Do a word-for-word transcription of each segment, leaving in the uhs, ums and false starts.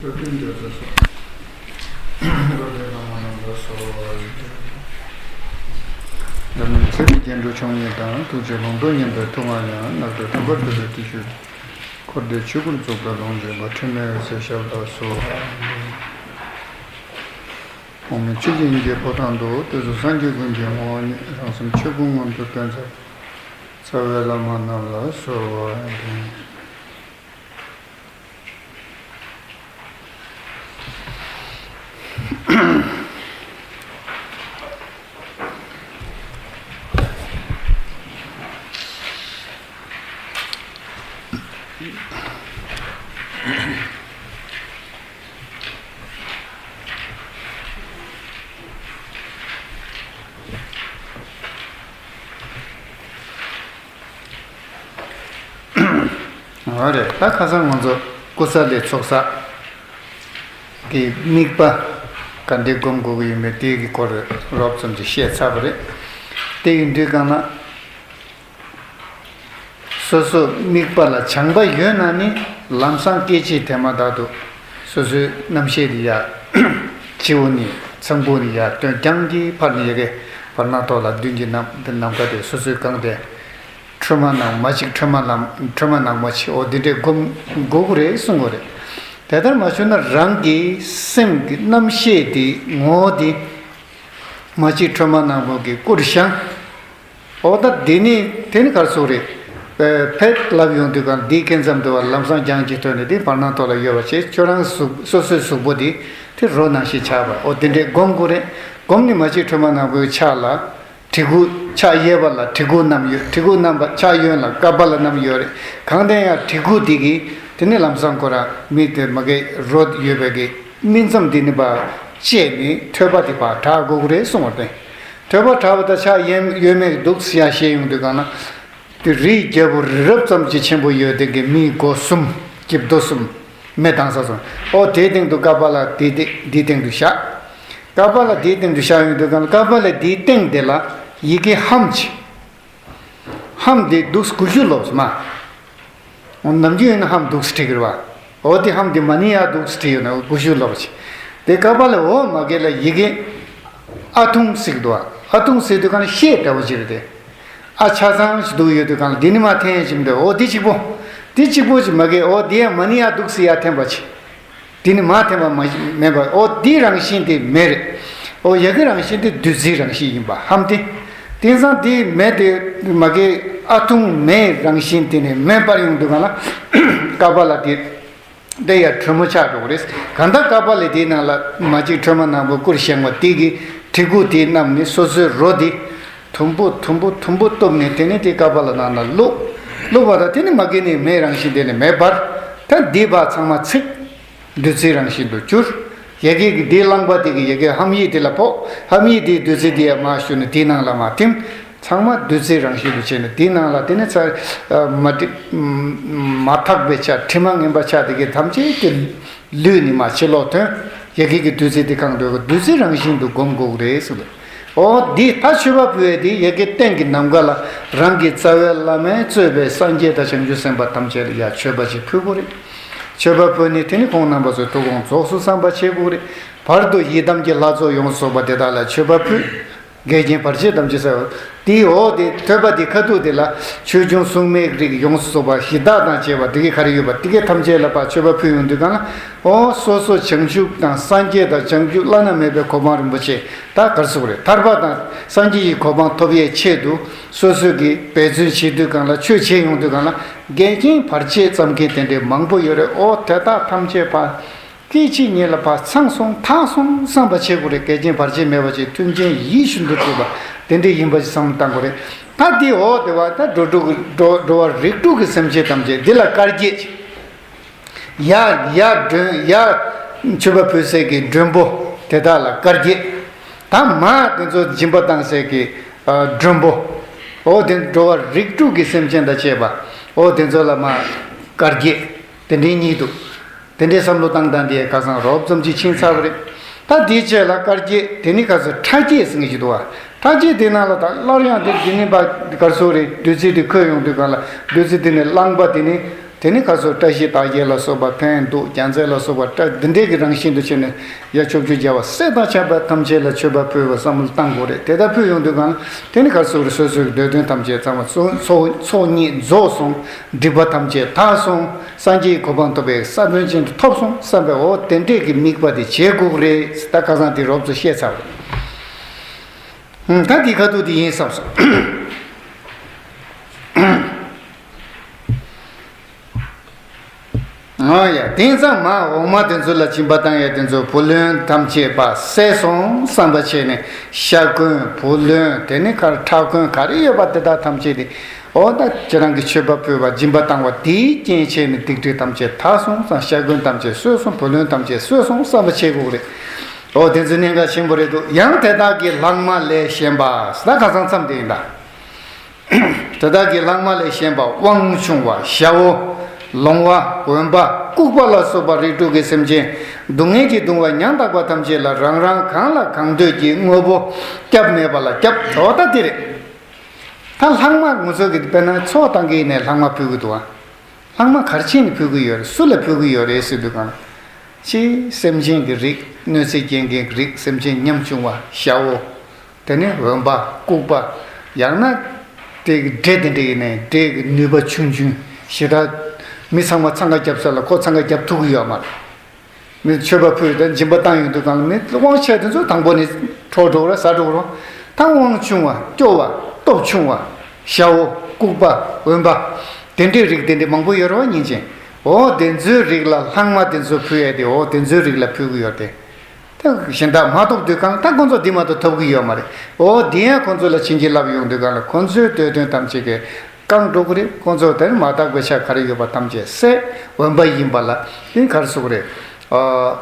བཀའ་དྲིན་དུ་གསོལ། བཀའ་དྲིན་བླ་མ་རྣམས་ལ་གསོལ། འཛམ་གླིང་ཚེ་རིང་སྐྱེ་འགྲོ་ཆུང་ངུ་དང་། ཐུགས་རྗེ་ལུང་རྟོགས་མཉམ་པའི་ཐུབ་དབང་ཡང་། རྣམ་གྲོལ་དམ་པར་གྱུར་པའི་དེ་ཤོད། འཁོར་འདས་ཆོས་སྐུར་རྫོགས་པའི་ལོངས་སྤྱོད་པ། འཕྲིན་ལས་འོད་གསལ་ཞབས་ལ་གསོལ། འོག་མིན་ཆོས་ཀྱི་དབྱིངས་ཀྱི་ཕོ་བྲང་དུ། དུས་གསུམ་སངས་རྒྱས་ཀུན་གྱི་ངོ་བོ་ཉིད། རང་སེམས་ཆོས་སྐུ་མངོན་དུ་སྟོན་མཛད། རྩ་བའི་བླ་མ་རྣམས་ལ་གསོལ་བ་འདེབས། འོ་རེད། ད་ཁ་སང་ང་ཚོ་ཀུ་ས་ལི་ཚོགས་བསགས་ཀྱི་དམིགས་པ་ག་འདྲ་སྒོམ་དགོས་ཀྱི་ཡོད་མེད་དེ་གི་སྐོར་རོབ་ཙམ་ཅིག་བཤད་ཚར་བ་རེད། དེ་ཡིན་དུས་གང་ན། སོ་སོ་དམིགས་པ་ལ་བྱང་པ་ཡོད་ན་ནི་ལམ་སང་སྐད་ཅིག་དེ་མ་ཐག་ཏུ་སོ་སོའི་རྣམ་ཤེས་དེ་ཡར་སྤྱི་བོ་ནས་ཚངས་བུག་ནས་ཡར་བཏོན། རྐྱང་གི་ཕར་ནས་ཡ་གི་བར་སྣང་ཐོག་ལ་མདུན་གྱི་ནམ་ནམ་མཁའ་དེ་སོ་སོའི་གང་དེ་ཁྲོས་མ་ནང་མ་གཅིག་ཁྲོས་མ་ནང་ཁྲོས་མ་ནང་མ་གཅིག་འོ་དེ་འདྲས་སྒོམ་དགོས་ཀྱི་རེད་གསུང་གི་རེད། དེ་ལྟར་མ་བྱུང་ན་རང་གི་སེམས་ཀྱི་རྣམ་ཤེས་དེ་ངོ་བོ་དེ་མ་གཅིག་ཁྲོས་མ་ནང་བུ་གི་སྐུར་བཞེངས། འོ་ད་འདི་ནི་དེ་ནི་ག་རེ་ཟེར་དགོས་རེད། ཨེ་ཕེད་ལབ་ཡོང་དུས་གང་འདི་ཁེན་ཙམ་དུ་བ་ལམ་སང་རྒྱང་གཅིག་ཐོན་ནས་དེ་བར་སྣང་ཐོག་ལ་ཡོད་པ་བྱས། ཁྱོད་རང་གཟུགས་སོ་སོའི་གཟུགས་པོ་དེ་དེ་རོ་ནང་བཞིན་ཆགས་པ་འོ་དེ་འདྲས་སྒོམ་དགོས་རེད། སྒོམ་ནི་མ་གཅིག་ཁྲོས་མ་ནང་བུའི་ཕྱག་ལ་གྲི་གུག་ཕྱག་གཡས་པ་ལ་གྲི་གུག་བསྣམས་ཡོད། གྲི་གུག་བསྣམས་པ་ཕྱག་གཡོན་ལ་ཀ་པཱ་ལ་བསྣམས་ཡོད་རེད། གང་ལྟར་ཡང་གྲི་གུག་དེ་གིས་དེ་ནི་ལམ་སང་ཁོ་རང་མི་དེ་མ་གི་རོ་ཡོད་པའི་གི་སྨིན་མཚམས་དེ་ནི་པ་བཅད་ནས་ཐོད་པ་དེ་པ་དྲག་དགོས་ཀྱི་རེད་གསུངས་པ་དེ། ཐོད་པ་དྲག་པ་དང་ཕྱག་གཡོན་གཡོན་མས་འདུག་ཟེར་ཡ་བཤད་ཡོང་དུས་གང་ན། དེ་རིའི་རྒྱལ་པོ་རི་རབ་ཙམ་གྱི་ཆེན་པོ་ཡོད་དེ་གི་མིའི་སྒོ་གསུམ་གྱི་རྡོ་གསུམ་མེ་དང་ས་གསུམ་འོ་དེའི་སྟེང་དུ་ཀ་པཱ་ལ་དེ་དེ་དེའི་སྟེང་དུ་བཞག་ཀ་པཱ་ལ་དེའི་སྟེང་དུ་བཞག་ཡོང་དུས་གང་ལ་ཀ་པཱ་ལ་དེའི་སྟེང་དེ་ལ་ཡི་གེ་ཧམ་གྱི་ཧམ་དེ་འདུག་དགུ་བཅུ་ལོབས་མ། འོ་ནམ་རྒྱུན་ཡིན་ན་ཧམ་འདུག་སེ་བྲིས་ཀྱི་རེད་བ། འོ་དེ་ཧམ་དེ་མ་ནི་ཡ་འདུག་སེ་བྲིས་ཡོད་ན་དགུ་བཅུ་ལོབས་ཅིག་དེ་ཀ་པཱ་ལ་འོ་མ་གེ་ལ་ཡི་གེ་ཨ་ཐུང་ཟེར་གི་འདུག་བ། ཨ་ཐུང་ཟེར་དུས་གང་ལ་ཤད་འདྲ་བོ་ཅིག་རེད་དེ། ཨ་ཆ་ཚང་ཞིག་འདུག་ཡོད་དུས་གང་ལ་འདི་ནི་མ་འཐེན་ཅིག་འདུག་འོ་འདི་གཅིག་པོ། འདི་གཅིག་པོ་ཅིག་མ་གེ་འོ་འདི་ཡང་མ་ནི་ཡ་འདུག་སེ་ཡ་འཐེན་པ་ཅིག་འདི་ནི་མ་འཐེན་པ་མ་མེད་པ་འོ་འདི་རང་བཞིན་དེ་མེ་རེད། འོ་ཡ་གི་རང་བཞིན་དེ་བདུད་རྩིའི་རང་བཞིན་ཡིན་པ་ཧམ་སྟེ། དེང་སང་དེ་མེ་དེ་མ་གི་ཨ་ཐུང་མེའི་རང་བཞིན་དེ་ནི་མེ་སྤར་ཡོང་དུས་གང་ལ་ཀ་པཱ་ལ་དེ་དེ་ཡ་དྲོན་མོ་ཆགས་འགྲོ་གི་རེད། གང་ལྟར་ཀ་པཱ་ལ་དེའི་ནང་ལ་མ་གཅིག་ཁྲོས་མ་ནང་བུ་སྐུར་བཞེངས་པ་དེ་གི་གྲི་གུག་དེ་བསྣམས་ནས་སོ་སོའི་རོ་དེ་དུམ་བུ་དུམ་བུ་དུམ་བུ་གཏུབ་ནས་དེ་ནས་དེ་ཀ་པཱ་ལ་ནང་ལ་བླུགས། བླུགས་པ་དང་དེ་ནི་མ་གི་ནི་མེའི་རང་བཞིན་དེ་ནི་མེ་སྤར། ད་འདི་བ་ཚང་མ་ཚིག་བདུད་རྩིའི་རང་བཞིན་དུ་གྱུར། ཡ་གི་གི་འདིའི་རླངས་པ་དེ་གི་ཡ་གི་ཧམ་ཡིག་དེ་ལ་ཕོག་ཧམ་ཡིག་དེའི་བདུད་རྩི་དེ་ཡ་མ་ཞུ་ནས་དེའི་ནང་ལ་མ་ཐིམ། ཚང་མ་བདུད་རྩིའི་རང་བཞིན་དུ་བྱས་ནས་དེའི་ནང་ལ་དེ་ནི་ཚ་མ་དྲི་མ་ཐག་པའི་ཆ་དྲི་མ་ངན་པ་ཆ་དེ་གི་ཐམས་ཅད་དེ་ལུས་ནི་མ་ཕྱི་ལོག་ཐོན། ཡ་གི་གི་བདུད་རྩི་དེ་གང་འདོད་གི་བདུད་རྩིའི་རང་བཞིན་དུ་སྒོམ་དགོས་ཀྱི་རེད་ཟེར་ལ། འོ་འདི་ད་མཆོད་པ་ཕུལ་བས་དེ་ཡ་གི་སྟེང་གི་ནམ་མཁའ་ལ་རང་གི་རྩ་བའི་བླ་མས་གཙོས་པའི་སངས་རྒྱས་དང་བྱང་ཆུབ་སེམས་དཔའ་ཐམས་ཅད་ལ་ཡ་མཆོད་པ་ཅིག་ཕུལ་དགོས་རེད། མཆོད་པ་ཕུལ་ནས་དེ་ནི་ཁོང་རྣམ་པ་ཚོའི་ཐུགས་དགོངས་རྫོགས་སོ་བསམ་པ་བྱེད་དགོས་རེད། བར་དུ་ཡི་དམ་གྱི་ལྷ་ཚོགས་ཡོངས་སུ་རྫོགས་པ་དེ་དག་ལ་མཆོད་པ་ཕུལ། འགལ་རྐྱེན་བར་ཆད་ཐམས་ཅད་སེལ་བ། དེའི་འོག་དེ་ཐོད་པ་དེ་ཁ་ཐུག་དེ་ལ་ཆོས་སྐྱོང་སྲུང་མའི་རིགས་ཡོངས་སུ་རྫོགས་པ་གཞི་བདག་དང་བཅས་པ་དེ་གའི་ག་རེ་ཡོད་པ་དེ་གའི་ཐམས་ཅད་ལ་ཕར་མཆོད་པ་ཕུལ་ཡོང་དུས་གང་ལ། འོ་སོ་སོ་བྱང་ཆུབ་དང་སངས་རྒྱས་དང་བྱང་ཆུབ་བླ་ན་མེད་པའི་གོ་འཕང་རིན་པོ་ཆེ་ད་གར་སོགས་རེད། ཐར་པ་དང་སངས་རྒྱས་ཀྱི་གོ་འཕང་ཐོབ་ཡས་ཆེད་དུ་སོ་སོ་གིས་འབད་བརྩོན་བྱེད་དུས་གང་ལ་ཆོས་བྱེད་ཡོང་དུས་གང་ལ་འགལ་རྐྱེན་བར་ཆད་བརྩམ་མཁན་དེ་འདྲའི་མང་པོ་ཡོད་རེད། འོ་དེ་དག་ཐམས་ཅད་ཕར། སྐད་ཅིག་ཉིད་ལ་ཕར་ཚང་སོང་ཐག་སོང་བསམ་པ་བྱེད་དགོས་རེད། འགལ་རྐྱེན་བར་ཆད་མེད་པ་ཅིག་མཐུན་རྐྱེན་ཡིད་བཞིན་དུ་འགྲུབ་པ་དེ་འདྲ་ཡིན་པ་ཅིག་བསམ་བློ་བཏང་དགོས་རེད། ད་འདི་འོ་དེ་བ་ད་འགྲོ་དྲུག་གི་འགྲོ་འགྲོ་བ་རིགས་དྲུག་གི་སེམས་ཅན་ཐམས་ཅད་འདི་ལ་དཀར་བརྒྱད་ཅིག་ཡ་ཡ་མགྲོན་ཡ་མཆོད་པ་ཕུལ་སའི་གི་མགྲོན་པོ་དེ་དག་ལ་དཀར་བརྒྱད། ད་མ་དེ་ཚོ་སྦྱིན་པ་བཏང་སའི་གི་ཨ་མགྲོན་པོ་འོ་དེ་འགྲོ་བ་རིགས་དྲུག་གི་སེམས་ཅན་དང་བཅས་པ་འོ་དེ་ཚོ་ལ་མ་དཀར་བརྒྱད་དེ་འདྲའི་གཉིས་འདུག་དེ་འདྲའི་བསམ་བློ་བཏང་སྟངས་དེ་ཁ་སང་རོབ་ཙམ་ཅིག་ཕྱིན་ཚར་བ་རེད། ད་དེའི་རྗེས་ལ་དཀར་བརྒྱད་དེ་ནི་ཁ་སང་ཁྲ་བརྒྱད་ཟེར་མཁན་ཞིག་འདུག་བ། ཁྲ་བརྒྱད་དེ་ནང་ལ་ད་སླར་ཡང་དེ་དེ་ནི་པ་གར་སོགས་རེད། བདུད་རྩི་དེ་ཁོལ་ཡོང་དུས་གང་ལ་བདུད་རྩི་དེ་ནི་རླངས་པ་དེ་ནི་ དེ་ནི་ཁ་སོ་བཀྲ་ཤིས་རྟགས་བརྒྱད་ལ་སོགས་པ་ཕན་འདོགས་རྒྱལ་མཚན་ལ་སོགས་པ་བཀྲ་འདི་འདྲའི་གི་རང་བཞིན་དུ་བྱས་ནས་ཡ་ཕྱོགས་བཅུའི་རྒྱལ་བ་སྲས་དང་བཅས་པ་ཐམས་ཅད་ལ་མཆོད་པ་ཕུལ་བ་བསམ་བློ་བཏང་དགོས་རེད། དེ་ལྟར་ཕུལ་ཡོང་དུས་གང་དེ་ནི་ཁ་སོ་སོ་སོའི་འདོད་དོན་ཐམས་ཅད་ཚང་བ་ཚོགས་ཚོགས་གཉིས་རྫོགས་སོང་། སྒྲིབ་པ་ཐམས་ཅད་དག་སོང་། སངས་རྒྱས་གོ་འཕང་ཐོབ་པའི་ས་བོན་ཅན་དུ་ཐོབ་སོང་བསམ་པའི་འོ་དེ་འདྲའི་གི་དམིགས་པ་དེ་བྱེད་དགོས་རེད། ད་ཁ་སང་དེ་རོབ་ཙམ་བཤད་ཚར་བ་རེད། ད་འདི་ཁ་ཐུག་དེ་ཡིན་བསམ་སོང་། ཨོ་ཡ། དེང་སང་མ་འོག་མ་དེ་ཚོ་ལ་སྦྱིན་པ་བཏང་ཡ་དེ་ཚོ་བུ་ལོན་ཐམས་ཅད་པ་བསད་སོང་བསམ་པ་བྱས་ནས་ཤ་འཁོན་བུ་ལོན་དེ་ནི་ཁར་ཁྲག་འཁོན་ག་རེ་ཡོད་པ་དེ་དག་ཐམས་ཅད་དེ་ཨོ་ད་ཁྱེད་རང་གི་མཆོད་པ་ཕུལ་བ་སྦྱིན་པ་བཏང་བ་དེའི་རྐྱེན་བྱས་ནས་སྡིག་སྒྲིབ་ཐམས་ཅད་དག་སོང་བསམ། ཤ་འཁོན་ཐམས་ཅད་གསོས་སོང་། བུ་ལོན་ཐམས་ཅད་གསོས་སོང་བསམ་པ་བྱེད་དགོས་རེད། ཨོ་དེ་ཚོ་གནད་འགག་ཆེན་པོ་རེད་འདུག་ཡང་དེ་དག་གི་ལྷག་མ་ལས་གཞན་པ་ད་ཁ་སང་མཚམས་དེ་ཡིན་ད། དེ་དག་གི་ལྷག་མ་ལས་གཞན་པ་དབང་ཆུང་བ་ཞ་བོ། ལོང་བ། འོན་པ། ལྐུགས་པ་ལ་སོགས་པ་རིགས་དྲུག་གི་སེམས་ཅན་སྡུག་བསྔལ་གྱིས་གདུང་བ་ཉམ་ཐག་པ་ཐམས་ཅད་ལ་རང་རང་གང་ལ་གང་འདོད་ཀྱི་དངོས་པོ་སྐྱབས་མེད་པ་ལ་སྐྱབས་འགྲོ་ད་དེ་རེད། ད་ལྷག་མ་ང་ཚོ་གི་དཔེར་ན་ཚོགས་བཏང་གི་ཡིན་ནའི་ལྷག་མ་ཕུལ་གི་འདུག་ཨ། ལྷག་མ་ག་རེ་བྱས་ནས་ཕུལ་གི་ཡོད་རེད། སུ་ལ་ཕུལ་གི་ཡོད་རེད་ཟེར་དུས་གང་། ཅིག་སེམས་ཅན་གྱི་རིགས། གནོད་འཚེ་སྐྱེལ་མཁན་གྱི་རིགས། སེམས་ཅན་ཉམ་ཆུང་བ་ཞ་བོ། དེ་ནས་འོན་པ། ལྐུགས་པ། ཡང་ན་དེ་གི་འདྲེ་དེ་འདྲ་ཡིན་ནའི་འདྲེ་གི་ནུས་པ་ཆུང་ཆུང་ཞེ་དྲག་མི་ཚང་མ་འཚང་ཁ་རྒྱབ་ས་ལ་ཁོ་འཚང་ཁ་རྒྱབ་ཐུབ་གི་ཡོད་མ་རེད། མི་མཆོད་པ་ཕུལ་དང་སྦྱིན་པ་བཏང་ཡོང་དུས་གང་ལ་མི་དབང་ཆེ་དེ་ཚོ་དང་པོ་ནས་འཕྲོག་འགྲོ་ར་ཟ་འགྲོ་རོ། ད་དབང་ཆུང་བ་སྐྱོ་བ་སྟོབས་ཆུང་བ་ཞ་བོ་ལྐུགས་པ་འོན་པ་དེ་འདྲའི་རིགས་དེ་འདྲའི་མང་པོ་ཡོད་རེད་བ་སྙིང་རྗེ། འོ་དེ་ཚོའི་རིགས་ལ་ལྷག་མ་དེ་ཚོ་ཕུལ་ཡས་དེ་འོ་དེ་ཚོའི་རིགས་ལ་ཕུལ་གི་ཡོད་དེ། ད་གཞན་དག་མ་ཐོབ་དུས་གང་ད་ཁོང་ཚོ་འདི་མ་གཏོགས་ཐོབ་གི་ཡོད་མ་རེད། འོ་འདི་ཡང་ཁོང་ཚོ་ལ་བྱིན་གྱིས་བརླབས་ཡོང་དུས་གང་ལ་ཁོང་ཚོའི་འདོད་དོན་ཐམས་ཅད་ཀྱི་བསྐང་འགྲོ་གི་རེད། ཁོང་ཚོ་དེར་མ་དག་པའི་ཆ་ག་རེ་ཡོད་པ་ཐམས་ཅད་བསད། འོན་པ་ཡིན་པ་ལ་དེ་ག་རེ་ཟེར་གི་རེད། ཨ།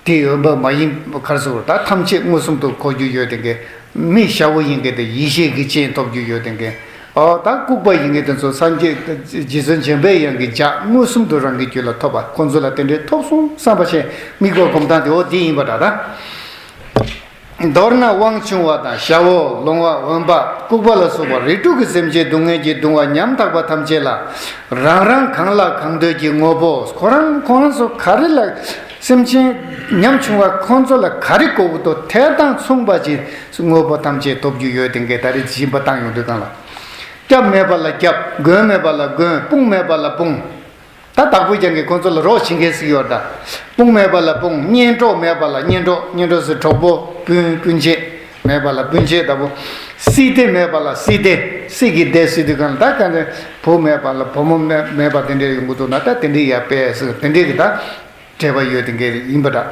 དེ་འོན་པ་མ་ཡིན་ག་རེ་ཟེར་གི་རེད། ད་ཐམས་ཅད་མངོན་སུམ་དུ་གོ་རྒྱུ་ཡོད་དེ་གས། མི་ཞ་བོ་ཡིན་གས་དེ་ཡེ་ཤེས་ཀྱི་སྤྱན་ཐོབ་རྒྱུ་ཡོད་དེ་གས། ཨ་ད་ལྐུགས་པ་ཡིན་གས་དེ་ཚོ་སངས་རྒྱས་རྗེ་བཙུན་འཇམ་པའི་དབྱངས་ཀྱི་ལྗགས་མངོན་སུམ་དུ་རང་གི་རྒྱུད་ལ་ཐོབ་པ་ཁོང་ཚོ་ལ་དེ་འདྲའི་ཐོབ་སོང་བསམ་པ་བྱས་དམིགས་པ་སྒོམ་སྟངས་དེ་འོ་དེ་ཡིན་པ་འདྲ་ད། མདོར་ན་དབང་ཆུང་བ་དང་ཞ་བོ། ལོང་བ། འོན་པ། ལྐུགས་པ་ལ་སོགས་པ་རིགས་དྲུག་གི་སེམས་ཅན་སྡུག་བསྔལ་གྱིས་གདུང་བ་ཉམ་ཐག་པ་ཐམས་ཅད་ལ་རང་རང་གང་ལ་གང་འདོད་ཀྱི་དངོས་པོ་ཁོ་རང་ཁོ་རང་ཚོ་ག་རེ་ལ་སེམས་ཅན་ཉམ་ཆུང་བ་ཁོང་ཚོ་ལ་ག་རེ་དགོས་ཀྱི་འདུག་དེ་དང་མཚུངས་པ་ཅིག་དངོས་པོ་ཐམས་ཅད་ཐོབ་རྒྱུ་ཡོད་དེ་གས། ད་རེས་སྦྱིན་པ་བཏང་ཡོང་དུས་གང་ལ་སྐྱབས་མེད་པ་ལ་སྐྱབས། མགོན་མེད་པ་ལ་མགོན། དཔུང་མེད་པ་ལ་དཔུང་། ད་བདག་པོ་རྐྱང་གིས་ཁོང་ཚོ་ལ་རོགས་བྱེད་མཁན་ཞིག་ཡོད་ད། དཔུང་མེད་པ་ལ་དཔུང་། གཉེན་གྲོགས་མེད་པ་ལ་གཉེན་གྲོགས། གཉེན་གྲོགས་ཟེར་གྲོགས་པོ་སྤུན་སྤུན་མཆེད་མེད་པ་ལ་སྤུན་མཆེད་ལྟ་བུ། སྲིད་སྡེ་མེད་པ་ལ་སྲིད་སྡེ། སྲིད་ཀྱི་སྡེ་ཟེར་དུས་གང་ལ་ད་ག་འདྲ་བུ་མེད་པ་ལ་བུ་མོ་མེད་མེད་པ་དེ་འདྲ་ཡོང་གི་འདུག་ན་ད་དེ་འདྲའི་ཡ་དཔེ་ཟེར་དེ་འདྲའི་གི་ད། འབྲེལ་བ་ཡོད་དེ་འགའ་ཡིན་པ་འདྲ།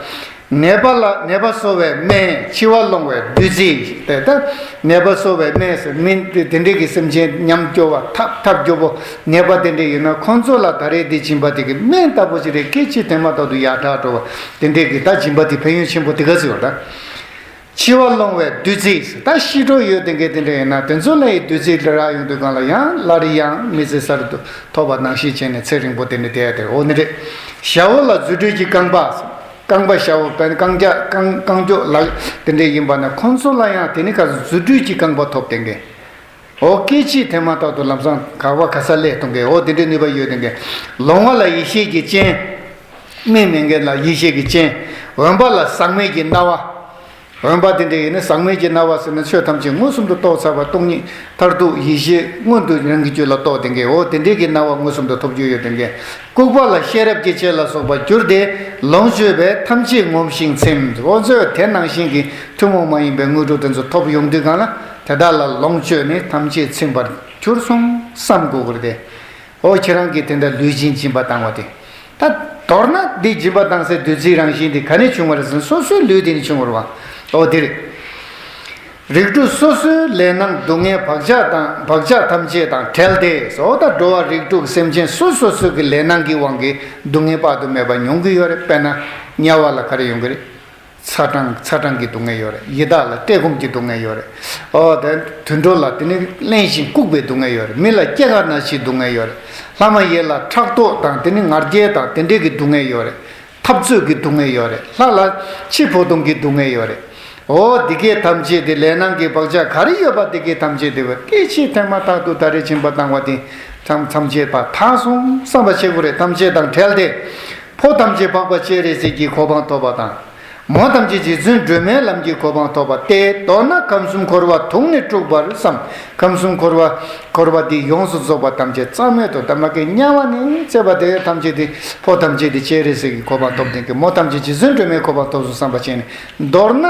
ནད་པ་ལ་ནད་པ་གསོ་བའི་སྨན། འཆི་བ་སློང་བའི་བདུད་རྩི་དེ་ལྟ། ནད་པ་གསོ་བའི་སྨན་ཟེར་སྨན་དེ་དེ་འདྲའི་གི་སེམས་ཅན་ཉམས་སྐྱོ་བ་ཐབས་ཐབས་སྐྱོ་པོ་ནད་པ་དེ་འདྲ་ཡིན་ན་ཁོང་ཚོ་ལ་ད་རེས་འདི་སྦྱིན་པ་དེ་གི་སྨན་ལྟ་བུ་ཞིག་རེད། སྐད་ཅིག་དེ་མ་ཐག་ཏུ་ཡར་དྲག་འགྲོ་བ་དེ་འདྲའི་གི་ད་སྦྱིན་པ་དེ་ཕན་ཡོན་ཆེན་པོ་དེ་ག་ཟེར་བ་ད། འཆི་བ་སློང་བའི་བདུད་རྩི། ད་ཤི་འགྲོ་ཡོད་དེ་འགའ་དེ་འདྲ་ཡིན་ན་དེ་ཚོ་ལ་ཡི་བདུད་རྩི་ལ་རག་ཡོང་དུས་གང་ལ་ཡང་སླར་ཡང་མི་ཚེ་གསར་དུ་ཐོབ་པ་ནང་བཞིན་བྱས་ནས་ཚེ་རིང་པོ་དེ་འདྲ་བསྡད་ཡ་དེ་འོ་ནི་རེད། ཞ་བོ་ལ་རྫུ་འཕྲུལ་གྱི་རྐང་པ། རྐང་པ་ཞ་བོ་བན་རྐང་རྒྱག་རྐང་རྐང་རྒྱོག་ལག་དེ་འདྲ་ཡིན་པ་ན་ཁོང་ཚོ་ལ་ཡང་དེ་ནི་ག་རྫུ་འཕྲུལ་གྱི་རྐང་པ་ཐོབ་དེ་འགའ། འོ་སྐད་ཅིག་དེ་མ་ཐག་ཏུ་ལམ་སང་ག་བ་ག་ས་སླེབས་གཏོང་གི་འོ་དེ་འདྲའི་ནུས་པ་ཡོད་དེ་འགའ། ལོང་བ་ལ་ཡེ་ཤེས་ཀྱི་སྤྱན། མིག་མེད་མཁན་ལ་ཡེ་ཤེས་ཀྱི་སྤྱན། འོན་པ་ལ་ཟག་མེད་ཀྱི་སྣང་བ། འོན་པ་དེ་འདྲ་ཡིན་ན་ཟག་མེད་ཀྱི་སྣང་བ་ཟེར་ན་ཆོས་ཐམས་ཅད་མངོན་སུམ་དུ་རྟོགས་ཚར་བ་སྟོང་ཉིད་མཐར་ཐུག་ཡེ་ཤེས་མངོན་དུ་རང་གི་རྒྱུད་ལ་རྟོགས་དེ་འགའ་འོ་དེ་འདྲའི་གི་སྣང་བ་མངོན་སུམ་དུ་ཐོབ་རྒྱུ་ཡོད་དེ་འགའ། ལྐུགས་པ་ལ་ཤེས་རབ་ཀྱི་སྤྱན་ལ་སོགས་པ་གྱུར་ཏེ་ལོངས་སྤྱོད་པས་ཐམས་ཅད་ངོམས་ཤིང་ཚིམ། འོ་ཚོས་དེ་ནང་བཞིན་གྱི་ཐུན་མོང་མ་ཡིན་པའི་དངོས་གྲུབ་དེ་ཚོ་ཐོབ་ཡོང་དུས་གང་ལ་དེ་དག་ལ་ལོངས་སྤྱོད་ནས་ཐམས་ཅད་ཚིམ་པར་གྱུར་སོང་བསམ་དགོས་ཀྱི་རེད་དེ། འོ་ཁྱེད་རང་གིས་དེ་འདྲ་ལུས་སྦྱིན་སྦྱིན་པ་བཏང་བ་དེ། ད་མདོར་ན་འདི་སྦྱིན་པ་བཏང་སའི་བདུད་རྩིའི་རང་བཞིན་དེ་ག་ནས་བྱུང་བ་རེད་ཟེར་ན་སོ་སོའི་ལུས་དེ་ནས་བྱུང་བ་རེད་བ། འོ་དེ་རེད། རིགས་དྲུག་སོ་སོའི་ལས་སྣང་སྡུག་བསྔལ་བག་ཆགས་དང་བག་ཆགས་ཐམས་ཅད་དང་བྲལ་ཏེ་སོ་ད་འགྲོ་བ་རིགས་དྲུག་སེམས་ཅན་སོ་སོ་སོ་སོའི་གི་ལས་སྣང་གི་དབང་གིས་སྡུག་བསྔལ་དཔག་ཏུ་མེད་པ་མྱོང་གི་ཡོད་རེད། དཔེར་ན་དམྱལ་བ་ལ་ག་རེ་ཡོང་གི་རེད། ཚ་གྲང་ཚ་གྲང་གི་སྡུག་བསྔལ་ཡོད་རེད། ཡི་དྭགས་ལ་བཀྲེས་སྐོམ་གྱི་སྡུག་བསྔལ་ཡོད་རེད། ཨོ་དེ་དུད་འགྲོ་ལ་དེ་ནི་བརླན་ཞིང་ལྐུགས་པའི་སྡུག་བསྔལ་ཡོད་རེད། མི་ལ་སྐྱེ་རྒ་ན་འཆིའི་སྡུག་བསྔལ་ཡོད་རེད། ལྷ་མ་ཡིན་ལ་ཕྲག་དོག་དང་དེ་ནི་ང་རྒྱལ་དང་དེ་འདྲས་ཀྱི་སྡུག་བསྔལ་ཡོད་རེད། འཐབ་རྩོད་ཀྱི་སྡུག་བསྔལ་ཡོད་རེད། ལྷ་ལ་འཆི་འཕོ་ལྟུང་གི་སྡུག་བསྔལ་ཡོད་རེད། ཨོ་འདི་གས་ཐམས་ཅད་དེ་ལས་སྣང་གི་བག་ཆགས་ག་རེ་ཡོད་པ་འདི་གས་ཐམས་ཅད་དེ་བ་སྐད་ཅིག་ཐེངས་མ་ཐག་ཏུ་ད་རེས་སྦྱིན་པ་བཏང་བ་དེ་ ཐམས་ཐམས་ཅད་པ་དག་སོང་བསམ་པ་བྱེད་དགོས་རེད། ཐམས་ཅད་དང་བྲལ་ཏེ། ཕོ་ཐམས་ཅད་འཕགས་པ་སྤྱན་རས་གཟིགས་ཀྱི་གོ་འཕང་ཐོབ་པ་དང་། མོ་ཐམས་ཅད་རྗེ་བཙུན་སྒྲོལ་མའི་ལམ་གྱི་གོ་འཕང་ཐོབ་པ་སྟེ། མདོར་ན་ཁམས་གསུམ་འཁོར་བ་དུག་ནས་སྤྲུགས་པར་བསམ། ཁམས་གསུམ་འཁོར་བ་འཁོར་བ་འདི་ཡོངས་སུ་རྫོགས་པ་ཐམས་ཅད་རྩ་མེད་དུ་ད་མ་གི་དམྱལ་བ་ནས་བཙས་པ་དེ་ཐམས་ཅད་དེ་ཕོ་ཐམས་ཅད་དེ་སྤྱན་རས་གཟིགས་ཀྱི་གོ་འཕང་ཐོབ་དེ་གི་མོ་ཐམས་ཅད་རྗེ་བཙུན་སྒྲོལ་མའི་གོ་འཕང་ཐོབ་སོང་བསམ་པ་བྱས་ནས། མདོར་ན།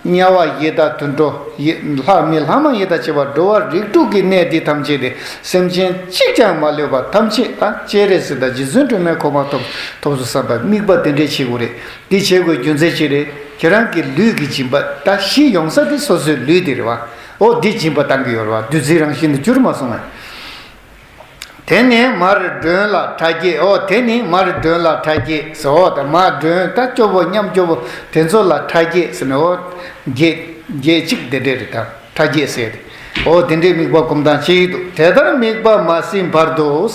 དམྱལ་བ་ཡི་དྭགས་དུད་འགྲོ་ཡི་ལྷ་མི་ལྷ་མ་ཡིན་དང་བཅས་པ་འགྲོ་བ་རིགས་དྲུག་གི་གནས་འདི་ཐམས་ཅད་དེ་སེམས་ཅན་གཅིག་ཀྱང་མ་ལུས་པ་ཐམས་ཅད་ད་སྤྱན་རས་གཟིགས་དང་རྗེ་བཙུན་སྒྲོལ་མའི་གོ་འཕང་ཐོབ་ཐོབ་སོང་བསམ་པའི་དམིགས་པ་དེ་འདྲས་བྱེད་དགོས་རེད། འདི་བྱེད་དགོས་རྒྱུ་མཚན་ཅི་རེད། ཁྱེད་རང་གི་ལུས་ཀྱི་སྦྱིན་པ་ད་གཞི་ཡོང་ས་དེ་སོ་སོའི་ལུས་དེ་རེད་བ། འོ་འདི་སྦྱིན་པ་བཏང་གི་ཡོད་རེད་བ། བདུད་རྩིའི་རང་བཞིན་དུ་གྱུར་མ་སོང་ངས། དེ་ནས་མར་མགྲོན་ལ་ཁྲ་རྒྱས། ཨོ་དེ་ནི་མར་མགྲོན་ལ་ཁྲ་རྒྱས་ཟེར། ཨོ་ད་མར་མགྲོན་ད་སྐྱོ་བོ་མཉམ་སྐྱོ་བོ་དེ་ཚོ་ལ་ཁྲ་རྒྱས་ཟེར་ནས། ཨོ་རྒྱས་རྒྱས་གཅིག་དེ་འདྲས་རེད། ད་ཁྲ་རྒྱས་ཟེར་ཏེ། ཨོ་དེ་འདྲས་དམིགས་པ་སྒོམ་སྟངས་གཅིག་འདུག་དེ་ལྟར་དམིགས་པ་མ་ཟིན་བར་དུ།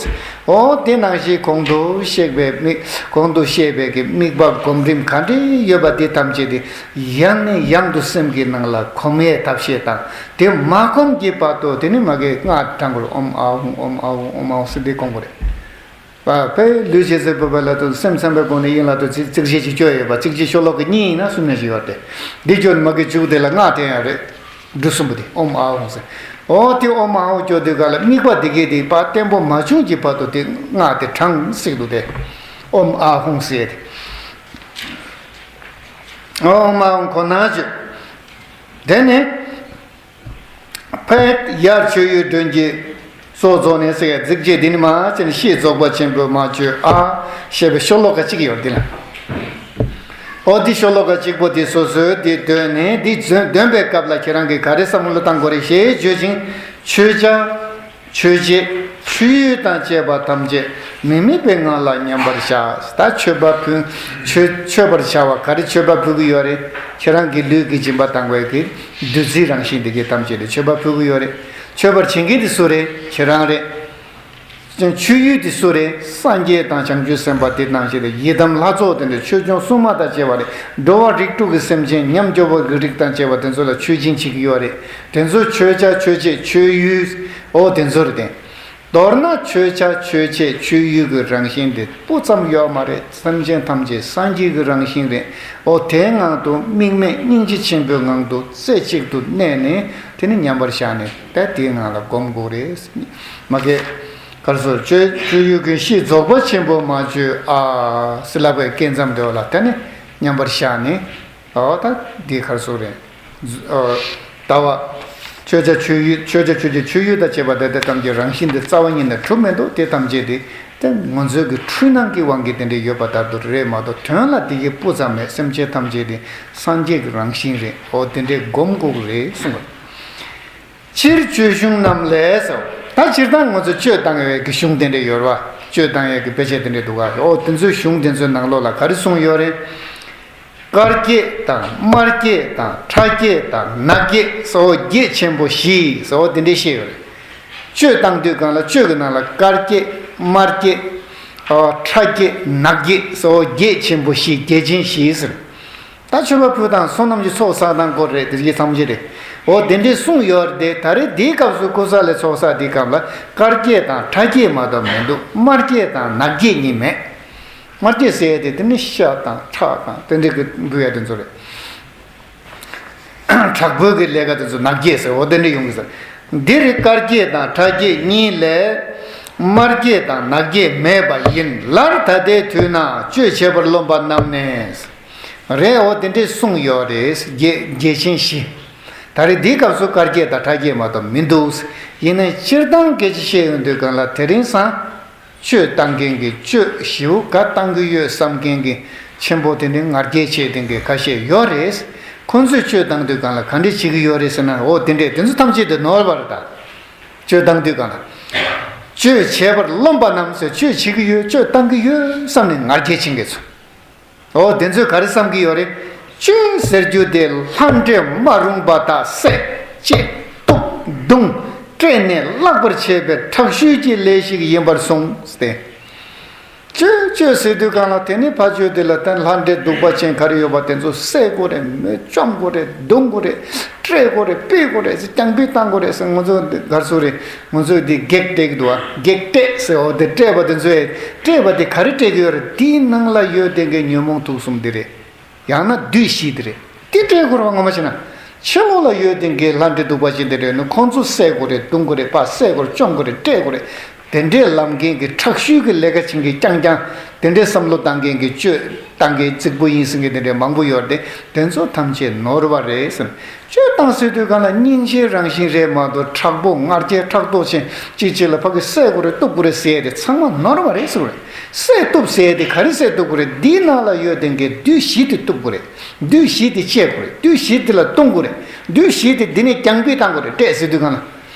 ཨོ་དེ་ནང་བཞིན་གོང་དུ་བཤད་པའི་དམིགས་གོང་དུ་བཤད་པའི་གི་དམིགས་པ་སྒོམ་རིམ་ག་འདྲས་ཡོད་པ་དེ་ཐམས་ཅད་དེ། ཡང་ནས་ཡང་དུ་སེམས་ཀྱི་ནང་ལ་གོམས་ཡས་ཐབས་ཤེས་དང་། དེ་མ་གོམས་ཀྱི་བར་དུ་དེ་ནི་མ་གི་སྔགས་བགྲང་དགོས་རེད། ཨོཾ་ཨཱཿཧཱུྃ་ཨོཾ་ཨཱཿཧཱུྃ་ཨོཾ་ཨཱཿཧཱུྃ་ཟེར་དེ་གོམས་དགོས་རེད། པ་ཕའི་ལུས་ཅན་ཟེར་བུ་པ་ལ་དུ་སེམས་ཚིམ་པའི་སྒོ་ནས་ཡིན་ལ་དུ་ཚིག་ཚིགས་བཅད་ཅིག་བཅོས་ཡོད་པ། ཚིགས་བཅད་ཤོ་ལོ་ཀ་གཉིས་ཡིན་ན་གསུམ་ཡང་ཞིག་ཡོད་དེ། འདི་བཅོས་ནས་མ་གི་མཇུག་དེ་ལ་སྔགས་བསྟན་ཡ་རེད། འབྲུ་གསུམ་པོ་དེ་ཨོཾ་ཨཱཿཧཱུྃ་ཟེར། ཨོ་དེ་ཨོཾ་ཨཱཿཧཱུྃ་བཅོས་དུས་ག་ལ་དམིགས་པ་དེ་གའི་དེ་པ་བརྟན་པོ་མ་བྱུང་གི་བར་དུ་དེ་སྔགས་དེ་བགྲང་སྲིད་དུ་དེ། ཨོཾ་ཨཱཿཧཱུྃ་ཟེར་དེ། ཨོཾ་ཨཱཿཧཱུྃ་ཁོ་ན་བརྗོད། དེ་ནས་ཕར་ཡར་མཆོད་ཡུལ་མགྲོན་གྱི་སོ་རྫོགས་ནས་ཟེར་ཡ་ཚིགས་བཅད་འདི་ནི་མ་ཅན་ཤེས་རྫོགས་པ་ཆེན་པོས་མ་བརྗོད་ཨ་ཞེས་པའི་ཤོ་ལོ་ཀ་གཅིག་ཡོད་འདི་ལ། ཨོ་འདི་ཤོ་ལོ་ཀ་གཅིག་པོ་འདི་སོ་སོའི་འདི་འདོན་ནས་འདི་འདོན་པའི་སྐབས་ལ་ཁྱེད་རང་གིས་ག་རེ་བསམ་བློ་བཏང་དགོས་རེད་ཞེས་བརྗོད་ཅིང་མཆོད་བྱ། མཆོད་བྱེད། མཆོད་ཡུལ་དང་བཅས་པ་ཐམས་ཅད་མི་དམིགས་པའི་ངང་ལ་མཉམ་པར་བཞག་ད་མཆོད་པ་ཕུལ། མཆོད་མཆོད་པར་བྱ་བ་ག་རེ་མཆོད་པ་ཕུལ་གྱི་ཡོད་རེད། ཁྱེད་རང་གི་ལུས་ཀྱི་སྦྱིན་པ་བཏང་བའི་གི་བདུད་རྩིའི་རང་བཞིན་དེ་གའི་ཐམས་ཅད་ལ་མཆོད་པ་ཕུལ་གྱི་ཡོད་རེད། མཆོད་པར་བྱེད་མཁན་དེ་སུ་རེད། ཁྱེད་རང་རེད། མཆོད་ཡུལ་དེ་སུ་རེད། སངས་རྒྱས་དང་བྱང་ཆུབ་སེམས་དཔའ་དེ་ནང་བཞིན་དུ་ཡི་དམ་ལྷ་ཚོགས་དེ་འདྲ་ཆོས་སྐྱོང་སྲུང་མ་དང་བཅས་པ་རེད། འགྲོ་བ་རིགས་དྲུག་གི་སེམས་ཅན་ཉམས་སྐྱོ་བོ་གི་རིགས་དང་བཅས་པ་དེ་ཚོ་ལ་མཆོད་སྦྱིན་བྱེད་ཀྱི་ཡོད་རེད། དེ་ཚོ་མཆོད་བྱ་མཆོད་བྱེད་མཆོད་ཡུལ། ཨོ་དེ་ཚོ་རེད་དེ། མདོར་ན་མཆོད་བྱ་མཆོད་བྱེད་མཆོད་ཡུལ་གྱི་རང་བཞིན་དེ་སྤུ་ཙམ་ཡོད་མ་རེད། སེམས་ཅན་ཐམས་ཅད་སངས་རྒྱས་ཀྱི་རང་བཞིན་རེད། ཨོ་དེའི་ངང་དུ་དམིགས་མེད་སྙིང་རྗེ་ཆེན་པོའི་ངང་དུ་རྩེ་གཅིག་ཏུ་གནས་ནས་དེ་ནི་མཉམ་པར་བཞག་ནས་ད་དེའི་ངང་ལ་སྒོམ་དགོས་རེད། མ་གི་གར་སོ་མཆོད་མཆོད་ཡུལ་གྱི་ཤེས་རྫོགས་པ་ཆེན་པོ་མ་བརྗོད་ཨ་སི་ལ་པའི་སྐད་མཚམས་དེ་བ་ལ་དེ་ནི་མཉམ་པར་བཞག་ནས། ཨོ་ད་འདི་གར་སོ་རེད། ཨོ་ལྟ་བ། མཆོད་བྱ་མཆོད་ཡུལ་མཆོད་བྱ་མཆོད་བྱེད་མཆོད་ཡུལ་དང་བཅས་པ་དེ་དག་ཐམས་ཅད་རང་བཞིན་དེ་རྩ་བ་ཉིད་ནས་གྲུབ་མི་འདུག་དེ་ཐམས་ཅད་དེ་དེ་ང་ཚོའི་གི་འཁྲུལ་སྣང་གི་དབང་གིས་དེ་འདྲས་ཡོད་པ་ལྟར་དུ་རེད་མ་གཏོགས་དོན་ལ་དེ་གི་སྤུ་ཙམ་མེད། སེམས་ཅན་ཐམས་ཅད་དེ་སངས་རྒྱས་ཀྱི་རང་བཞིན་རེད། ཨོ་དེ་འདྲས་སྒོམ་དགོས་ཀྱི་རེད་གསུངས་པ། སྤྱིར་མཆོད་གཞུང་རྣམས་ལས་སོ། ད་སྤྱིར་བཏང་ང་ཚོ་མཆོད་བཏང་ཡས་ཀྱི་གཞུང་དེ་འདྲས་ཡོད་རེད་བ། མཆོད་བཏང་ཡས་ཀྱི་དཔེ་ཆ་དེ་འདྲས་འདུག་ག་ཨོ་དེ་ཚོའི་གཞུང་དེ་ཚོའི་ནང་ལོགས་ལ་ག་རེ་གསུངས་ཡོད་རེད། དཀར་བསྐྱེད་དང་དམར་བསྐྱེད་དང་ཁྲ་བསྐྱེད་དང་ནག་བསྐྱེད་སོགས་བསྐྱེད་ཆེན་པོ་བཞི་སོགས་དེ་འདྲས་བཤད་ཡོད་རེད། མཆོད་བཏང་དུས་སྒང་ལ་མཆོད་ཀྱི་ནང་ལ་དཀར་བསྐྱེད་དམར་བསྐྱེད་ཨོ་ཁྲ་བསྐྱེད་ནག་བསྐྱེད་སོགས་བསྐྱེད་ཆེན་པོ་བཞི་བསྐྱེད་ཆེན་བཞི་ཟེར། ད་མཆོད་པ་ཕུལ་དང་བསོད་ནམས་ཀྱི་ཚོགས་བསགས་དང་སྐོར་རེད། དེ་གའི་ཐམས་ཅད་རེད། འོ་དེ་འདྲས་གསུངས་ཡོད་རེད་དེ། ད་རེས་འདིའི་སྐབས་སུ་ཀུ་ས་ལའི་ཚོགས་བསགས་འདིའི་སྐབས་ལ་དཀར་བསྐྱེད་དང་ཁྲ་བསྐྱེད་མ་གཏོགས་མི་འདུག་དམར་བསྐྱེད་དང་ནག་བསྐྱེད་གཉིས་མེད། དམར་བསྐྱེད་ཟེར་ཡས་དེ་དེ་ནི་ཤ་དང་ཁྲག་དང་དེ་འདྲས་ཀྱི་འབུལ་ཡ་དེ་ཚོ་རེད། དྲག་པོའི་གི་ལས་ཀ་དེ་ཚོ་ནག་བསྐྱེད་ཟེར། འོ་དེ་འདྲས་ཡོང་གི་ཟེར། འདིར་དཀར་བསྐྱེད་དང་ཁྲ་བསྐྱེད་གཉིས་ལས་དམར་བསྐྱེད་དང་ནག་བསྐྱེད་མེད་པ་ཡིན། ལར་ད་ལྟའི་དུས་ན་གཅོད་བྱེད་པར་རློམ་པ་རྣམས་ནི། རེད། འོ་དེ་འདྲས་གསུངས་ཡོད་རེད། བསྐྱེད་བསྐྱེད་ཆེན་བཞི། ད་རེས་འདིའི་སྐབས་སུ་དཀར་བསྐྱེད་དང་ཁྲ་བསྐྱེད་མ་གཏོགས་མི་འདུག་ཡིན་ནའི་སྤྱིར་བཏང་སྐད་ཆ་བཤད་ཡོང་དུས་སྒང་ལ་དེ་རིང་སང་གཅོད་བཏང་མཁན་གྱི་གཅོད་ཞེ་པོ་ག་བཏང་གི་ཡོད་བསམ་མཁན་གྱི་ཆེན་པོ་དེ་འདྲའི་ང་རྒྱལ་བྱེད་མཁན་གྱི་ཁ་ཤས་ཡོད་རེད། ཁོང་ཚོས་གཅོད་བཏང་དུས་སྒང་ལ་ག་འདྲས་བྱེད་ཀྱི་ཡོད་རེད་ཟེར་ན། འོ་དེ་འདྲས་དེ་ཚོ་ཐམས་ཅད་དེ་ནོར་བ་རེད་ད། གཅོད་བཏང་དུས་སྒང་ལ། གཅོད་བྱེད་པར་རློམ་པ་རྣམས་ཟེར། གཅོད་བྱེད་ཀྱི་ཡོད། གཅོད་བཏང་གི་ཡོད་བསམ་ནས་ང་རྒྱལ་ཕྱིན་མཁན་ཚོ། འོ་དེ་ཚོས་ག་རེ་བསམ་གྱི་ཡོད་རེད། གཅོད་ཟེར་རྒྱུ་དེ་ལྷ་འདྲེ་མ་རུངས་པ་དག་བསད་བཅད་གཏུབ་བརྡུང་བསྐྲད་ནས་བརླག་པར་བྱེད་པའི་དྲག་ཤུལ་གྱི་ལས་ཤིག་ཡིན་པར་གསུངས་ཏེ། གཅོད་གཅོད་ཟེར་དུས་སྒང་ལ་དེ་ནི་ཕར་གཅོད་དེ་ལ་བརྟེན་ལྷ་འདྲེ་གདུག་པ་ཅན་ག་རེ་ཡོད་པ་དེ་ཚོ་བསད་དགོས་རེད། མེ་བཅོམ་དགོས་རེད། བརྡུང་དགོས་རེད། སྤྲད་དགོས་རེད། སྤེལ་དགོས་རེད་ཟེར། རྐྱང་སྤེལ་བཏང་དགོས་རེད་ཟེར། ང་ཚོ་འདི་གར་སོ་རེད། ང་ཚོས་འདི་བགེགས་སྤྲད་ཀྱི་འདུག་བ། བགེགས་སྤྲད་ཟེར། འོ་དེ་སྤྲད་པ་དེ་ཚོས་སྤྲད་པ་དེ་ག་རེ་སྤྲད་ཀྱི་ཡོད་རེད། དེའི་ནང་ལ་ཡོད་དེ་གའི་ཉོན་མོངས་དུག་གསུམ་དེ་རེད། ཡང་ན་བདུད་བཞི་དེ་རེད། དེ་སྤྲད་དགོས་རེད་བ། ངོ་མ་བྱས་ན། ཕྱི་ལོགས་ལ་ཡོད་དེ་གའི་ལྷ་འདྲེ་གདུག་པ་ཅན་དེ་རེད་ནི། ཁོང་ཚོ་བསད་དགོས་རེད། བརྡུང་དགོས་རེད། ཕར་བསད་དགོས་རེད། བཅོམ་དགོས་རེད། བསྲེག་དགོས་རེད། དེ་འདྲའི་ལབ་མཁན་གྱི་ཁྲག་ཤུལ་གྱི་ལས་ཀ་བྱེད་མཁན། རྐྱང་རྐྱང་དེ་འདྲའི་བསམ་བློ་བཏང་མཁན་གྱི། སྤྱོད་བཏང་མཁན་རྫིག་པོ་ཡིན་ཟེར་མཁན་དེ་འདྲའི་མང་པོ་ཡོད་རེད་དེ། དེ་ཚོ་ཐམས་ཅད་ནོར་བ་རེད་ཟེར། སྤྱོད་བཏང་ཟེར་དུས་གང་ལ་སྙིང་རྗེའི་རང་བཞིན་རེད་མ་གཏོགས། དྲག་པོ་ང་རྒྱལ་ཕྲག་དོག་ཅན་གཅིག་གཅིག་ལ་ཕ་གི་བསད་དགོས་རེད། གཏུབ་དགོས་རེད་ཟེར་ཡ་དེ་ཚང་མ་ནོར་བ་རེད་ཟེར་བ་རེད། བསད་གཏུབ་ཟེར་ཡ་དེ་ག་རེ་བསད་གཏུབ་དགོས་རེད། འདིའི་ནང་ལ་ཡོད་དེ་གའི་བདུད་བཞི་དེ་གཏུབ་དགོས་རེད། བདུད་བཞི་དེ་བཅད་དགོས་རེད། བདུད་བཞི་དེ་ལ་བརྡུང་དགོས་རེད། བདུད་བཞི་དེ་འདི་ནས་རྐྱང་སྤེལ་བཏང་དགོས་རེད། སྤྲད་ཟེར་དུས་གང་ལ།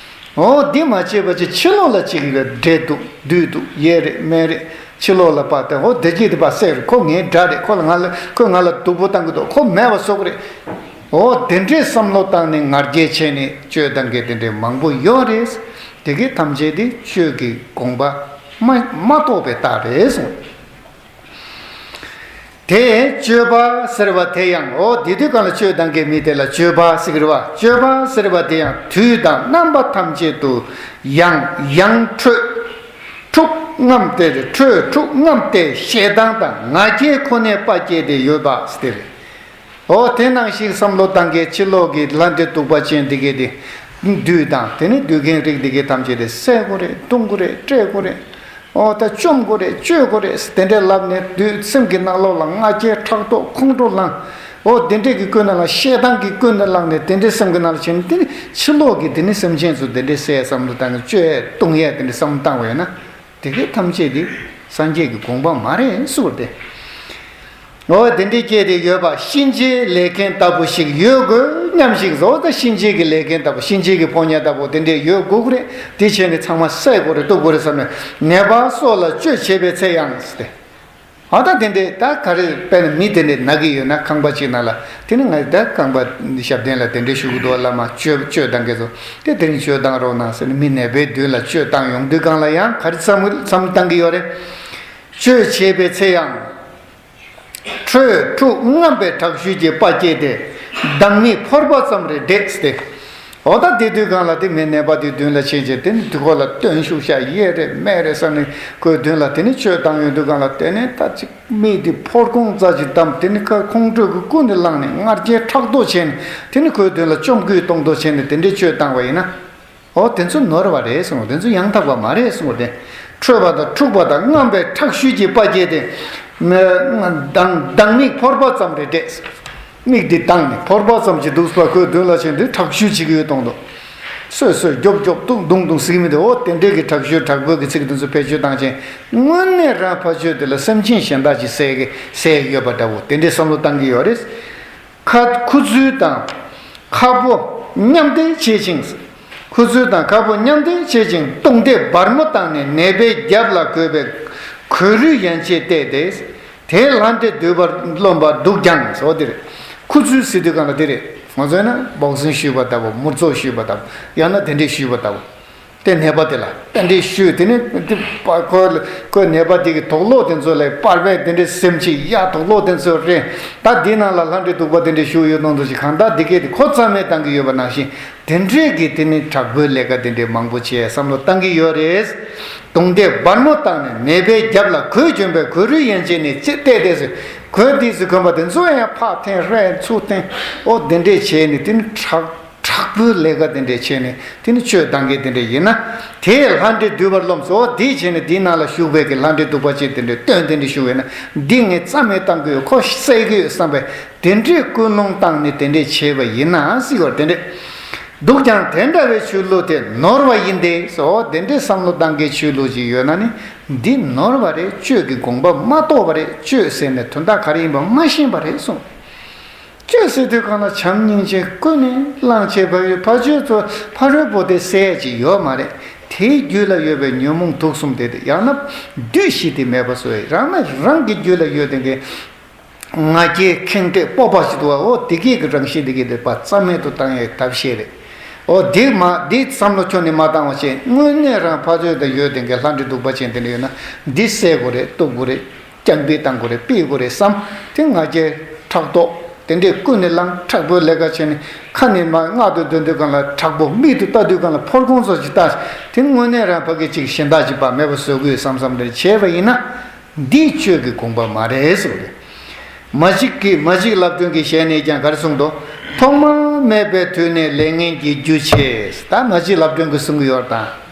འོ་འདི་མ་བྱས་པ་ཅིག་ཕྱི་ལོགས་ལ་ཅིག་ལ་འདྲེ་འདུག་བདུད་འདུག་ཡས་རེད། སྨན་རེད། ཕྱི་ལོགས་ལ་ཕར་དེ། འོ་བདེ་སྐྱིད་དེ་ཕར་བསད་རེད། ཁོ་ངའི་དགྲ་རེད། ཁོ་ལ་ང་ལ། ཁོས་ང་ལ་སྡུག་པོ་བཏང་གི་འདུག་ཁོ་མེད་པ་བཟོ་གི་རེད། འོ་དེ་འདྲའི་བསམ་བློ་བཏང་ནས་ང་རྒྱལ་བྱས་ནས་སྤྱོད་བཏང་མཁན་དེ་འདྲའི་མང་པོ་ཡོད་རེད། དེ་གའི་ཐམས་ཅད་དེ་སྤྱོད་ཀྱི་དགོངས་པ་མ་མ་རྟོགས་པའི་རྟགས་རེད་གསུངས། དེ་སྤྱོད་པ་ཟེར་བ་དེ་ཡང་། འོ་དེ་དུས་གང་ལ་སྤྱོད་བཏང་མཁན་མི་དེ་ལ་སྤྱོད་པ་ཟེར་གི་རེད་བ། སྤྱོད་པ་ཟེར་བ་དེ་ཡང་དུས་དང་རྣམ་པ་ཐམས་ཅད་དུ་ཡང་ཡང་ཁྲོས་འཁྲུག་རྔམ་སྟེ། ཁྲོས་འཁྲུག་རྔམ་སྟེ་ཞེ་སྡང་དང་ང་རྒྱལ་ཁོ་ནས་དཔའ་བསྐྱེད་དེ་ཡོད་པ་ཟེར་ཏེ་རེད། འོ་དེ་ནང་བཞིན་བསམ་བློ་བཏང་མཁན། ཕྱི་ལོགས་ཀྱི་ལྷ་འདྲེ་གདུག་པ་ཅན་འདི་གའི་དེ། བདུད་དང་དེ་ནི་བདུད་རྒན་རིགས་འདི་གའི་ཐམས་ཅད་དེ་བསད་དགོས་རེད། བརྡུང་དགོས་རེད། སྤྲད་དགོས་རེད། འོ་ད་བཅོམ་དགོས་རེད། གཅོད་དགོས་རེད། དེ་འདྲ་ལབ་ནས་བདུད་སེམས་ཀྱི་ནང་ལོགས་ལ་ང་རྒྱལ་ཕྲག་དོག་ཁོང་ཁྲོ་ལངས། འོ་དེ་འདྲས་ཀྱི་ཀུན་ནས་ལངས། ཞེ་སྡང་གི་ཀུན་ནས་ལངས་ནས་དེ་འདྲས་སེམས་ཀྱི་ནང་ལ་བྱས་ནས། དེ་ནི་ཕྱི་ལོགས་ཀྱི་དེ་ནི་སེམས་ཅན་ཚོ་དེ་འདྲས་བསད་བསམ་བློ་བཏང་ནས། གཅོད་བརྡུང་ཡས་དེ་འདྲས་བསམ་བློ་བཏང་བ་ཡིན་ན། དེ་གའི་ཐམས་ཅད་དེ་སངས་རྒྱས་ཀྱི་དགོངས་པ་མ་རེད་གསུངས་ཏེ། འོ་དེ་འདྲའི་སྐད་དེ་ཡོད་པ་གཤིན་རྗེའི་ལས་མཁན་ལྟ་བུ་ཞིག་ཡོད་དགོས་སྙམ་ཞིག་འོ་ད་གཤིན་རྗེ་གི་ལས་མཁན་ལྟ་བུ། གཤིན་རྗེ་གི་ཕོ་ཉ་ལྟ་བུ་དེ་འདྲས་ཡོད་དགོས་ཀྱི་རེད། དེ་བྱས་ནས་ཚང་མ་བསད་དགོས་རེད། གཏུབ་དགོས་རེད་བསམ་ནས། ནད་པ་སོགས་ལ་གཅོད་བྱེད་པའི་ཚེ་ཡང་ཟེར་ཏེ། འོ་ད་དེ་འདྲས་ད་ག་རེ། དཔེར་ན་མི་དེ་འདྲས་ན་གི་ཡོད་ན་ཁང་པ་གཅིག་ནང་ལ། དེ་ནི་ང་ད་ཁང་པ་ཞབས་བརྟན་ལ་དེ་འདྲས་ཞུ་གི་འདུག་བླ་མ་གཅོད་གཅོད་བཏང་མཁན་ཚོ། དེ་དེ་རིང་གཅོད་བཏང་རོགས་གནང་ཟེར་ནས་མི་ནད་པའི་མདུན་ལ་གཅོད་བཏང་ཡོང་དུས་གང་ལ་ཡང་ག་རེ་བསམ་བསམ་བཏང་གི་ཡོད་རེད། གཅོད་བྱེད་པའི་ཚེ་ཡང་། ཁྲོས་འཁྲུག་རྔམ་པའི་དྲག་ཤུལ་གྱིས་དཔའ་བསྐྱེད་དེ། སྡང་མིག་ཕོར་པ་ཙམ་རེ་བསྒྲེགས་ཏེ། འོ་ད་དེ་དུས་གང་ལ་དེ་མི་ནད་པ་དེ་མདུན་ལ་ཕྱིན་བྱས། དེ་ནི་དེ་ཁོ་ལ་བཏོན་བཞག་ཤག་ཡས་རེད། སྨན་རེད་བསམ་ནས་ཁོའི་མདུན་ལ་དེ་ནི་གཅོད་བཏང་ཡོང་དུས་གང་ལ། དེ་ནི་ད་ཅིག་མིག་དེ་ཕོར་གོང་ཙམ་ཅིག་བསྡམས། དེ་ནི་ཁ་ཁོང་ཁྲོ་གི་ཀུན་ནས་ལངས་ནས་ང་རྒྱལ་ཕྲག་དོག་བྱས་ནས། དེ་ནི་ཁོའི་མདུན་ལ་བཅོམ་རྐུན་གཏོང་དོགས་བྱས་ནས་དེ་འདྲའི་གཅོད་བཏང་བ་ཡིན་ན། འོ་དེ་ཚོ་ནོར་བ་རེད་གསུངས། དེ་ཚོ་ཡང་དག་པ་མ་རེད་གསུངས་ཏེ། ཁྲོས་པ་དང་འཁྲུག་པ་དང་རྔམ་པའི་ཁྲག་ཤུལ་གྱིས་དཔའ་བསྐྱེད་དེ། མ་སྡང་སྡང་མིག་ཕོར་པ་ཙམ་རེ་བསྒྲེགས། མིག་འདི་བཏང་ནས་ཕོར་པ་ཙམ་གྱི་འདུག་པ། ཁོའི་མདུན་ལ་ཕྱིན་དུས་ཁྲག་ཤུལ་བྱེད་ཀྱི་ཡོད་མཐོང་དུས། སོད་སོད་རྒྱོབ་རྒྱོབ་རྡུང་རྡུང་རྡུང་ཟེར་གྱི་མི་འདུག་འོ་དེ་འདྲས་ཀྱི་ཁྲག་ཤུལ་དྲག་པོའི་གི་ཚིག་དེ་ཚོ་བེད་སྤྱོད་བཏང་བྱས། དངོས་གནས་རང་ཕར་ཕྱོགས་དེ་ལ་སེམས་ཅན་གཞན་དག་ཅིག་བསད་ཀྱི་བསད་ཀྱི་ཡོད་པ་འདྲ་བོ་དེ་འདྲས་བསམ་བློ་བཏང་གི་ཡོད་རེད། ཁ། ཁུ་ཚུར་དང་ཁ་སྤུ་མཉམ་འདེགས་བྱེད་ཅིང་། ཁུ་ཚུར་དང་ཁ་སྤུ་མཉམ་འདེགས་བྱེད་ཅིང་། བརྡུང་སྟེ་སྦར་མོ་བཏང་ནས་ནད་པའི་རྒྱབ་ལ་གོས་པའི་གོས་རུས་ཡན་ཆད་བཏེགས་ཏེ། དེས་ལྷ་འདྲེ་འདུལ་བར་རློམ་པ་འདུག་ཀྱང་ཟེར་བ་དེ་རེད། ཁུ་ཚུར་ཟེར་དུས་གང་ལ་དེ་རེད། ང་ཚོས་ན་བོག་སིང་ཞུས་པ་ལྟ་བུ། མུར་ཙོག་ཞུས་པ་ལྟ་བུ། ཡང་ན་དེ་འདྲས་ཞུས་པ་ལྟ་བུ། དེ་ནད་པ་དེ་ལ་དེ་འདྲས་ཞུས། དེ་ནི་དེ་པ་ཁོ་ཁོའི་ནད་པ་དེ་གི་དོགས་སློག་དེ་ཚོ་ལ་པར་བས་དེ་འདྲས་སེམས་ཅིག་ཡ་དོགས་སློག་དེ་ཚོ་རེད། ད་འདི་ནང་ལ་ལྷ་འདྲེ་གདུག་པ་དེ་འདྲས་ཞུགས་ཡོད་མཐོང་དུས་ཅིག་གང་ལྟར་འདི་གས་དེ་ཁོ་རྩ་མེད་བཏང་གི་ཡོད་པ་ནང་བཞིན། དེ་འདྲས་ཀྱི་དེ་ནི་དྲག་པོའི་ལས་ཀ་དེ་འདྲས་མང་པོ་བྱས་བསམ་བློ་བཏང་གི་ཡོད་རེད། བརྡུངས་ཏེ་སྦར་མོ་བཏང་ནས་ནད་པའི་རྒྱབ་ལ་གོས་གྱོན་པའི་གོས་རུས་ཡན་ཆད་ནས་བཏེགས་ཏེ་ཟེར། གོས་དེ་ཚོ་གོན་པ་དེ་ཚོ་ཡང་ཕར་འཐེན་རེ་ཚུར་འཐེན། ཨོ་དེ་འདྲས་བྱས་ནས་དེ་ནི་དྲག་དྲག་པོའི་ལས་ཀ་དེ་འདྲས་བྱས་ནས་དེ་ནི་གཅོད་བཏང་མཁན་དེ་འདྲས་ཡིན་ན། དེས་ལྷ་འདྲེ་འདུལ་བར་རློམ་ཟེར། ཨོ་དེ་བྱས་ནས་དེའི་ནང་ལ་ཞུགས་པའི་གི་ལྷ་འདྲེ་གདུག་པ་ཅན་དེ་འདྲས་སྟོན་དེ་འདྲས་ཞུགས་པས་ན། འདི་ངས་རྩ་མེད་བཏང་གི་ཡོད། ཁོ་བསད་ཀྱི་ཡོད་བསམ་པའི་དེ་འདྲས་ཀུན་སློང་བཏང་ནས་དེ་འདྲས་བྱས་པ་ཡིན་ན་ཟེར་བ་དེ་འདྲས། འདུག་ཀྱང་དེ་འདྲ་བའི་ཆོས་ལུགས་དེ་ནོར་བ་ཡིན་ཏེ་ཟེར། ཨོ་དེ་འདྲས་བསམ་བློ་བཏང་མཁན་ཆོས་ལུགས་ཅིག་ཡོད་ན་ནི། འདི་ནོར་བ་རེད། གཅོད་ཀྱི་དགོངས་པ་མ་རྟོགས་པ་རེད། གཅོད་ཟེར་ནས་དོན་དག་ག་རེ་ཡིན་པ་མ་ཤེས་པ་རེད་གསུངས། གཅོད་ཟེར་དུས་གང་ལ་བྱམས་སྙིང་རྗེ་ཀུན་ནས་བླངས་བྱས་པ་ཡོད། ཕ་ཆོས་ཚོ་ཕ་རོལ་པོ་དེ་བསད་ཡས་ཅིག་ཡོད་མ་རེད། དེའི་རྒྱུད་ལ་ཡོད་པའི་ཉོན་མོངས་དུག་གསུམ་དེ་དེ་ཡང་ན་བདུད་བཞི་དེ་མེད་པ་བཟོ་ཡས། རང་ན་རང་གི་རྒྱུད་ལ་ཡོད་དེ་གའི་ང་རྒྱལ་ཁེངས་དྲེགས་སྤོབས་པ་ཞིག་འདུག་བ། ཨོ་དེ་གའི་གི་རང་བཞིན་དེ་གའི་དེ་པ་རྩ་མེད་དུ་བཏང་ཡས་ཐབས་ཤེས་རེད། ཨོ་དེ་མ་དེ་བསམ་བློ་ཁྱོན་ནས་མ་བཏང་བ་བྱས། དངོས་གནས་རང་ཕ་ཆོས་དང་ཡོད་དེ་གའི་ལྷ་འདྲེ་གདུག་པ་ཅན་དེ་འདྲ་ཡོད་ན་འདི་བསད་དགོས་རེད། གཏུབ་དགོས་རེད། རྐྱང་སྤེལ་བཏང་དགོས་རེད། སྤེལ་དགོས་རེད་བསམ། དེ་ང་རྒྱལ་ཕྲག་དོག་དེ་འདྲས་ཀུན་ནས་བསླངས། དྲག་པོའི་ལས་ཀ་བྱས་ནས་ཁ་ནས་མར་མངགས་ཏེ་འདོན་དུས་སྒང་ལ། དྲག་པོ་མིག་ཏུ་ལྟ་དུས་སྒང་ལ་ཕོར་གོང་ཚོ་ཅིག་ལྟ། དེ་དངོས་གནས་རང་ཕ་གི་ཅིག་གཞན་དག་ཅིག་ཕར་མེད་པ་བཟོ་དགོས་བསམ་བསམ་རེ་བྱས་པ་ཡིན་ན། འདི་ཆོས་ཀྱི་དགོངས་པ་མ་རེད་ཟེར་བ་རེད། མ་གཅིག་གིས། མ་གཅིག་ལབ་སྒྲོན་གྱི་ཞལ་ནས་ཀྱང་ག་རེ་གསུངས་འདུག། ཐོག་མ་མེད་པའི་དུས་ནས་ལས་ངན་གྱི་རྒྱུ་བྱས། ད་མ་གཅིག་ལབ་སྒྲོན་གྱིས་གསུང་གི་ཡོད་དང་།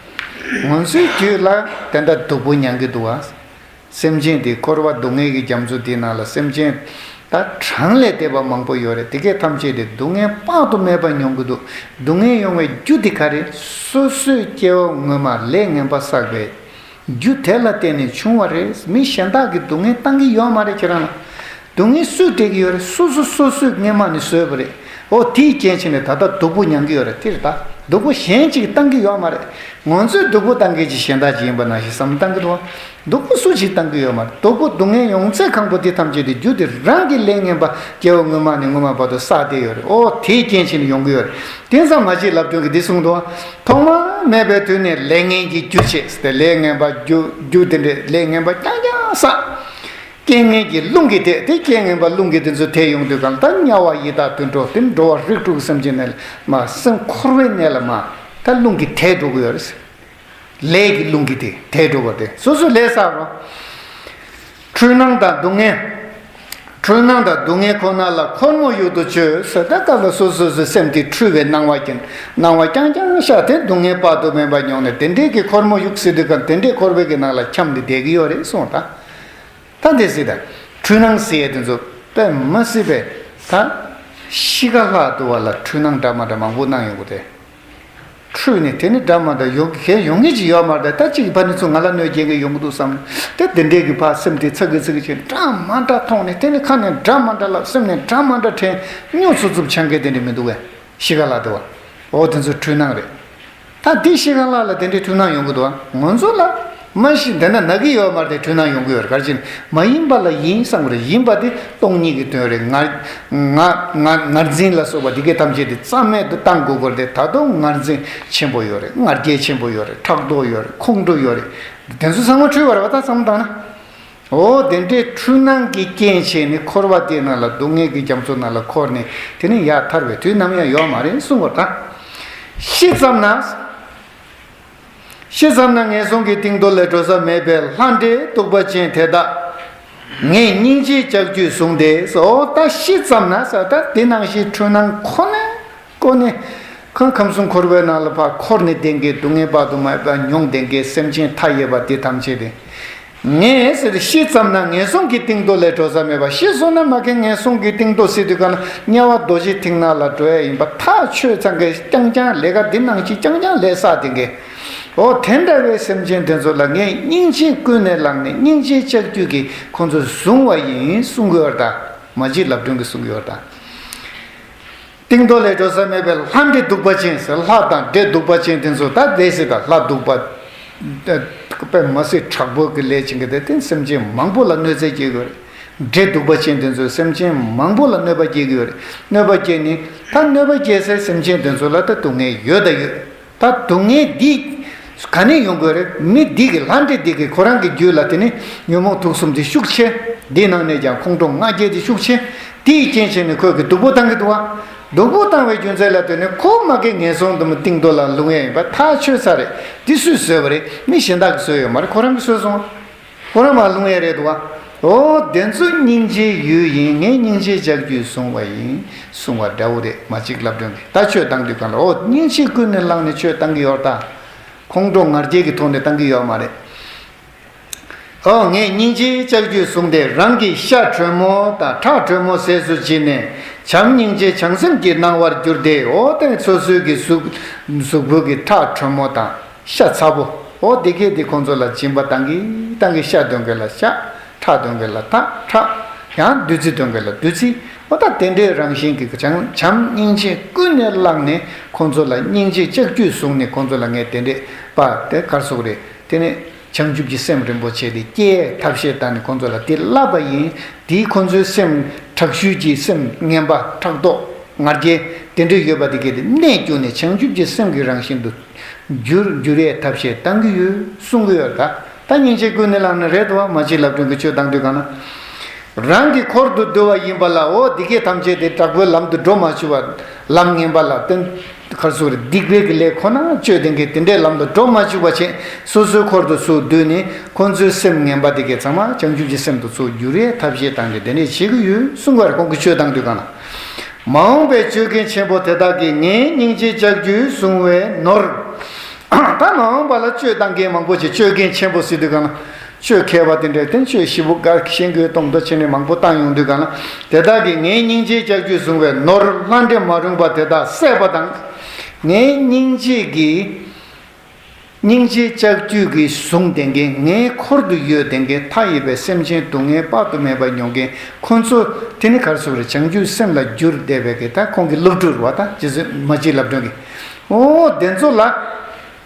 ང་ཚོའི་རྒྱུད་ལ་དེ་འདྲ་སྡུག་པོ་མྱང་གི་འདུག་བ། སེམས་ཅན་དེ་འཁོར་བ་སྡུག་བསྔལ་གྱི་རྒྱ་མཚོ་དེའི་ནང་ལ་སེམས་ཅན་ད་གྲངས་ལས་འདས་པ་མང་པོ་ཡོད་རེད། དེ་གས་ཐམས་ཅད་དེ་སྡུག་བསྔལ་དཔག་ཏུ་མེད་པ་མྱོང་གི་འདུག། སྡུག་བསྔལ་ཡོང་བའི་རྒྱུ་དེ་ག་རེ། སོ་སོའི་སྐྱེ་བ་སྔོན་མ་ལས་ངན་པ་བསགས་པའི་རྒྱུ་དེ་ལ་བརྟེན་ནས་བྱུང་བ་རེད། མི་གཞན་དག་གིས་སྡུག་བསྔལ་བཏང་གི་ཡོད་མ་རེད། ཁྱེད་རང་ལ་སྡུག་བསྔལ་སུས་སྤྲད་ཀྱི་ཡོད་རེད། སོ་སོ་སོ་སོས་སྔོན་མ་ནས་བཟོས་པ་རེད། འོ་དེའི་རྐྱེན་བྱས་ནས་ད་ལྟ་སྡུག་པོ་མྱང་གི་ཡོད་རེད། དེ་རེད། ད་སྡུག་པོ་གཞན་གཅིག་གིས་བཏང་གི་ཡོད་མ་རེད། ང་ཚོས་སྡུག་པོ་བཏང་མཁན་གཅིག་གཞན་དག་ཅིག་ཡིན་པ་ནང་བཞིན་བསམ་བློ་བཏང་གི་འདུག་བ། སྡུག་པོ་སུ་གཅིག་བཏང་གི་ཡོད་མ་རེད། སྡུག་པོ་སྡུག་བསྔལ་ཡོང་ཚད་ཁང་པོ་དེ་ཐམས་ཅད་དེ་རྒྱུ་དེ་རང་གི་ལས་ངན་པ་སྐྱེ་བ་སྔོན་མ་ནས་སྔོན་མ་བར་དུ་བསགས་བསྡད་ཡོད་རེད། འོ་དེའི་རྐྱེན་བྱས་ནས་ཡོང་གི་ཡོད་རེད། དེ་ཙམ་མ་གཅིག་ལབ་སྒྲོན་གྱིས་འདི་གསུངས་འདུག། ཐོག་མ་མེད་པའི་དུས་ནས་ལས་ངན་གྱི་རྒྱུ་བྱས་ཟེར་ཏེ། ལས་ངན་པ་རྒྱུ། རྒྱུ་དེ་འདྲའི་ལས་ངན་པ་རྐྱང་རྐྱང་བསགས། རྐྱེན་ངན་གྱི་རླུང་གིས་དེད་དེ། རྐྱེན་ངན་པ་རླུང་གིས་དེ་ཚོ་དེད་ཡོང་དུས་སྒང་ལ། ད་དམྱལ་བ་ཡི་དྭགས་དུད་འགྲོ་དེ་འགྲོ་བ་རིགས་དྲུག་གི་སེམས་ཅན་ནས་མར་སེམས་འཁོར་བའི་གནས་ལ་མར་ད་རླུང་གིས་དེད་འགྲོ་གི་ཡོད་རེད། ལས་ཀྱི་རླུང་གིས་དེ་དེད་འགྲོ་བ་དེ། སོ་སོའི་ལས་བསགས་རོགས། འཁྲུལ་སྣང་དང་སྡུག་བསྔལ། འཁྲུལ་སྣང་དང་སྡུག་བསྔལ་ཁོ་ན་ལ་འཁོར་མོ་ཡུག་ཏུ་སྤྱོད་ཟེར། ད་སྐབས་ལ་སོ་སོ་སོའི་སེམས་དེ་འཁྲུལ་བའི་སྣང་བ་ཅན། སྣང་བ་རྐྱང་རྐྱང་ཤར་ཏེ་སྡུག་བསྔལ་དཔག་ཏུ་མེད་པ་མྱོང་ནས། དེ་འདྲའི་གི་འཁོར་མོ་ཡུག་ཟེར་དུས་སྒང་དེ་འདྲའི་འཁོར་བའི་གི་ནང་ལ་འཁྱམས་ཏེ་བསྡད་ཀྱི་ཡོད་རེད་གསུངས། ད་ད་འདི་ཟེར། ད་འཁྲུལ་སྣང་ཟེར་ཡས་དེ་ཚོ་དཔེ་མ་སྲིད་པའི་ད་གཤིས་ཀ་ལྷག་ཏུ་བ་ལ་འཁྲུལ་སྣང་འདྲ་མ་འདྲ་མང་པོ་སྣང་ཡོང་གི་རེད། འཁྲུལ་ནས་དེ་ནི་འདྲ་མ་འདྲ་ཡོང་གི། གལ་ཡོང་གི་ཅིག་ཡོད་མ་རེད། ད་གཅིག་གི་ཕ་ནི་ཚོ་ང་ལ་གནོད་སྐྱེལ་གི་ཡོང་གི་འདུག་བསམ་ནས། དེ་དེ་འདྲའི་གི་ཕ་སེམས་དེ་ཚ་གི་ཚ་གི་བྱས། འདྲ་མ་འདྲ་མཐོང་ནས། དེ་ནི་ཁ་ནས་འདྲ་མ་འདྲ་ལབ། སེམས་ནས་འདྲ་མ་འདྲ་དྲན། སྨྱོ་ཚུབ་ཚུབ་ཆང་གི་དེ་འདྲ་མི་འདུག་གས། གཤིས་ཀ་ལ་དེ་བ། འོ་དེ་ཚོ་འཁྲུལ་སྣང་རེད། ད་དེ་གཤིས་ཀ་ལ་ལ་དེ་འདྲའི་འཁྲུལ་སྣང་ཡོང་གི་འདུག་བ། ང་ཚོ་ལ་མ་གཞི་དེ་འདྲ་ན་གི་ཡོད་མ་རེད། དེ་འཁྲུལ་སྣང་ཡོང་གི་ཡོད་རེད། ག་རེ་བྱས་ནས་མ་ཡིན་པ་ལ་ཡིན་བསམ་གི་རེད། ཡིན་པ་དེ་སྟོང་ཉིད་ཀྱི་དོན་རེད། ངར་ངར་ངར་ངར་འཛིན་ལ་སོགས་པ་དེ་གའི་ཐམས་ཅད་དེ་རྩ་མེད་དུ་བཏང་དགོས་ཀྱི་རེད། ད་དུང་ངར་འཛིན་ཆེན་པོ་ཡོད་རེད། ང་རྒྱལ་ཆེན་པོ་ཡོད་རེད། ཕྲག་དོག་ཡོད་རེད། ཁོང་ཁྲོ་ཡོད་རེད། དེ་ཚོ་ཚང་མ་འཁྲུལ་བ་རེད་བ། ད་བསམ་བློ་བཏང་ན། འོ་དེ་འདྲའི་འཁྲུལ་སྣང་གི་རྐྱེན་བྱས་ནས་འཁོར་བ་དེ་ནང་ལ། སྡུག་བསྔལ་གྱི་རྒྱ་མཚོ་ནང་ལ་འཁོར་ནས་དེ་ནས་ཡར་ཐར་བའི་དུས་ནམ་ཡང་ཡོད་མ་རེད་གསུངས་པ་དང་། ཤི་ཙམ་ན། ཤི་ཙམ་ན་ངན་སོང་གི་གཏིང་རྡོ་ལས་གྲོལ་ས་མེད་པས། ལྷ་འདྲེ་གདུག་པ་ཅན་དེ་དག་ངས་སྙིང་རྗེའི་ལྕགས་ཀྱུས་བཟུང་སྟེ་ཟེར། འོ་ད་ཤི་ཙམ་ན་ཟེར། ད་དེ་ནང་བཞིན་འཁྲུལ་སྣང་ཁོ་ནས་ཁོ་ནས་ཁམས་ཁམས་གསུམ་འཁོར་བའི་ནང་ལ་ཕར་འཁོར་ནས་བསྡད་མཁན། སྡུག་བསྔལ་དཔག་ཏུ་མེད་པ་མྱོང་བསྡད་མཁན་སེམས་ཅན་མཐའ་ཡས་པ་དེ་ཐམས་ཅད་དེ། ངས་ཟེར། ཤི་ཙམ་ན་ངན་སོང་གི་གཏིང་རྡོ་ལས་གྲོལ་ས་མེད་པ། ཤི་སོང་ན་མ་གི་ངན་སོང་གི་གཏིང་རྡོ་ཟེར་དུས་ག་ན་དམྱལ་བ་རྡོ་རྗེ་གཏིང་ནག་ལ་འགྲོ་ཡ་ཡིན་པ་ཐག་ཆོད་ཚང་གི། རྐྱང་རྐྱང་ལས་ཀ་འདི་ནང་བཞིན་རྐྱང་རྐྱང་ལས་བསགས་དེ་གི། འོ་དེ་འདྲ་བའི་སེམས་ཅན་དེ་ཚོ་ལ་ངས་སྙིང་རྗེ་ཀུན་ནས་བསླངས་ནས། སྙིང་རྗེའི་ལྕགས་ཀྱུས་ཀྱིས་ཁོང་ཚོ་བཟུང་བ་ཡིན་གསུང་གི་ཡོད་རེད། ད་མ་གཅིག་ལབ་སྒྲོན་གྱིས་གསུང་གི་ཡོད་རེད། ད། གཏིང་རྡོ་ལས་གྲོལ་ས་མེད་པས། ལྷ་འདྲེ་གདུག་པ་ཅན་ཟེར། ལྷ་དང་འདྲེ་གདུག་པ་ཅན་དེ་ཚོ། ད་དེ་ཟེར། ད་ལྷ་གདུག་པ་དཔེ་མ་སྲིད་དྲག་པོ་གི་ལས་བྱེད་མཁན་དེ་དེ་སེམས་ཅན་མང་པོ་ལ་གནོད་འཚེ་སྐྱེལ་གྱི་ཡོད་རེད། འདྲེ་གདུག་པ་ཅན་དེ་ཚོས་སེམས་ཅན་མང་པོ་ལ་གནོད་པ་སྐྱེལ་གྱི་ཡོད་རེད། གནོད་པ་སྐྱེལ་ནས། ད་གནོད་པ་སྐྱེལ་སའི་སེམས་ཅན་དེ་ཚོ་ལ་ད་སྡུག་བསྔལ་ཡོད་ད་ཡོད། ད་སྡུག་བསྔལ་འདི་ག་ནས་ཡོང་དགོས་རེད། མི་འདི་གི། ལྷ་འདྲེ་འདི་གི་ཁོ་རང་གི་རྒྱུད་ལ་དེ་ནི་ཉོན་མོངས་དུག་གསུམ་དེ་ཤུགས་ཆེ། འདིའི་ནང་ནས་ཀྱང་ཁོང་ཁྲོ་ང་རྒྱལ་དེ་ཤུགས་ཆེ། དེའི་རྐྱེན་བྱས་ནས་ཁོས་གི་སྡུག་པོ་བཏང་གི་འདུག་བ། སྡུག་པོ་བཏང་བའི་རྒྱུ་མཚན་ལ་ལྟོས་ནས་ཁོ་མ་གི་ངན་སོང་དུ་མ་གཏིང་རྡོ་ལ་ལྷུང་ཡས་ཡིན་པ་ཐག་ཆོད་ས་རེད། འདི་སུས་བཟོས་པ་རེད། མི་གཞན་དག་གིས་བཟོས་ཡོད་མ་རེད། ཁོ་རང་གིས་བཟོས་སོང་བ། ཁོ་རང་མར་ལྷུང་ཡས་རེད་འདུག་བ། འོ་དེ་ཚོ་སྙིང་རྗེའི་ཡུལ་ཡིན། ངས་སྙིང་རྗེའི་ལྕགས་ཀྱུས་བཟུང་བ་ཡིན་གསུང་བ་འདྲ་བོ་རེད། མ་གཅིག་ལབ་སྒྲོན་གྱིས། ད་ཆོས་བཏང་དུས་གང་ལ། འོ་སྙིང་རྗེ་ཀུན་ནས་བསླངས་ནས་ཆོས་བཏང་གི་ཡོད་ད། ཁོང་ཁྲོ་ང་རྒྱལ་གྱི་ཐོག་ནས་བཏང་གི་ཡོད་མ་རེད། འོ་ངས་སྙིང་རྗེའི་ལྕགས་ཀྱུས་བཟུང་སྟེ། རང་གི་ཤ་དྲོན་མོ་དང་ཁྲག་དྲོན་མོ་ཟས་སུ་བྱིན་ནས། བྱམས་སྙིང་རྗེ་བྱང་སེམས་ཀྱི་སྣང་བར་གྱུར་ཏེ། འོ་དེ་སོ་སོའི་གི་གཟུགས་གཟུགས་པོ་གི་ཁྲག་དྲོན་མོ་དང་། ཤ་ཚ་པོ། འོ་དེ་གས་དེ་ཁོང་ཚོ་ལ་སྦྱིན་པ་བཏང་གི་བཏང་གི། ཤ་འདོན་མཁན་ལ་ཤ། ཁྲག་འདོན་མཁན་ལ་ད་ཁྲག། ཡང་བདུད་རྩི་འདོན་མཁན་ལ་བདུད་རྩི། འོ་ད་དེ་འདྲའི་རང་བཞིན་གྱི་བྱམས་བྱམས་སྙིང་རྗེ་ཀུན་ནས་བསླངས་ནས། ཁོང་ཚོ་ལ་སྙིང་རྗེ་ལྕགས་ཀྱུས་བཟུང་ནས། ཁོང་ཚོ་ལ་ངས་དེ་འདྲས་པ་དེ་གར་སོགས་རེད། དེ་ནས་བྱང་ཆུབ་ཀྱི་སེམས་རིན་པོ་ཆེ་དེ་སྐྱེའི་ཐབས་ཤེས་བཏང་ནས་ཁོང་ཚོ་ལ་དེ་བསླབས་པ་ཡིན། དེས་ཁོང་ཚོའི་སེམས་དྲག་ཤུལ་གྱི་སེམས་ངན་པ་ཕྲག་དོག་ང་རྒྱལ་དེ་འདྲ་ཡོད་པ་དེ་གས་དེ་གནས་གྱུར་ནས་བྱང་ཆུབ་ཀྱི་སེམས་ཀྱི་རང་བཞིན་དུ་འགྱུར་འགྱུར་ཡས་ཐབས་ཤེས་བཏང་གི་ཡོད་གསུང་གི་ཡོད། ད་ད་སྙིང་རྗེ་ཀུན་ནས་བསླངས་ནས་རེད་འདུག་བ། མ་གཅིག་ལབ་སྒྲོན་གྱིས་ཆོས་བཏང་དུས་གང་ན། རང་གི་འཁོར་དུ་བསྡུ་བ་ཡིན་པ་ལ། འོ་འདི་གའི་ཐམས་ཅད་དེ་དྲག་པོའི་ལམ་དུ་འགྲོ་མ་བཅུག་པ། ལམ་ངན་པ་ལ་བརྟེན། ག་རེ་ཟེར་དགོས་རེད། སྡིག་པའི་གི་ལས་ཁོ་ན་སྤྱོད་བསྡད་མཁན་དེ་འདྲའི་ལམ་དུ་འགྲོ་མ་བཅུག་པ་བྱས། སོ་སོའི་འཁོར་དུ་ཚུར་བསྡུས་ནས་ཁོང་ཚོའི་སེམས་ངན་པ་དེ་གའི་ཚང་མ་བྱང་ཆུབ་ཀྱི་སེམས་དུ་ཚུར་བསྒྱུར་ཡས་ཐབས་ཤེས་བཏང་སྟེ་དེ་འདྲས་བྱེད་ཀྱི་ཡོད་གསུང་གི་རེད། ཁོང་གིས་སྤྱོད་སྟངས་དེ་ག་ན། མ་འོངས་པའི་ཆོས་རྒྱལ་ཆེན་པོ་དེ་དག་གིས་ངའི་སྙིང་རྗེའི་ལྕགས་ཀྱུས་བཟུང་བའི་ནོར། ད་མ་འོངས་པ་ལ་སྤྱོད་བཏང་མཁན་མང་པོ་ཅིག་སྤྱོད་མཁན་ཆེན་པོ་ཟེར་དུས་ག་ན། ཆོས་མཁས་པ་དེ་འདྲས་དེ་ཆོས་ཞིབ་པོ་ག་ཤེས་དགོས་གཏོང་འདོད་བྱས་ནས་མང་པོ་བཏང་ཡོང་དུས་ག་ན། དེ་དག་གིས་ངའི་སྙིང་རྗེའི་ལྕགས་ཀྱུས་བཟུང་བའི་ནོར་ལྷ་འདྲེ་མ་རུངས་པ་དེ་དག་བསད་པ་དང་། ངའི་སྙིང་རྗེ་གི། སྙིང་རྗེའི་ལྕགས་ཀྱུས་ཀྱིས་བཟུང་བསྡད་མཁན། ངའི་འཁོར་དུ་ཡོད་བསྡད་མཁན་མཐའ་ཡས་པའི་སེམས་ཅན་སྡུག་བསྔལ་དཔག་ཏུ་མེད་པ་མྱོང་མཁན་ཁོ་ཚོ་དེ་ནི་ག་རེ་ཟེར་དགོས་རེད། བྱང་ཆུབ་སེམས་ལ་བསྒྱུར་བསྡད་པའི་གི་ད་ཁོང་གི་སློབ་ཕྲུག་རེད་པ། ད་རྗེ་བཙུན་མ་གཅིག་ལབ་སྒྲོན་གྱིས། འོ་དེ་ཚོ་ལ།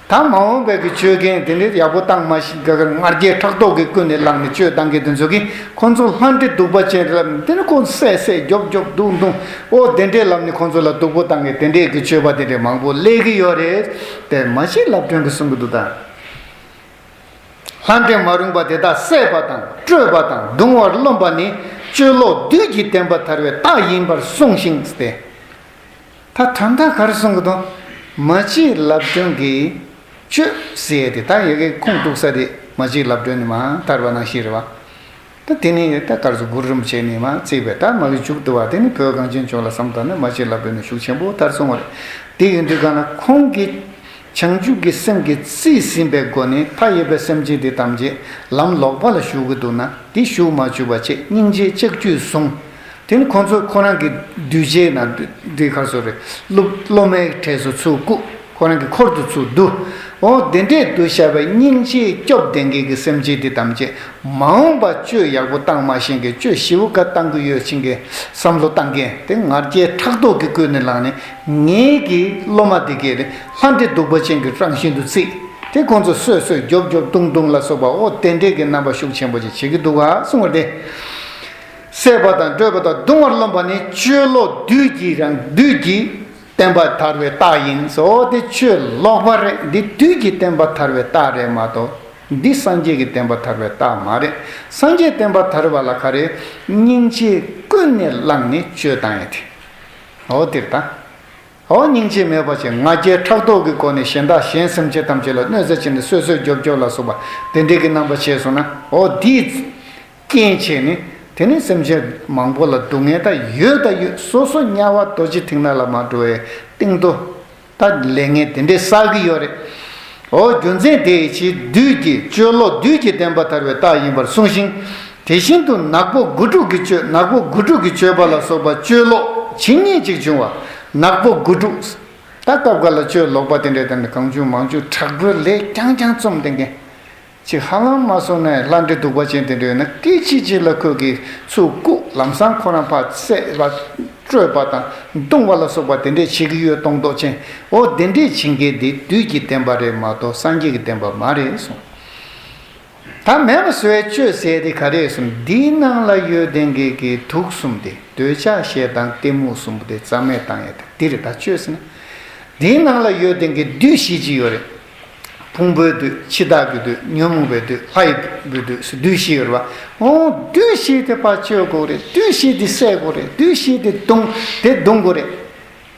ད་མ་འོངས་པའི་གི་ཆོས་རྒྱལ་དེ་འདྲའི་ཡག་པོ་བཏང་མ་ཤེས་ག་ག་ང་རྒྱལ་ཕྲག་དོག་གིས་ཀུན་ནས་བསླངས་ནས་སྤྱོད་བཏང་མཁན་དེ་ཚོ་གིས་ཁོ་ཚོ་ལྷ་འདྲེ་གདུག་པ་ཅན་རེད་ལབ་ནས་དེ་ནི་ཁོ་བསད་བསད་རྒྱོབ་རྒྱོབ་རྡུང་རྡུང་། འོ་དེ་འདྲའི་ལམ་ནས་ཁོ་ཚོ་ལ་སྡུག་པོ་བཏང་མཁན་དེ་འདྲའི་གི་སྤྱོད་པ་དེ་འདྲའི་མང་པོ་སླེབས་ཀྱི་ཡོད་རེད། དེ་མ་གཅིག་ལབ་སྒྲོན་གྱིས་གསུང་གི་འདུག་ད། ལྷ་འདྲེ་མ་རུངས་པ་དེ་དག་བསད་པ་དང་བཀྲོད་པ་དང་བརྡུང་བར་རློམ་པ་ནི་སྤྱོད་ལོག་བདུད་ཀྱི་བསྟན་པ་དར་བའི་རྟགས་ཡིན་པར་གསུངས་ཤིང་སྟེ། ད་དོན་དག་ག་རེ་གསུང་གི་འདུག་མ་གཅིག་ལབ་སྒྲོན་གྱིས་སྤྱོད་ཟེར་ཡས་དེ་ད་ཡ་གི་ཁུངས་གཏུགས་ས་དེ་མ་གཅིག་ལབ་སྒྲོན་ནས་མར་དར་བ་ནང་བཞིན་རེད་པ། ད་དེ་ནི་ད་ག་རེ་ཟེར་དགོས་རེད། གུ་རུ་རིན་པོ་ཆེ་ནས་མར་བརྩིས་པའི་ད་མ་གི་མཇུག་ཏུ་བ་དེ་ནི་བོད་གངས་ཅན་ལྗོངས་ལ་བསམ་བཏང་ན་མ་གཅིག་ལབ་སྒྲོན་ནས་ཤུགས་ཆེན་པོ་དར་སོང་བ་རེད། དེ་ཡིན་དུས་ག་ན་ཁོང་གིས་བྱང་ཆུབ་ཀྱི་སེམས་ཀྱིས་རྩིས་ཟིན་པའི་སྒོ་ནས་མཐའ་ཡས་པའི་སེམས་ཅན་དེ་ཐམས་ཅད་ལམ་ལོག་པ་ལ་ཞུགས་ཀྱི་འདུག་ན་དེ་ཞུགས་མ་བཅུག་པ་བྱས་སྙིང་རྗེའི་ལྕགས་ཀྱུས་བཟུང་། དེ་ནི་ཁོང་ཚོས་ཁོ་རང་གི་གདུལ་བྱའི་ནང་འདི་ག་རེ་ཟེར་དགོས་རེད། སློབ་སློབ་མའི་གྲས་སུ་ཚུར་བཀུག་ཁོ་རང་གི་འཁོར་དུ་ཚུར་བསྡུ། འོ་དེ་འདྲས་བསྡུ་བཞག་པའི་སྙིང་རྗེས་སྐྱོབ་བསྡད་མཁན་གྱི་སེམས་ཅན་དེ་ཐམས་ཅད་མ་འོངས་པ་སྤྱོད་ཡག་པོ་བཏང་མ་ཤེས་མཁན་སྤྱོད་ཞིབ་པོ་ག་བཏང་གི་ཡོད་ཕྱིན་གྱི་བསམ་བློ་བཏང་མཁན་དེ་ང་རྒྱལ་ཕྲག་དོག་གིས་ཀུན་ནས་བསླངས་ནས་ངའི་གི་སློབ་མ་དེ་གས་ལྷ་འདྲེ་གདུག་པ་ཅན་གྱི་རང་བཞིན་དུ་བརྩིས། དེ་ཁོང་ཚོ་སོད་སོད་རྒྱོབ་རྒྱོབ་རྡུང་རྡུང་ལ་སོགས་པ་འོ་དེ་འདྲས་ཀྱི་རྣམ་པ་ཤུགས་ཆེན་པོ་ཅིག་བྱེད་ཀྱི་འདུག་ག་གསུངས་པ་རེད། བསད་པ་དང་བཀྲོད་པ་དང་བརྡུང་བར་རློམ་པ་ནི་སྤྱོད་ལོག་བདུད་ཀྱི་རང་བདུད་ཀྱི་བསྟན་པ་དར་བའི་རྟགས་ཡིན་ཟེར། འོ་དེ་ཆོས་ལོག་པ་རེད། འདི་བདུད་ཀྱི་བསྟན་པ་དར་བའི་རྟགས་རེད་མ་གཏོགས་འདི་སངས་རྒྱས་ཀྱི་བསྟན་པ་དར་བའི་རྟགས་མ་རེད། སངས་རྒྱས་བསྟན་པ་དར་བ་ལ་ག་རེ་སྙིང་རྗེ་ཀུན་ནས་བསླངས་ནས་སྤྱོད་བཏང་ཡ་དེ་འོ་དེ་རེད་ད། འོ་སྙིང་རྗེ་མེད་པ་ཅིག་ང་རྒྱལ་ཕྲག་དོག་གི་སྒོ་ནས་གཞན་དག་གཞན་སེམས་ཅན་ཐམས་ཅད་ལ་གནོད་འཚེ་བྱས་ནས་སོད་སོད་རྒྱོབ་རྒྱོབ་ལ་སོགས་པ་དེ་འདྲས་ཀྱི་རྣམ་པ་བྱས་སོང་ན་འོ་འདིས་རྐྱེན་བྱས་ནས་དེ་ནི་སེམས་ཅན་མང་པོ་ལ་སྡུག་བསྔལ་ད་ཡོད་ད་ཡོད། སོ་སོ་དམྱལ་བ་རྡོ་རྗེ་གཏིང་ནག་ལ་མ་འགྲོ་བའི་གཏིང་རྡོ་ད་ལས་ངན་དེ་འདྲས་བསགས་ཀྱི་ཡོད་རེད། འོ་རྒྱུ་མཚན་དེ་ཡི་ཕྱིར་བདུད་ཀྱི་སྤྱོད་ལོག་བདུད་ཀྱི་བསྟན་པ་དར་བའི་རྟགས་ཡིན་པར་གསུངས་ཤིང་། དེ་བཞིན་དུ་ནག་པོ་དགུ་ཕྲུགས་ཀྱི་སྤྱོད་ནག་པོ་དགུ་ཕྲུགས་ཀྱི་སྤྱོད་པ་ལ་སོགས་པ་སྤྱོད་ལོག་ཇི་སྙེད་ཅིག་བྱུང་བ། ནག་པོ་དགུ་ཕྲུགས། ད་སྐབས་འགའ་ལ་སྤྱོད་ལོག་པ་དེ་འདྲའི་དང་གང་བྱུང་མང་བྱུང་དྲག་པོའི་ལས་རྐྱང་རྐྱང་རྩོམ་བསྡད་མཁན། ཅིག་ཧ་ལམ་མ་སོང་ན་ལྷ་འདྲེ་གདུག་པ་ཅན་དེ་འདྲ་ཡོད་ན་སྐད་ཅིག་གཅིག་ལ་ཁོ་གིས་ཚུར་བཀུག་ལམ་སང་ཁོ་རང་ཕར་བསད་པ་བཀྲོད་པ་དང་བརྡུང་བ་ལ་སོགས་པ་དེ་འདྲས་བྱེད་ཀྱི་ཡོད་མདོག་མདོག་ཅན། འོ་དེ་འདྲས་བྱེད་མཁན་དེ་བདུད་ཀྱི་བསྟན་པ་རེད་མ་གཏོགས་སངས་རྒྱས་ཀྱི་བསྟན་པ་མ་རེད་གསུངས། ད་མེད་པ་བཟོ་བའི་སྤྱོད་ཟེར་དེ་ག་རེ་གསུངས། འདིའི་ནང་ལ་ཡོད་བསྡད་མཁན་གྱི་དུག་གསུམ་དེ་འདོད་ཆགས་ཞེ་སྡང་གཏི་མུག་གསུམ་པོ་དེ་རྩ་མེད་བཏང་ཡ་དེ་འདི་རེད་ད་སྤྱོད་ཟེར་ན། འདིའི་ནང་ལ་ཡོད་བསྡད་མཁན་བདུད་བཞི་ཅིག་ཡོད་རེད། ཕུང་པོའི་བདུད། འཆི་བདག་གི་བདུད། ཉོན་མོངས་པའི་བདུད། ལྷ་ཡི་བདུད་ཟེར་བདུད་བཞི་ཡོད་རེད་བ། འོ་བདུད་བཞི་དེ་ཕར་གཅོད་དགོས་རེད། བདུད་བཞི་དེ་བསད་དགོས་རེད། བདུད་བཞི་དེ་བརྡུང་དེ་བརྡུང་དགོས་རེད།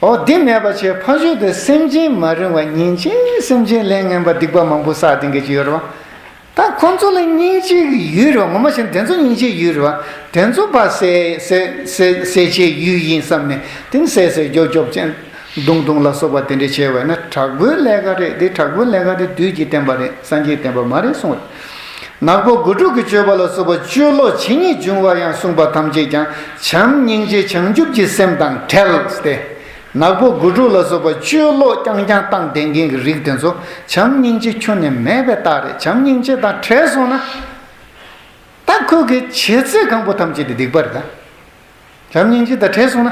འོ་དེ་མེད་པ་བྱས་ཕ་ཆོས་དེ་སེམས་ཅན་མ་རུང་བ་ཉིན་ཅིག་སེམས་ཅན་ལས་ངན་པ་སྡིག་པ་མང་པོ་བསགས་བསྡད་མཁན་ཅིག་ཡོད་རེད་བ། ད་ཁོང་ཚོ་ལ་སྙིང་རྗེ་ཡོད་རེད་བ། ངོ་མ་བྱས་ན་དེ་ཚོ་སྙིང་རྗེ་ཡོད་རེད་བ། དེ་ཚོ་ཕར་བསད་བསད་བསད་བསད་བྱེད་ཡུལ་ཡིན་བསམ་ནས་དེ་ནི་བསད་བསད་རྒྱོབ་རྒྱོབ་ཅན་བརྡུང་བརྡུང་ལ་སོགས་པ་དེ་འདྲས་བྱས་པ་ཡིན་ན་དྲག་པོའི་ལས་ཀ་རེད། དེ་དྲག་པོའི་ལས་ཀ་དེ་བདུད་ཀྱི་བསྟན་པ་རེད། སངས་རྒྱས་བསྟན་པ་མ་རེད་གསུངས་པ་རེད། ནག་པོ་དགུ་ཕྲུགས་ཀྱི་སྤྱོད་པ་ལ་སོགས་པ་སྤྱོད་ལོག་ཇི་སྙེད་འབྱུང་བ་ཡང་གསུངས་པ་ཐམས་ཅད་ཀྱང་བྱམས་སྙིང་རྗེ་བྱང་ཆུབ་ཀྱི་སེམས་དང་བྲལ་ཏེ། ནག་པོ་དགུ་ཕྲུགས་ལ་སོགས་པ་སྤྱོད་ལོག་རྐྱང་རྐྱང་བཏང་བསྡད་མཁན་གྱི་རིགས་དེ་ཚོ་བྱམས་སྙིང་རྗེ་ཁྱོན་ནས་མེད་པའི་རྟགས་རེད། བྱམས་སྙིང་རྗེ་དང་བྲལ་སོང་ན། ད་ཁོས་ཀྱི་བྱེད་ཚད་གང་པོ་ཐམས་ཅད་དེ་སྡིག་པ་རེད་ད། བྱམས་སྙིང་རྗེ་དང་བྲལ་སོང་ན།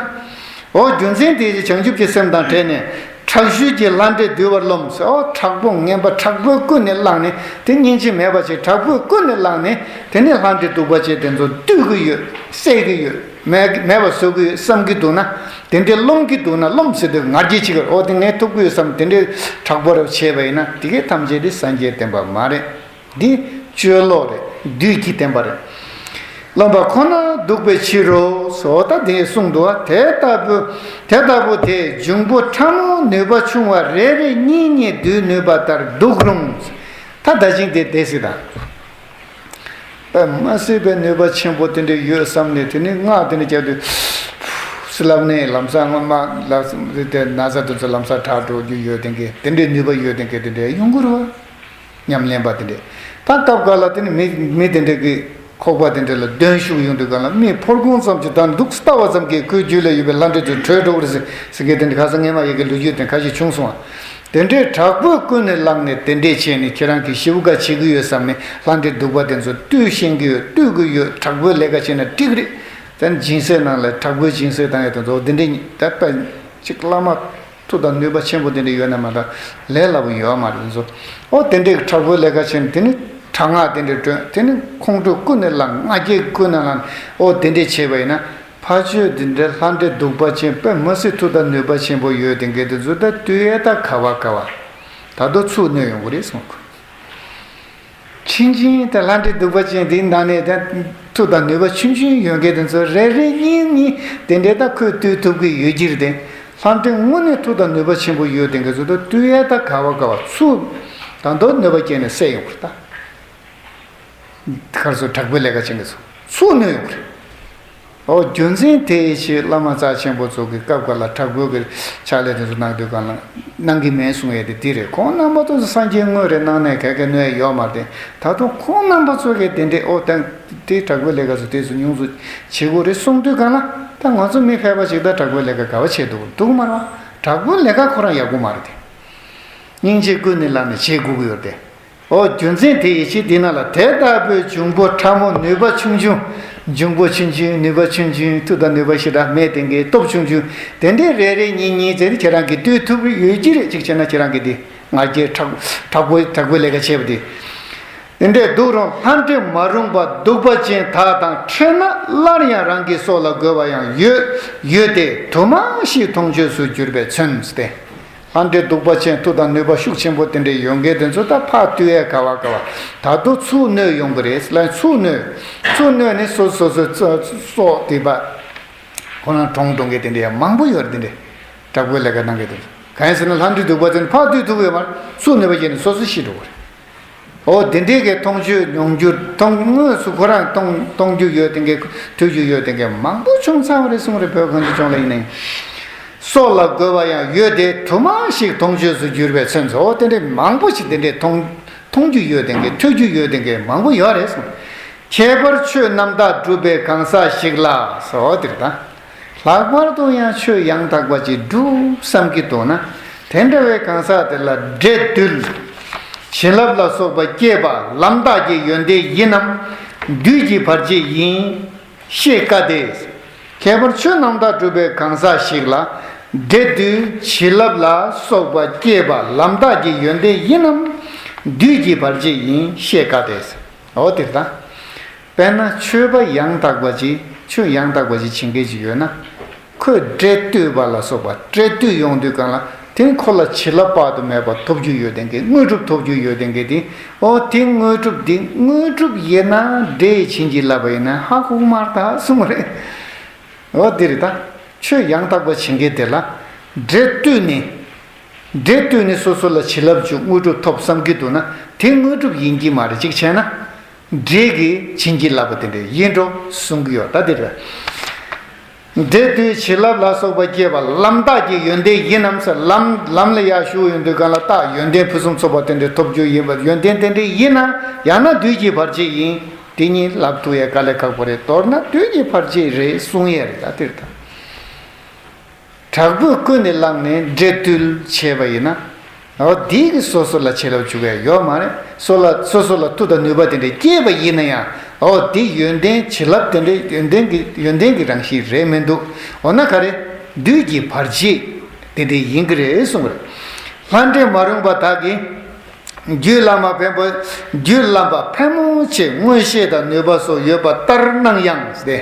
འོ་རྒྱུ་མཚན་དེ་བྱང་ཆུབ་ཀྱི་སེམས་དང་བྲལ་ནས་དྲག་ཤུལ་གྱི་ལྷ་འདྲེ་འདུལ་བར་རློམ་ཟེར། འོ་དྲག་པོ་ངན་པ་དྲག་པོའི་ཀུན་ནས་བསླངས་ནས་དེ་སྙིང་རྗེ་མེད་པ་ཞིག་དྲག་པོའི་ཀུན་ནས་བསླངས་ནས་དེ་ནས་ལྷ་འདྲེ་གདུག་པ་ཅན་དེ་ཚོ་བཏུལ་གྱི་ཡོད། བསད་ཀྱི་ཡོད། མེད་མེད་པ་བཟོ་གི་ཡོད་བསམ་གྱི་འདུག་ན། དེ་འདྲའི་རློམ་གྱི་འདུག་ན། རློམ་ཟེར་དུས་ང་རྒྱལ་ཆེ་གི་རེད། འོ་དེ་ངས་ཐུབ་ཀྱི་ཡོད་བསམ་དེ་འདྲའི་དྲག་པོ་རེ་བྱས་པ་ཡིན་ན་དེ་གའི་ཐམས་ཅད་དེ་སངས་རྒྱས་བསྟན་པ་མ་རེད། འདི་སྤྱོད་ལོག་རེད། བདུད་ཀྱི་བསྟན་པ་རེད། རློམ་པ་ཁོ་ན་སྡུག་པའི་ཕྱིར་རོ། སོ་ད་དེ་གསུངས་འདུག་བ། དེ་ལྟ་བུ་དེ་ལྟ་བུ་དེ་འབྱུང་པོ་ཕྲ་མོ་ནུས་པ་ཆུང་བ་རེ་རེ་གཉིས་གཉིས་བསྡུས་ནུས་པ་ལྟར་སྡུག་རུང་། ད་ད་ཅིང་དེ་དེ་སྲིད་དང་། དཔེ་མ་སྲིད་པའི་ནུས་པ་ཆེན་པོ་དེ་འདྲ་ཡོད་བསམ་ནས་དེ་ནི་སྔགས་དེ་འདྲ་རྒྱབ་དུས། སྲིད་ལབ་ནས་ལམ་སང་སྔོན་མ་ལ་དེ་ན་ཚ་དེ་ཚོ་ལམ་སང་དྲག་འགྲོ་རྒྱུ་ཡོད་དེ་གས་དེ་འདྲའི་ནུས་པ་ཡོད་དེ་གས་དེ་འདྲ་ཡོང་གི་རེད་བ། ཉམས་ལེན་པ་དེ་འདྲས། ད་སྐབས་འགའ་ལ་དེ་ནི་མི་མི་དེ་འདྲས་ཀྱི་ཁོག་པ་དེ་འདྲས་ལ་གདོན་ཞུགས་ཡོང་དུས་གང་ལ་མི་ཕོ་རྒོད་ཙམ་གྱིས་ད་འདུག་ལྟ་བ་ཙམ་གྱིས་ཁོའི་རྒྱུད་ལ་ཡོད་པའི་ལྷ་འདྲེ་ཚོ་བྲོས་འགྲོ་གི་རེད་ཟེར་ཟེར་མཁན་དེ་འདྲ་ཁ་སང་སྔས་མ་ཡི་གེ་ལོ་རྒྱུས་དེ་ཁ་ཤས་བྱུང་སོང་བ། དེ་འདྲས་དྲག་པོས་ཀུན་ནས་བསླངས་ནས་དེ་འདྲས་བྱས་ནས་ཁྱེད་རང་གིས་ཞེ་པོ་དགའ་བྱེད་ཀྱི་ཡོད་བསམ་ནས་ལྷ་འདྲེ་གདུག་པ་དེ་ཚོ་བཏུལ་ཤེས་ཀྱི་ཡོད་བཏུལ་གྱི་ཡོད་དྲག་པོའི་ལས་ཀ་བྱས་ན་འགྲིག་གི་རེད། ད་སྦྱིན་སྲེག་ནང་ལ་དྲག་པོའི་སྦྱིན་སྲེག་བཏང་ཡ་དེ་ཚོ་དེ་འདྲས་ད་དཔེ་ཅིག་བླ་མ། མཐུ་དང་ནུས་པ་ཆེན་པོ་དེ་འདྲ་ཡོད་ན་མ་གཏོགས་ལས་སླ་པོ་ཡོད་མ་རེད་ཚོ། ཨོ་དེ་འདྲའི་དྲག་པོའི་ལས་ཀ་བྱས་ནས་དེ་ནི་དྲག་སྔགས་དེ་འདྲ་བསྒྲོན་དེ་ནི་ཁོང་ཁྲོ་ཀུན་ནས་བསླངས་ང་རྒྱལ་ཀུན་ནས་བསླངས་ཨོ་དེ་འདྲས་བྱས་པ་ཡིན་ན་ཕ་ཆོས་དེ་འདྲའི་ལྷ་འདྲེ་གདུག་པ་ཅན་དཔེ་མི་སྲིད་མཐུ་དང་ནུས་པ་ཆེན་པོ་ཡོད་དེ་འགས་དེ་ཚོ་ད་བཏུལ་ཡས་ད་ག་བ་ག་བ་ད་དུང་ཚུར་གནོད་ཡོང་གི་རེད་གསུངས། ཆུང་ཆུང་དང་ལྷ་འདྲེ་གདུག་པ་ཅན་དེའི་ནང་ནས་ད་མཐུ་དང་ནུས་པ་ཆུང་ཆུང་ཡོད་མཁན་དེ་ཚོ་རེ་རེ་གཉིས་གཉིས་དེ་འདྲའི་ད་ཁོས་བཏུལ་ཐུབ་ཀྱི་ཡོད་ཀྱི་རེད་དེ། ལྷ་འདྲེ་དངོས་གནས་མཐུ་དང་ནུས་པ་ཆེན་པོ་ཡོད་དེ་འགས་ཚོ་ད་བཏུལ་ཡས་ད་ག་བ་ག་བ་ཚུར་ད་མདོ་གནོད་པ་སྐྱེལ་ནས་བསད་ཡོང་བར་ད། གར་སོ་དྲག་པོའི་ལས་ཀ་བྱེད་མཁན་ཚོ་ཚུར་གནོད་ཡོང་གི་རེད། ཨོ་རྒྱུ་མཚན་དེའི་ཕྱིར་བླ་མ་རྩ་ཆེན་པོ་ཚོ་གི་སྐབས་འགའ་ལ་དྲག་པོའི་གི་ཕྱག་ལས་དེ་ཚོ་གནང་དུས་གང་ལ་གནང་གི་མེད་གསུང་ཡས་དེ་དེ་རེད། ཁོང་རྣམ་པ་ཚོ་སངས་རྒྱས་དངོས་རེད་གནང་ནས་ག་གེ་གནོད་ཡས་ཡོད་མ་རེད། ད་དུང་ཁོང་རྣམ་པ་ཚོ་གི་དེ་འདྲའི་ཨོ་ད་དེ་དྲག་པོའི་ལས་ཀ་ཚོ་དེ་ཚོ་ཉུང་ཚོ་བྱེད་དགོས་རེད་གསུང་དུས་གང་ལ་ད་ང་ཚོ་མི་ཕལ་པ་ཞིག་ད་དྲག་པོའི་ལས་ཀ་ག་བ་བྱེད་འདུག་འདུག་མ་རེད་བ། དྲག་པོའི་ལས་ཀ་ཁོ་རང་ཡག་པོ་མ་རེད་དེ། སྙིང་རྗེ་ཀུན་ནས་བསླངས་ནས་བྱེད་དགོས་ཀྱི་ཡོད་དེ། ཨོ་རྒྱུ་མཚན་དེ་ཡི་ཕྱིར་འདི་ན་ལ་དེ་ལྟ་བུའི་འབྱུང་པོ་ཕྲ་མོ་ནུས་པ་ཆུང་ཆུང་། འབྱུང་པོ་ཆུང་ཆུང་ནུས་པ་ཆུང་ཆུང་མཐུ་དང་ནུས་པ་ཞེ་དྲག་མེད་དེ་འགའི་སྟོབས་ཆུང་ཆུང་དེ་འདྲའི་རེ་རེ་གཉིས་གཉིས་ཟེར་ཏེ་ཁྱེད་རང་གིས་བཏུལ་ཐུབ་ཡོད་ཀྱི་རེད། ཅིག་བྱས་ན་ཁྱེད་རང་གིས་འདི་ང་རྒྱལ་དྲག་དྲག་པོ་དྲག་པོའི་ལས་ཀ་བྱས་པ་དེ། དེ་འདྲའི་སྡུག་རུང་ལྷ་འདྲེ་མ་རུངས་པ་གདུག་པ་ཅན་དག་དང་འཕྲད་ན་སླར་ཡང་རང་གི་སྲོག་ལ་རྒོལ་བ་ཡང་ཡོད་ཡོད་དེ་དུ་མ་ཞིག་མཐོང་ཆོས་སུ་གྱུར་པས་མཚོན་ཏེ། ལྷ་འདྲེ་གདུག་པ་ཅན་མཐུ་དང་ནུས་པ་ཤུགས་ཆེན་པོ་དེ་འདྲའི་ཡོད་མཁན་དེ་ཚོ་ད་ཕར་བཏུལ་ཡས་ག་བ་ག་བ་ད་དུང་ཚུར་གནོད་ཡོང་གི་རེད་ལ་ཚུར་གནོད་ཚུར་གནོད་ནས་སོ་སོ་སོ་སོ་སྲོག་དེ་པ་ཁོ་རང་གྲོངས་འགྲོ་མཁན་དེ་འདྲའི་མང་པོ་ཡོད་རེད། དེ་འདྲའི་དྲག་པོའི་ལས་ཀ་གནང་མཁན་དེ་ཚོ་གང་ཡིན་ཟེར་ན་ལྷ་འདྲེ་གདུག་པ་ཅན་ཕར་བཏུལ་ཐུབ་ཡོད་མ་རེད། ཚུར་གནོད་པ་བྱས་ནས་སོ་སོ་ཤི་འགྲོ་གི་རེད། ཨོ་དེ་འདྲའི་གི་མཐོང་ཆོས་མྱོང་རྒྱུ་མཐོང་དངོས་སུ་ཁོ་རང་མཐོང་མཐོང་རྒྱུ་ཡོད་དེ་གི་ཐོས་རྒྱུ་ཡོད་དེ་གི་མང་པོ་བྱུང་ཚར་བ་རེད་གསུངས་རེད། བོད་གངས་ཅན་ལྗོངས་ལ་ཡིན་ནའི་སྲོག་ལ་རྒོལ་བ་ཡང་ཡོད་དེ་དུ་མ་ཞིག་མཐོང་ཆོས་སུ་གྱུར་པའི་ཚུན་ཚོད་ཨོ་དེ་འདྲའི་མང་པོ་ཞིག་དེ་འདྲའི་མཐོང་མཐོང་རྒྱུ་ཡོད་དེ་གི་ཐོས་རྒྱུ་ཡོད་དེ་གི་མང་པོ་ཡོད་རེད་གསུངས། ཁྱད་པར་ཆོས་རྣམ་དག་སྒྲུབ་པའི་གང་ཟག་ཞིག་ལ་སོ་དེར་དང་། ལྷག་པར་དུ་ཡང་ཆོས་ཡང་དག་པ་ཅིག་སྒྲུབ་བསམ་གྱི་འདུག་ན། དེ་འདྲ་བའི་གང་ཟག་དེ་ལ་འདྲེ་བཏུལ། བྱིན་རླབས་ལ་སོགས་པ་སྐྱེས་པ་ལམ་རྟགས་ཀྱི་ཡོན་ཏན་ཡིན་ནམ། བདུད་ཀྱི་བར་ཆད་ཡིན། ཤེས་དཀའ་སྟེ། ཁྱད་པར་ཆོས་རྣམ་དག་སྒྲུབ་པའི་གང་ཟག་ཞིག་ལ། འདྲེ་བཏུལ་བྱིན་རླབས་ལ་སོགས་པ་སྐྱེས་པ་ལམ་རྟགས་ཀྱི་ཡོན་ཏན་ཡིན་ནམ། བདུད་ཀྱི་བར་ཆད་ཡིན། ཤེས་དཀའ་སྟེ། འོ་དེ་ལྟ། དཔེར་ན་ཆོས་པ་ཡང་དག་པ་ཅིག་ཆོས་ཡང་དག་པ་ཅིག་བྱེད་མཁན་ཅིག་ཡོད་ན། ཁོས་འདྲེ་བཏུལ་བ་ལ་སོགས་པ་འདྲེ་བཏུལ་ཡོང་དུས་གང་ལ་དེ་ཁོ་ལ་བྱིན་རླབས་དཔག་ཏུ་མེད་པ་ཐོབ་རྒྱུ་ཡོད་དེ་གི་དངོས་གྲུབ་ཐོབ་རྒྱུ་ཡོད་དེ་གི་དེ་ཨོ་དེ་དངོས་གྲུབ་དེ་དངོས་གྲུབ་ཡིན་ན་འདྲེ་ཡིས་བྱིན་གྱིས་བརླབས་པ་ཡིན་ན་ཧ་གོ་གི་མ་རེད་ད་གསུངས་པ་རེད། འོ་དེ་རེད་ད། ཆོས་ཡང་དག་པ་བྱེད་མཁན་དེ་ལ་འདྲེ་བཏུལ་ནས། འདྲེ་བཏུལ་ནས་སོ་སོ་ལ་བྱིན་རླབས་བྱུང་དངོས་གྲུབ་ཐོབ་བསམ་གྱི་འདུག་ན་དེ་དངོས་གྲུབ་ཡིན་གྱི་མ་རེད། གཅིག་བྱས་ན། འདྲེ་གིས་བྱིན་གྱིས་བརླབས་པ་དེ་འདྲ་ཡིན་འགྲོ་གསུང་གི་ཡོད་ད་དེ་རེད། འདྲེ་བཏུལ་བྱིན་རླབས་ལ་སོགས་པ་སྐྱེས་པ་ལམ་རྟགས་ཀྱི་ཡོན་ཏན་ཡིན་ནམ་ཟེར་ལམ་ལམ་ལ་ཡར་ཞུགས་ཡོང་དུས་གང་ལ་རྟགས་ཡོན་ཏན་ཕུན་སུམ་ཚོགས་པ་དེ་འདྲ་ཐོབ་རྒྱུ་ཡིན་པ་ཡོན་ཏན་དེ་འདྲ་ཡིན་ན་ཡང་ན་བདུད་ཀྱི་བར་ཆད་ཡིན། དེ་གཉིས་ལབ་ཐུབ་ཡ་དཀའ་ལས་ཁག་པོ་རེད། མདོར་ན་བདུད་ཀྱི་བར་ཆད་རེད་གསུང་ཡ་རེད་ད་དེ་རེད་ད། དྲག་པོས་ཀུན་ནས་བསླངས་ནས་འདྲེ་བཏུལ་བྱས་པ་ཡིན་ན། འོ་དེ་གིས་སོ་སོ་ལ་བྱིན་རླབས་འཇུག་ཡ་ཡོད་མ་རེད། སོ་ལ་སོ་སོ་ལ་མཐུ་དང་ནུས་པ་དེ་འདྲ་སྐྱེས་པ་ཡིན་ན་ཡང་འོ་དེ་ཡོན་ཏན་བྱིན་རླབས་དེ་འདྲའི་ཡོན་ཏན་གྱི་ཡོན་ཏན་གྱི་རང་བཞིན་རེད་མི་འདུག་འོ་ན་ག་རེ། བདུད་ཀྱི་བར་ཆད་དེ་འདྲ་ཡིན་གྱི་རེད་གསུངས་པ་རེད། ལྷ་འདྲེ་མ་རུངས་པ་དག་གིས། རྒྱུད་བླ་མ་ཕན་པོ། རྒྱུད་བླ་མ་ཕལ་མོ་ཆེ་མངོན་ཤེས་དང་ནུས་པ་སོགས་ཡོད་པ་ལྟར་སྣང་ཡང་སྟེ།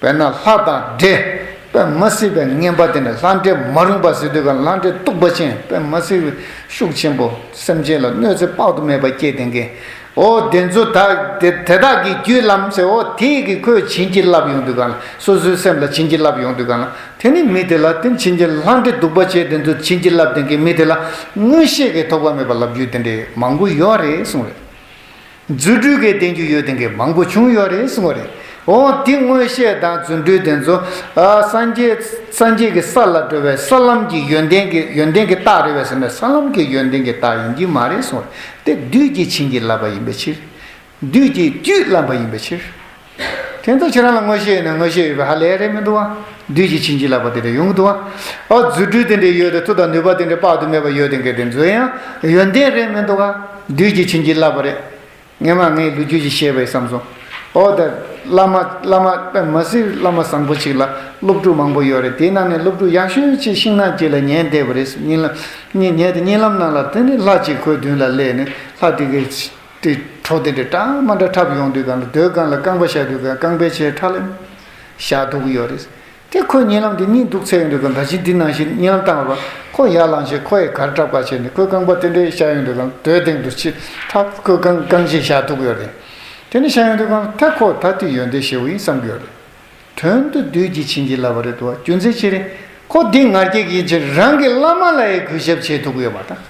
དཔེར་ན་ལྷ་དང་འདྲེ། དཔེ་མ་སྲིད་པའི་ངན་པ་དེ་འདྲ་ལྷ་འདྲེ་མ་རུངས་པ་ཟེར་དུས་གང་ལྷ་འདྲེ་གདུག་པ་ཅན་དཔེ་མ་སྲིད་པའི་ཤུགས་ཆེན་པོ་སེམས་ཅན་ལ་གནོད་འཚེ་དཔག་ཏུ་མེད་པ་སྐྱེས་ཏེ་འགས། འོ་དེ་ཚོ་ད་དེ་དེ་དག་གི་རྒྱུད་ལམ་ཟེར། འོ་དེ་གི་ཁོས་བྱིན་གྱིས་བརླབས་ཡོང་དུས་གང་ལ། སོ་སོའི་སེམས་ལ་བྱིན་གྱིས་བརླབས་ཡོང་དུས་གང་ལ། དེ་ནི་མི་དེ་ལ་དེ་བྱིན་གྱིས་ལྷ་འདྲེ་གདུག་པ་ཅན་དེ་ཚོ་བྱིན་གྱིས་བརླབས་དེ་གི་མི་དེ་ལ་མངོན་ཤེས་ཀྱི་ཐོགས་པ་མེད་པ་ལབ་རྒྱུ་དེ་འདྲའི་མང་པོ་ཡོད་རེད་གསུངས་རེད། རྫུ་འཕྲུལ་གྱི་བསྟན་རྒྱུ་ཡོད་དེ་གི་མང་པོ་བྱུང་ཡོད་རེད་གསུངས་རེད། འོ་དེ་མངོན་ཤེས་དང་རྫུ་འཕྲུལ་དེ་ཚོ་ཨ་སངས་རྒྱས་སངས་རྒྱས་ཀྱི་ས་ལ་འགྲོ་བའི་ས་ལམ་གྱི་ཡོན་ཏན་གྱི་ཡོན་ཏན་གྱི་རྟགས་རེད་བས་ཟེར་ན། ས་ལམ་གྱི་ཡོན་ཏན་གྱི་རྟགས་ཡིན་གྱི་མ་རེད་གསུངས་རེད། དེ་བདུད་ཀྱིས་བྱིན་གྱིས་བརླབས་པ་ཡིན་པའི་ཕྱིར། བདུད་ཀྱིས་རྒྱུད་བརླམས་པ་ཡིན་པའི་ཕྱིར། དེ་ཚོ་ཁྱེད་རང་ལ་མངོན་ཤེས་ཡོད་ན་མངོན་ཤེས་ཡོད་པའི་ཧ་ལས་རེད་མི་འདུག་བ། བདུད་ཀྱིས་བྱིན་གྱིས་བརླབས་པ་དེ་འདྲ་ཡོང་གི་འདུག་བ། ཨོ་རྫུ་འཕྲུལ་དེ་འདྲ་ཡོད་དེ། མཐུ་དང་ནུས་པ་དེ་འདྲ་དཔག་ཏུ་མེད་པ་ཡོད་དེ་གི་དེ་ཚོ་ཡང་ཡོན་ཏན་རེད་མི་འདུག་བ། བདུད་ཀྱིས་བྱིན་གྱིས་བརླབས་པ་རེད། ངས་མ་ངའི་ལོ་རྒྱུས་ཀྱི་བཤད་པའི་བསམ་སོང་། ཨོ་ད་བླ་མ་བླ་མ་མ་སྲིད་བླ་མ་བཟང་པོ་ཅིག་ལ་སློབ་ཕྲུག་མང་པོ་ཡོད་རེད། དེའི་ནང་ནས་སློབ་ཕྲུག་ཡག་ཤོས་ཅིག་ཤིང་ནགས་དཀྱིལ་ལ་ཉལ་བསྡད་པ་རེད། ཉིན་ལ་ཉིན་ཉལ་དེ་གཉིད་ལམ་ནང་ལ་དེ་ནི་ལྷ་ཅིག་ཁོའི་མདུན་ལ་སླེབས་ནས། ལྷ་དེ་གིས་དེ་གྲོ་དེ་འདྲ་འདྲ་མ་འདྲ་འཁྲབ་ཡོང་དུས་གང་ལ། སྡོད་སྒང་ལ་རྐང་པ་བཞག་དུས་གང་རྐང་པའི་ཆེ་ཁྲ་ལེམ་བཞག་ཐུབ་ཀྱི་ཡོད་རེད། དེ་ཁོ་གཉིད་ལམ་དེ་གཉིད་འདུག་ཚེ་ཡོང་དུས་གང་ད་ཅི་འདི་ནང་བཞིན་གཉིད་ལམ་བཏང་བ། ཁོ་ཡར་ལངས་བྱས་ཁོ་ཡི་གར་འཁྲབ་ག་བྱས་ནས། ཁོའི་རྐང་པ་དེ་འདྲའི་བཞག་ཡོང་དུས་གང་སྡོད་སྟེང་དུ་ཕྱི་ཁྲག་ཁོའི་རྐང་རྐང་རྗེས་བཞག་ཐུབ་ཀྱི་ཡོད་རེད། དེ་ནས་བཞག་ཡོང་དུས་གང་ད་ཁོ་ད་དེ་ཡོན་ཏན་ཞེ་པོ་ཡིན་བསམ་གྱི་ཡོད་རེད། དོན་དུ་བདུད་ཀྱིས་བྱིན་གྱིས་བརླབས་པ་རེད་འདུག་བ། རྒྱུ་མཚན་ཅི་རེད། ཁོ་འདི་ང་རྒྱལ་གྱིས་ཅི། རང་གི་བླ་མ་ལ་ཡང་གུས་ཞབས་བྱེད་ཐུབ་ཀྱི་ཡོད་མ་རེད།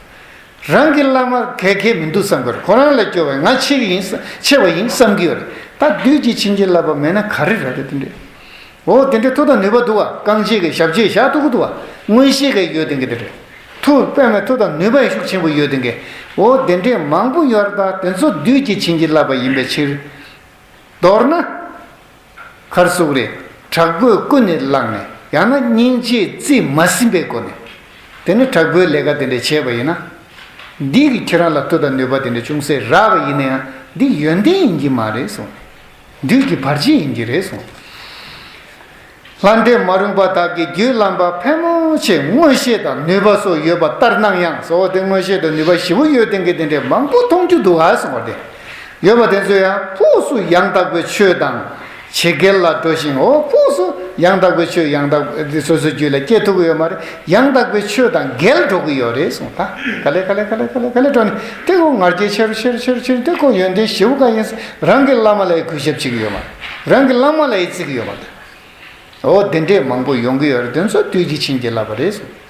རང་གི་བླ་མ་གལ་གལ་མི་འདུག་བསམ་གྱི་ཡོད་རེད། ཁོ་རང་ལས་སྐྱོ་བས་ང་ཆེ་གི་ཡིན་ཆེ་བ་ཡིན་བསམ་གྱི་ཡོད་རེད། ད་བདུད་ཀྱིས་བྱིན་གྱིས་བརླབས་པ་མེད་ན་ག་རེ་རེད། དེ་འདྲས། འོ་དེ་འདྲའི་མཐུ་དང་ནུས་པ་འདུག་བ། རྐང་རྗེས་ཀྱི་ཞབས་རྗེས་བཞག་ཐུབ་ཀྱི་འདུག་བ། མངོན་ཤེས་ཀྱི་ཡོད་དེ་གི་དེ་རེད། མཐུ་དཔེ་མེད་མཐུ་དང་ནུས་པ་ཡང་ཤུགས་ཆེན་པོ་ཡོད་དེ་གི། འོ་དེ་འདྲས་མང་པོ་ཡོད་རེད། ད་དེ་ཚོ་བདུད་ཀྱིས་བྱིན་གྱིས་བརླབས་པ་ཡིན་པའི་ཕྱིར། མདོར་ན། ག་རེ་ཟེར་དགོས་རེད། དྲག་པོས་ཀུན་ནས་བསླངས་ནས། ཡང་ན་སྙིང་རྗེས་རྩིས་མ་ཟིན་པའི་སྒོ་ནས། དེ་ནི་དྲག་པོའི་ལས་ཀ་དེ་འདྲ་བྱས་པ་ཡིན་ན། འདི་གིས་ཁྱེད་རང་ལ་མཐུ་དང་ནུས་པ་དེ་འདྲ་ཅུང་ཟད་རག་པ་ཡིན་ན་ཡང་། འདི་ཡོན་ཏན་ཡིན་གྱི་མ་རེད་གསུངས། བདུད་ཀྱི་བར་ཆད་ཡིན་གྱི་རེད་གསུངས། ལྷ་འདྲེ་མ་རུངས་པ་དག་གི་རྒྱུད་བརླམས་པ་ཕལ་མོ་ཆེ་མངོན་ཤེས་དང་ནུས་པ་སོགས་ཡོད་པ་ལྟར་སྣང་ཡང་། སོ་དེ་མངོན་ཤེས་དང་ནུས་པ་ཞེ་པོ་ཡོད་དེ་གི་དེ་འདྲས་མང་པོ་མཐོང་རྒྱུ་འདུག་ཨ་གསུངས་པ་དེ། ཡོད་པ་དེ་ཚོ་ཡང་ཕུགས་སུ་ཡང་དག་པའི་ཆོས་དང་། ཇི་སྐད་ལ་འགྲོ་ཞིང་། འོ་ཕུགས་སུ་ཡང་དག་པའི་ཆོས་ཡང་དག་དེ་སོ་སོའི་རྒྱུད་ལ་སྐྱེ་ཐུབ་ཀྱི་ཡོད་མ་རེད། ཡང་དག་པའི་ཆོས་དང་འགལ་འགྲོ་གི་ཡོད་རེད་གསུངས། ད་ག་ལེ་ག་ལེ་ག་ལེ་ག་ལེ་ག་ལེ་འགྲོ་ནས་དེ་ཁོ་ང་རྒྱལ་ཆེ་རུ་ཆེ་རུ་ཆེ་རུ་ཆེ་རུ་དེ་ཁོ་ཡོན་ཏན་ཞེ་པོ་ག་ཡིན། རང་གི་བླ་མ་ལ་ཡི་གུས་ཞབས་བྱེད་ཀྱི་ཡོད་མ་རེད། རང་གི་བླ་མ་ལ་ཡི་བརྩི་གི་ཡོད་མ་རེད། འོ་དེ་འདྲས་མང་པོ་ཡོང་གི་ཡོད་རེད། དེ་ཚོ་བདུད་ཀྱིས་བྱིན་གྱིས་བརླབས་པ་རེད་གསུངས།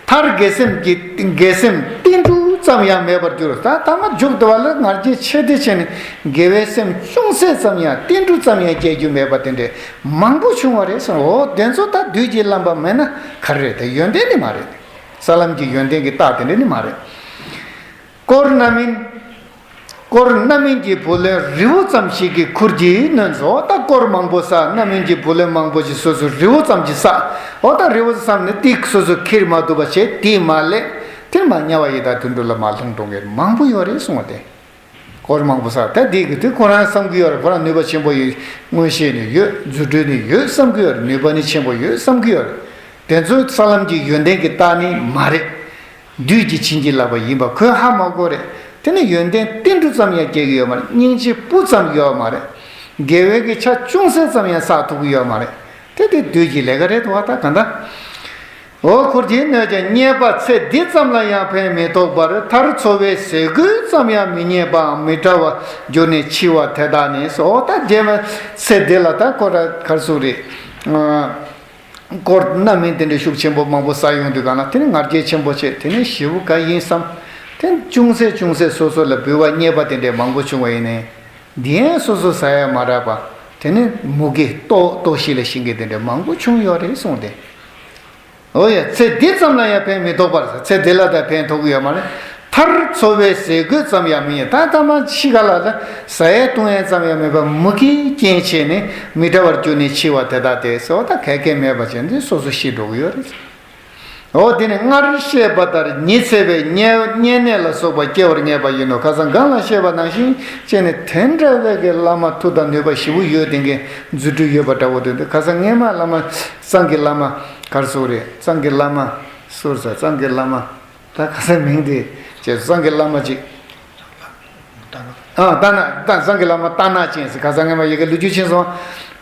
མཐར་དགེ་སེམས་ཀྱི་དགེ་སེམས་ཏིལ་འབྲུ་ཙམ་ཡང་མེད་པར་གྱུར། ད་ཐ་མ་མཇུག་དེ་བ་ལ་ང་རྒྱལ་ཆེ་དེ་ཆེ་ནས་དགེ་བའི་སེམས་ཅུང་ཟད་ཙམ་ཡང་ཏིལ་འབྲུ་ཙམ་ཡང་སྐྱེ་རྒྱུ་མེད་པ་དེ་འདྲས་མང་པོ་བྱུང་བ་རེད་གསུངས། འོ་དེ་ཚོ་ད་བདུད་ཀྱིས་བརླམས་པ་མེད་ན་ག་རེ་རེད། དེ་ཡོན་ཏན་ནི་མ་རེད། ས་ལམ་གྱི་ཡོན་ཏན་གྱི་རྟགས་དེ་འདྲས་ནི་མ་རེད། དཀོར་རྣམ་སྨིན། དཀོར་རྣམ་སྨིན་གྱི་བུ་ལོན་རི་བོ་ཙམ་ཞིག་གི་ཁུར་གྱིས་གནོན་སོ། ད་དཀོར་མང་པོ་བསགས། རྣམ་སྨིན་གྱི་བུ་ལོན་མང་པོ་ཞིག་སོ་སོ་རི་བོ་ཙམ་ཞིག་བསགས། འོ་ད་རི་བོ་བསམ་ནས་ཏིག་སོ་སོ་ཁྱེར་མ་ཐུབ་པ་བྱས་དེས་མ་ལས། དེར་མ་དམྱལ་བ་ཡི་དྭགས་དུད་འགྲོ་ལ་མ་ལྷུང་འགྲོ་མཁན་མང་པོ་ཡོད་རེད་གསུངས་པ་དེ། དཀོར་མང་པོ་བསགས། ད་དེ་གི་དུས་ཁོ་རང་བསམ་གྱི་ཡོད་རེད། ཁོ་རང་ནུས་པ་ཆེན་པོ་ཡོད། མངོན་ཤེས་ནི་ཡོད། རྫུ་འཕྲུལ་ནི་ཡོད་བསམ་གྱི་ཡོད་རེད། ནུས་པ་ནི་ཆེན་པོ་ཡོད་བསམ་གྱི་ཡོད་རེད། དེ་ཚོ་ས་ལམ་གྱི་ཡོན་ཏན་གྱི་རྟགས་ནི་མ་རེད། བདུད་ཀྱིས་བྱིན་གྱིས་བརླབས་པ་ཡིན་པ་ཁོས་ཧ་མ་གོ་རེད། དེ་ནི་ཡོན་ཏན་ཏིལ་འབྲུ་ཙམ་ཡང་སྐྱེ་གི་ཡོད་མ་རེད། སྙིང་རྗེ་སྤུ་ཙམ་ཡོད་མ་རེད། དགེ་བའི་གི་ཆ་ཅུང་ཟད་ཙམ་ཡང་བསགས་ཐུབ་ཀྱི་ཡོད་མ་རེད། དེ་དེ་བདུད་ཀྱི་ལས་ཀ་རེད་དོ། ད་ག་འདྲ། འོ་ཁུར་གྱིས་གནོད་ཀྱང་རྙེད་པ་ཚེ་འདི་ཙམ་ལ་ཡང་ཕན་མི་ཐོགས་པར། མཐར་འཚོ་བའི་ཟས་གོས་ཙམ་ཡང་མི་རྙེད་པའམ་མི་འདྲ་བར་གྱུར་ནས་འཆི་བ་དེ་དག་ནི། འོ་ད་རྗེས་མ་ཚེ་འདི་ལ་ད་ཁོ་ར་གར་སུ་རེད། དཀོར་རྣམ་སྨིན་དེ་འདྲའི་ཤུགས་ཆེན་པོ་མང་པོ་བསགས་ཡོང་དུས་གང་ལ་དེ་ནི་ང་རྒྱལ་ཆེན་པོ་བྱས། དེ་ནི་ཞེ་པོ་ག་ཡིན་བསམ། དེ་ནི་ཅུང་ཟད་ཅུང་ཟད་སོ་སོ་ལ་འབུལ་བ་རྙེད་པ་དེ་འདྲའི་མང་པོ་བྱུང་བ་ཡིན་ནའི། འདི་ཡང་སོ་སོ་ཟ་ཡ་མ་རག་པ། དེ་ནི་མུ་གེ་ལྟོགས་ལྟོགས་ཤི་ལ་ཤི་མཁན་དེ་འདྲའི་མང་པོ་བྱུང་ཡོད་རེད་གསུངས་ཏེ། འོ་ཡ། ཚེ་འདི་ཙམ་ལ་ཡང་ཕན་མི་ཐོགས་པར། ཚེ་འདི་ལ་ད་ཕན་ཐོགས་ཀྱི་ཡོད་མ་རེད། མཐར་འཚོ་བའི་ཟས་གོས་ཙམ་ཡང་མི་རྙེད། ད་ཐ་མ་འཆི་ཁ་ལ་ད་ཟ་ཡས་བཏུང་ཡས་ཙམ་ཡང་མེད་པར་མུ་གེའི་རྐྱེན་བྱས་ནས་མི་འདྲ་བར་གྱུར་ནས་འཆི་བ་དེ་དག་སྟེ་ཟེར་བ་ད་ག་གེ་མེད་པ་བྱས་ནས་སོ་སོ་ཤི་འགྲོ་གི་ཡོད་རེད། འོ་དེ་ནི་སྔར་བཤད་པ་ལྟར་ཉི་ཚེ་བའི་བསྙེན་བསྙེན་གནས་ལ་སོགས་པ་སྐྱེ་བར་ངེས་པ་ཡིན་ནོ། ཁ་སང་སྒང་ལ་བཤད་པ་ནང་བཞིན་བྱས་ནས་དེ་འདྲ་བའི་གི་བླ་མ་མཐུ་དང་ནུས་པ་ཞེ་པོ་ཡོད་དེ་གི་རྫུ་འཕྲུལ་ཡོད་པ་འདྲ་བོ་དེ་འདུག་ཁ་སང་སྔས་མ་བླ་མ་གཙང་གི་བླ་མ་གར་སོགས་རེད། གཙང་གི་བླ་མ་སུ་རེད་ཟེར། གཙང་གི་བླ་མ། ད་ཁ་སང་མིང་དེ་བྱས། གཙང་གི་བླ་མ་གཅིག་ཨ་རྟ་ནག་ད་གཙང་གི་བླ་མ་རྟ་ནག་ཅན་ཟེར། ཁ་སང་སྔས་མ་ཡི་གེ་ལོ་རྒྱུས་ཕྱིན་སོང་།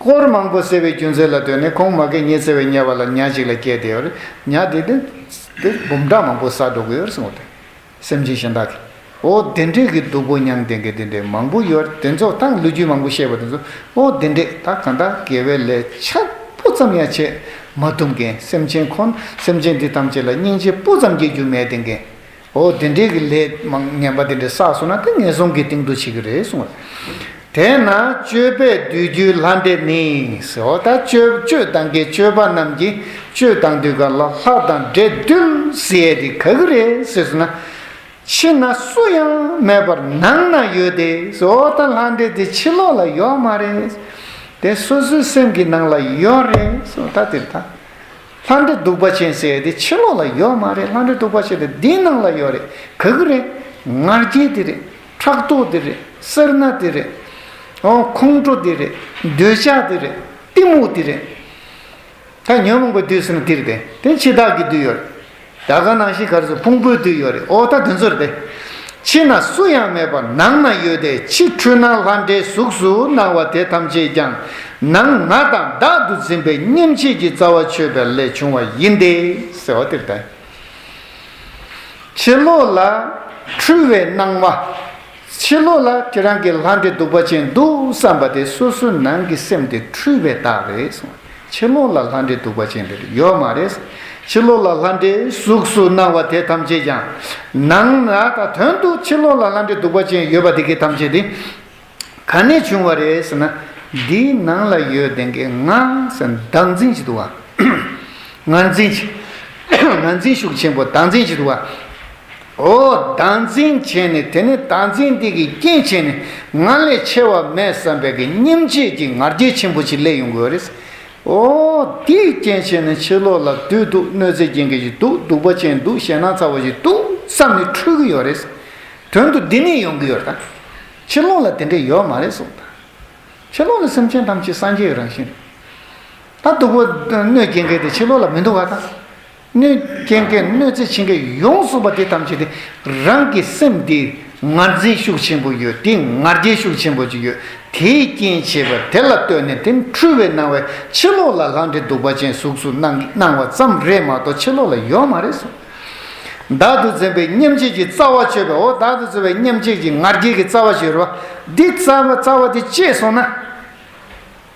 དཀོར་མང་པོ་བསགས་པའི་རྒྱུ་མཚན་ལ་ལྟོས་ནས་ཁོང་མ་གི་ཉི་ཚེ་བའི་དམྱལ་བ་ལ་ཉ་ཅིག་ལ་སྐྱེས་བསྡད་ཡོད་རེད། ཉ་དེ་དེ་དེ་འབུམ་ཕྲག་མང་པོ་བསགས་འགྲོ་གི་ཡོད་རེད་གསུངས་པ་དེ། སེམས་ཅན་གཞན་དག་གིས། འོ་དེ་འདྲས་ཀྱི་སྡུག་པོ་མྱངས་བསྡད་མཁན་དེ་འདྲས་མང་པོ་ཡོད། དེ་ཚོ་ད་ལོ་རྒྱུས་མང་པོ་བཤད་པ་དེ་ཚོ། འོ་དེ་འདྲས་ད་གང་ལྟར་དགེ་བའི་ལས་ཆ་པོ་ཙམ་ཡང་བྱེད་མ་ཐུབ་མཁན། སེམས་ཅན་ཁོ་སེམས་ཅན་འདི་ཐམས་ཅད་ལ་སྙིང་རྗེ་སྤུ་ཙམ་སྐྱེ་རྒྱུ་མེད་བསྡད་མཁན། འོ་དེ་འདྲས་ཀྱི་ལས་མང་ངན་པ་དེ་འདྲས་བསགས་སོང་ན་ད་ངན་སོང་གི་གཏིང་དུ་ཆུད་ཀྱི་རེད་གསུངས་པ། དེས་ན་སྤྱོད་པས་འདུལ་རྒྱུའི་ལྷ་འདྲེ་ནི་ཟེར། འོ་ད་སྤྱོད་སྤྱོད་བཏང་མཁན་སྤྱོད་པ་རྣམས་ཀྱིས་སྤྱོད་བཏང་དུས་ག་ལ་ལྷ་དང་འདྲེ་འདུལ་ཟེར་ཡས་དེ་ག་གི་རེད་ཟེར་སོང་ན། ཕྱི་ན་སུ་ཡང་མེད་པར་ནང་ན་ཡོད་དེ་ཟེར། འོ་ད་ལྷ་འདྲེ་དེ་ཕྱི་ལོགས་ལ་ཡོད་མ་རེད། དེ་སོ་སོའི་སེམས་ཀྱི་ནང་ལ་ཡོད་རེད་ཟེར། ད་དེ་ད། ལྷ་འདྲེ་གདུག་པ་ཅན་ཟེར་དེ་ཕྱི་ལོགས་ལ་ཡོད་མ་རེད། ལྷ་འདྲེ་གདུག་པ་ཅན་དེ་འདིའི་ནང་ལ་ཡོད་རེད། ག་གི་རེད། ང་རྒྱལ་དེ་རེད། ཕྲག་དོག་དེ་རེད། སེར་སྣ་དེ་རེད། འོ་ཁོང་ཁྲོ་དེ་རེད། འདོད་ཆགས་དེ་རེད། གཏི་མུག་དེ་རེད། ད་ཉོན་མོངས་པའི་བདུད་ཟེར་ན་དེ་རེད་དེ། དེ་འཆི་བདག་གི་བདུད་ཡོད་རེད། ད་ག་ནང་བཞིན་ག་རེ་ཟེར། ཕུང་པོའི་བདུད་ཡོད་རེད། འོ་ད་དེ་ཚོ་རེད་དེ། ཕྱི་ན་སུ་ཡང་མེད་པར་ནང་ན་ཡོད་དེ། ཕྱི་འཁྲུལ་སྣང་ལྷ་འདྲེའི་གཟུགས་སུ་སྣང་བ་དེ་ཐམས་ཅད་ཀྱང་ནང་ང་དང་བདག་ཏུ་འཛིན་པའི་སྙེམས་བྱེད་ཀྱི་རྩ་བ་ཆོད་པའི་ལས་བྱུང་བ་ཡིན་ཏེ་ཟེར་བ་དེ་རེད་དེ། ཕྱི་ལོགས་ལ་འཁྲུལ་བའི་སྣང་བ། ཕྱི་ལོགས་ལ་ཁྱེད་རང་གི་ལྷ་འདྲེ་གདུག་པ་ཅན་འདུག་བསམ་པ་དེ་སོ་སོའི་ནང་གི་སེམས་དེ་འཁྲུལ་བའི་རྟགས་རེད་གསུངས། ཕྱི་ལོགས་ལ་ལྷ་འདྲེ་གདུག་པ་ཅན་དེ་ཡོད་མ་རེད། ཕྱི་ལོགས་ལ་ལྷ་འདྲེའི་གཟུགས་སུ་སྣང་བ་དེ་ཐམས་ཅད་ཀྱང་ནང་ན་ད་དོན་དུ་ཕྱི་ལོགས་ལ་ལྷ་འདྲེ་གདུག་པ་ཅན་ཡོད་པ་དེ་གའི་ཐམས་ཅད་དེ་ག་ནས་བྱུང་བ་རེད་ཟེར་ན། འདིའི་ནང་ལ་ཡོད་བསྡད་མཁན་ང་ཟེར་བདག་འཛིན་ཅིག་འདུག་བ། ང་འཛིན་ཅིག་ང་འཛིན་ཤུགས་ཆེན་པོ་བདག་འཛིན་ཅིག་འདུག་བ། འོ་བདག་འཛིན་བྱས་ནས། དེ་ནས་བདག་འཛིན་འདི་གི་རྐྱེན་བྱས་ནས་ང་ལས་ཆེ་བ་མེད་བསམ་པའི་གི་སྙེམས་བྱེད་ཀྱི་ང་རྒྱལ་ཆེན་པོ་ཅིག་སླེབས་ཡོང་གི་ཡོད་རེད། འོ་དེའི་རྐྱེན་བྱས་ནས་ཕྱི་ལོགས་ལ་བདུད་འདུག་གནོད་འཚེ་རྐྱེན་གྱི་ཞིག་འདུག་གདུག་པ་ཅན་འདུག་ཞེད་སྣང་ཚ་བ་ཞིག་འདུག་བསམ་ནས་འཁྲུལ་གྱི་ཡོད་རེད། དོན་དུ་འདི་ནས་ཡོང་གི་ཡོད་རེད། ད་ཕྱི་ལོགས་ལ་དེ་འདྲ་ཡོད་མ་རེད་གསུངས། ད་ཕྱི་ལོགས་ལ་སེམས་ཅན་ཐམས་ཅད་སངས་རྒྱས་ཀྱི་རང་བཞིན་རེད། ད་སྡུག་པོ་གནོད་སྐྱེལ་མཁན་དེ་ཕྱི་ལོགས་ལ་མི་འདུག་ག་ད་གནོད་སྐྱེལ་མཁན་གནོད་འཚེ་བྱེད་མཁན་ཡོངས་སུ་པ་དེ་ཐམས་ཅད་དེ་རང་གི་སེམས་དེ་ངར་འཛིན་ཤུགས་ཆེན་པོ་ཡོད་དེ། ང་རྒྱལ་ཤུགས་ཆེན་པོ་ཅིག་ཡོད། དེའི་རྐྱེན་བྱས་པ་དེ་ལ་ལྟོས་ནས་དེ་འཁྲུལ་བའི་སྣང་བས་ཕྱི་ལོགས་ལ་ལྷ་འདྲེ་གདུག་པ་ཅན་གཟུགས་སུ་སྣང་སྣང་བ་ཙམ་རེད་མ་གཏོགས་ཕྱི་ལོགས་ལ་ཡོད་མ་རེད་གསུངས། བདག་ཏུ་འཛིན་པའི་སྙེམས་བྱེད་ཀྱི་རྩ་བ་ཆོད་པའི། འོ་བདག་ཏུ་འཛིན་པའི་སྙེམས་བྱེད་ཀྱི་ང་རྒྱལ་གྱི་རྩ་བ་ཆོད་རོ། འདི་རྩ་བ་རྩ་བ་འདི་བཅད་སོང་ན།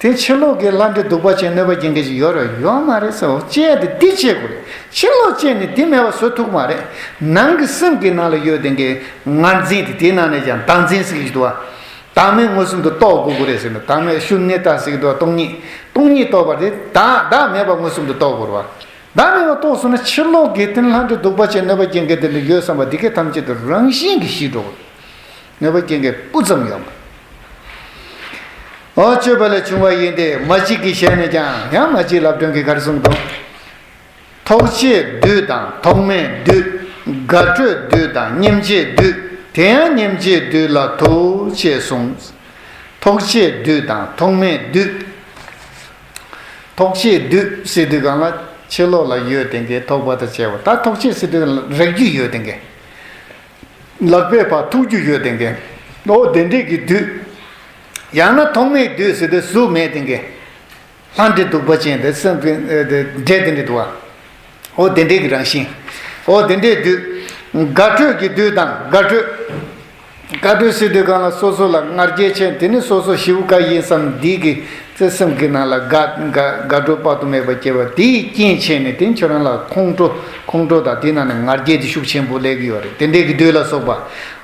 དེ་ཕྱི་ལོགས་ཀྱི་ལྷ་འདྲེ་གདུག་པ་ཅན་གནོད་པ་སྐྱེལ་མཁན་ཞིག་ཡོད་རེད་ཡོད་མ་རེད་ཟེར། འོ་བཅད་དེ་འདི་བཅད་དགོས་རེད། ཕྱི་ལོགས་བཅད་ནས་འདི་མེད་པ་བཟོ་ཐུབ་མ་རེད། ནང་གི་སེམས་ཀྱི་ནང་ལ་ཡོད་དེ་འགའི་ངར་འཛིན་དེ། དེའི་ནང་ནས་ཀྱང་བདག་འཛིན་ཟེར་གྱི་འདུག་བ། བདག་མེད་མངོན་སུམ་དུ་རྟོགས་དགོས་ཀྱི་རེད་ཟེར་ན། བདག་མེད་ཤུགས་གནས་ལྟ་ཟེར་གྱི་འདུག་བ། སྟོང་ཉིད་སྟོང་ཉིད་རྟོགས་པ་དེ་བདག་བདག་མེད་པ་མངོན་སུམ་དུ་རྟོགས་དགོས་རེད་བ། བདག་མེད་པ་རྟོགས་སོང་ན་ཕྱི་ལོགས་ཀྱི་དེ་ལྷ་འདྲེ་གདུག་པ་ཅན་གནོད་པ་སྐྱེལ་མཁན་དེ་འདྲ་ཡོད་བསམ་པ་འདི་གས་ཐམས་ཅད་དུ་རང་བཞིན་གྱིས་ཞི་འགྲོ་གི་རེད། གནོད་པ་སྐྱེལ་མཁན་སྤུ་ཙམ་ཡོད་མ་རེད། འོ་སྤྱོད་པ་ལས་བྱུང་བ་ཡིན་ཏེ། མ་གཅིག་གི་ཞལ་ནས་ཀྱང་། ཡང་མ་གཅིག་ལབ་སྒྲོན་གྱིས་ག་རེ་གསུངས་འདུག་ཐོགས་བཅས་བདུད་དང་ཐོགས་མེད་བདུད། དགའ་སྤྲོའི་བདུད་དང་སྙེམས་བྱེད་བདུད། དེ་ཡང་སྙེམས་བྱེད་བདུད་ལ་ཐུག་ཅེས་གསུངས། ཐོགས་བཅས་བདུད་དང་ཐོགས་མེད་བདུད། ཐོགས་བཅས་བདུད་ཟེར་དུས་སྒང་ལ་ཕྱི་ལོགས་ལ་ཡོད་དེ་འགའི་ཐོགས་པ་དང་བཅས་པ། ད་ཐོགས་བཅས་ཟེར་དུས་སྒང་ལ་རེག་རྒྱུ་ཡོད་དེ་འགའི། ལག་པས་ཕར་ཐུག་རྒྱུ་ཡོད་དེ་འགའི། འོ་དེ་འདྲས་ཀྱི་བདུད། ཡང་ན་ཐོགས་མེད་བདུད་ཟེར་དུས་གཟུགས་མེད་དེ་འགའི། ལྷ་འདྲེ་གདུག་པ་ཅན་དེ་སེམས་ཀྱི་ཨེ་དེ་འདྲེ་དེ་འདྲས་འདུག་བ། འོ་དེ་འདྲས་ཀྱི་རང་བཞིན། འོ་དེ་འདྲས་བདུད། དགའ་སྤྲོས་ཀྱི་བདུད་དང་དགའ་སྤྲོས། དགའ་སྤྲོས་ཟེར་དུས་སྒང་ལ་སོ་སོ་ལ་ང་རྒྱལ་ཆེ། དེ་ནི་སོ་སོ་ཞེ་པོ་དགའ་ཡིན་བསམ་འདི་གི་ཚེ་སེམས་ཀྱི་ནང་ལ་དགའ་དགའ་དགའ་སྤྲོ་དཔག་ཏུ་མེད་པ་སྐྱེ་བ་དེའི་རྐྱེན་བྱས་ནས་དེ་ཁྱོད་རང་ལ་ཁོང་ཁྲོ་ཁོང་ཁྲོ་དང་དེའི་ནང་ནས་ང་རྒྱལ་དེ་ཤུགས་ཆེན་པོ་སླེབས་ཀྱི་ཡོད་རེད། དེ་འདྲས་ཀྱི་བདུད་ལ་སོགས་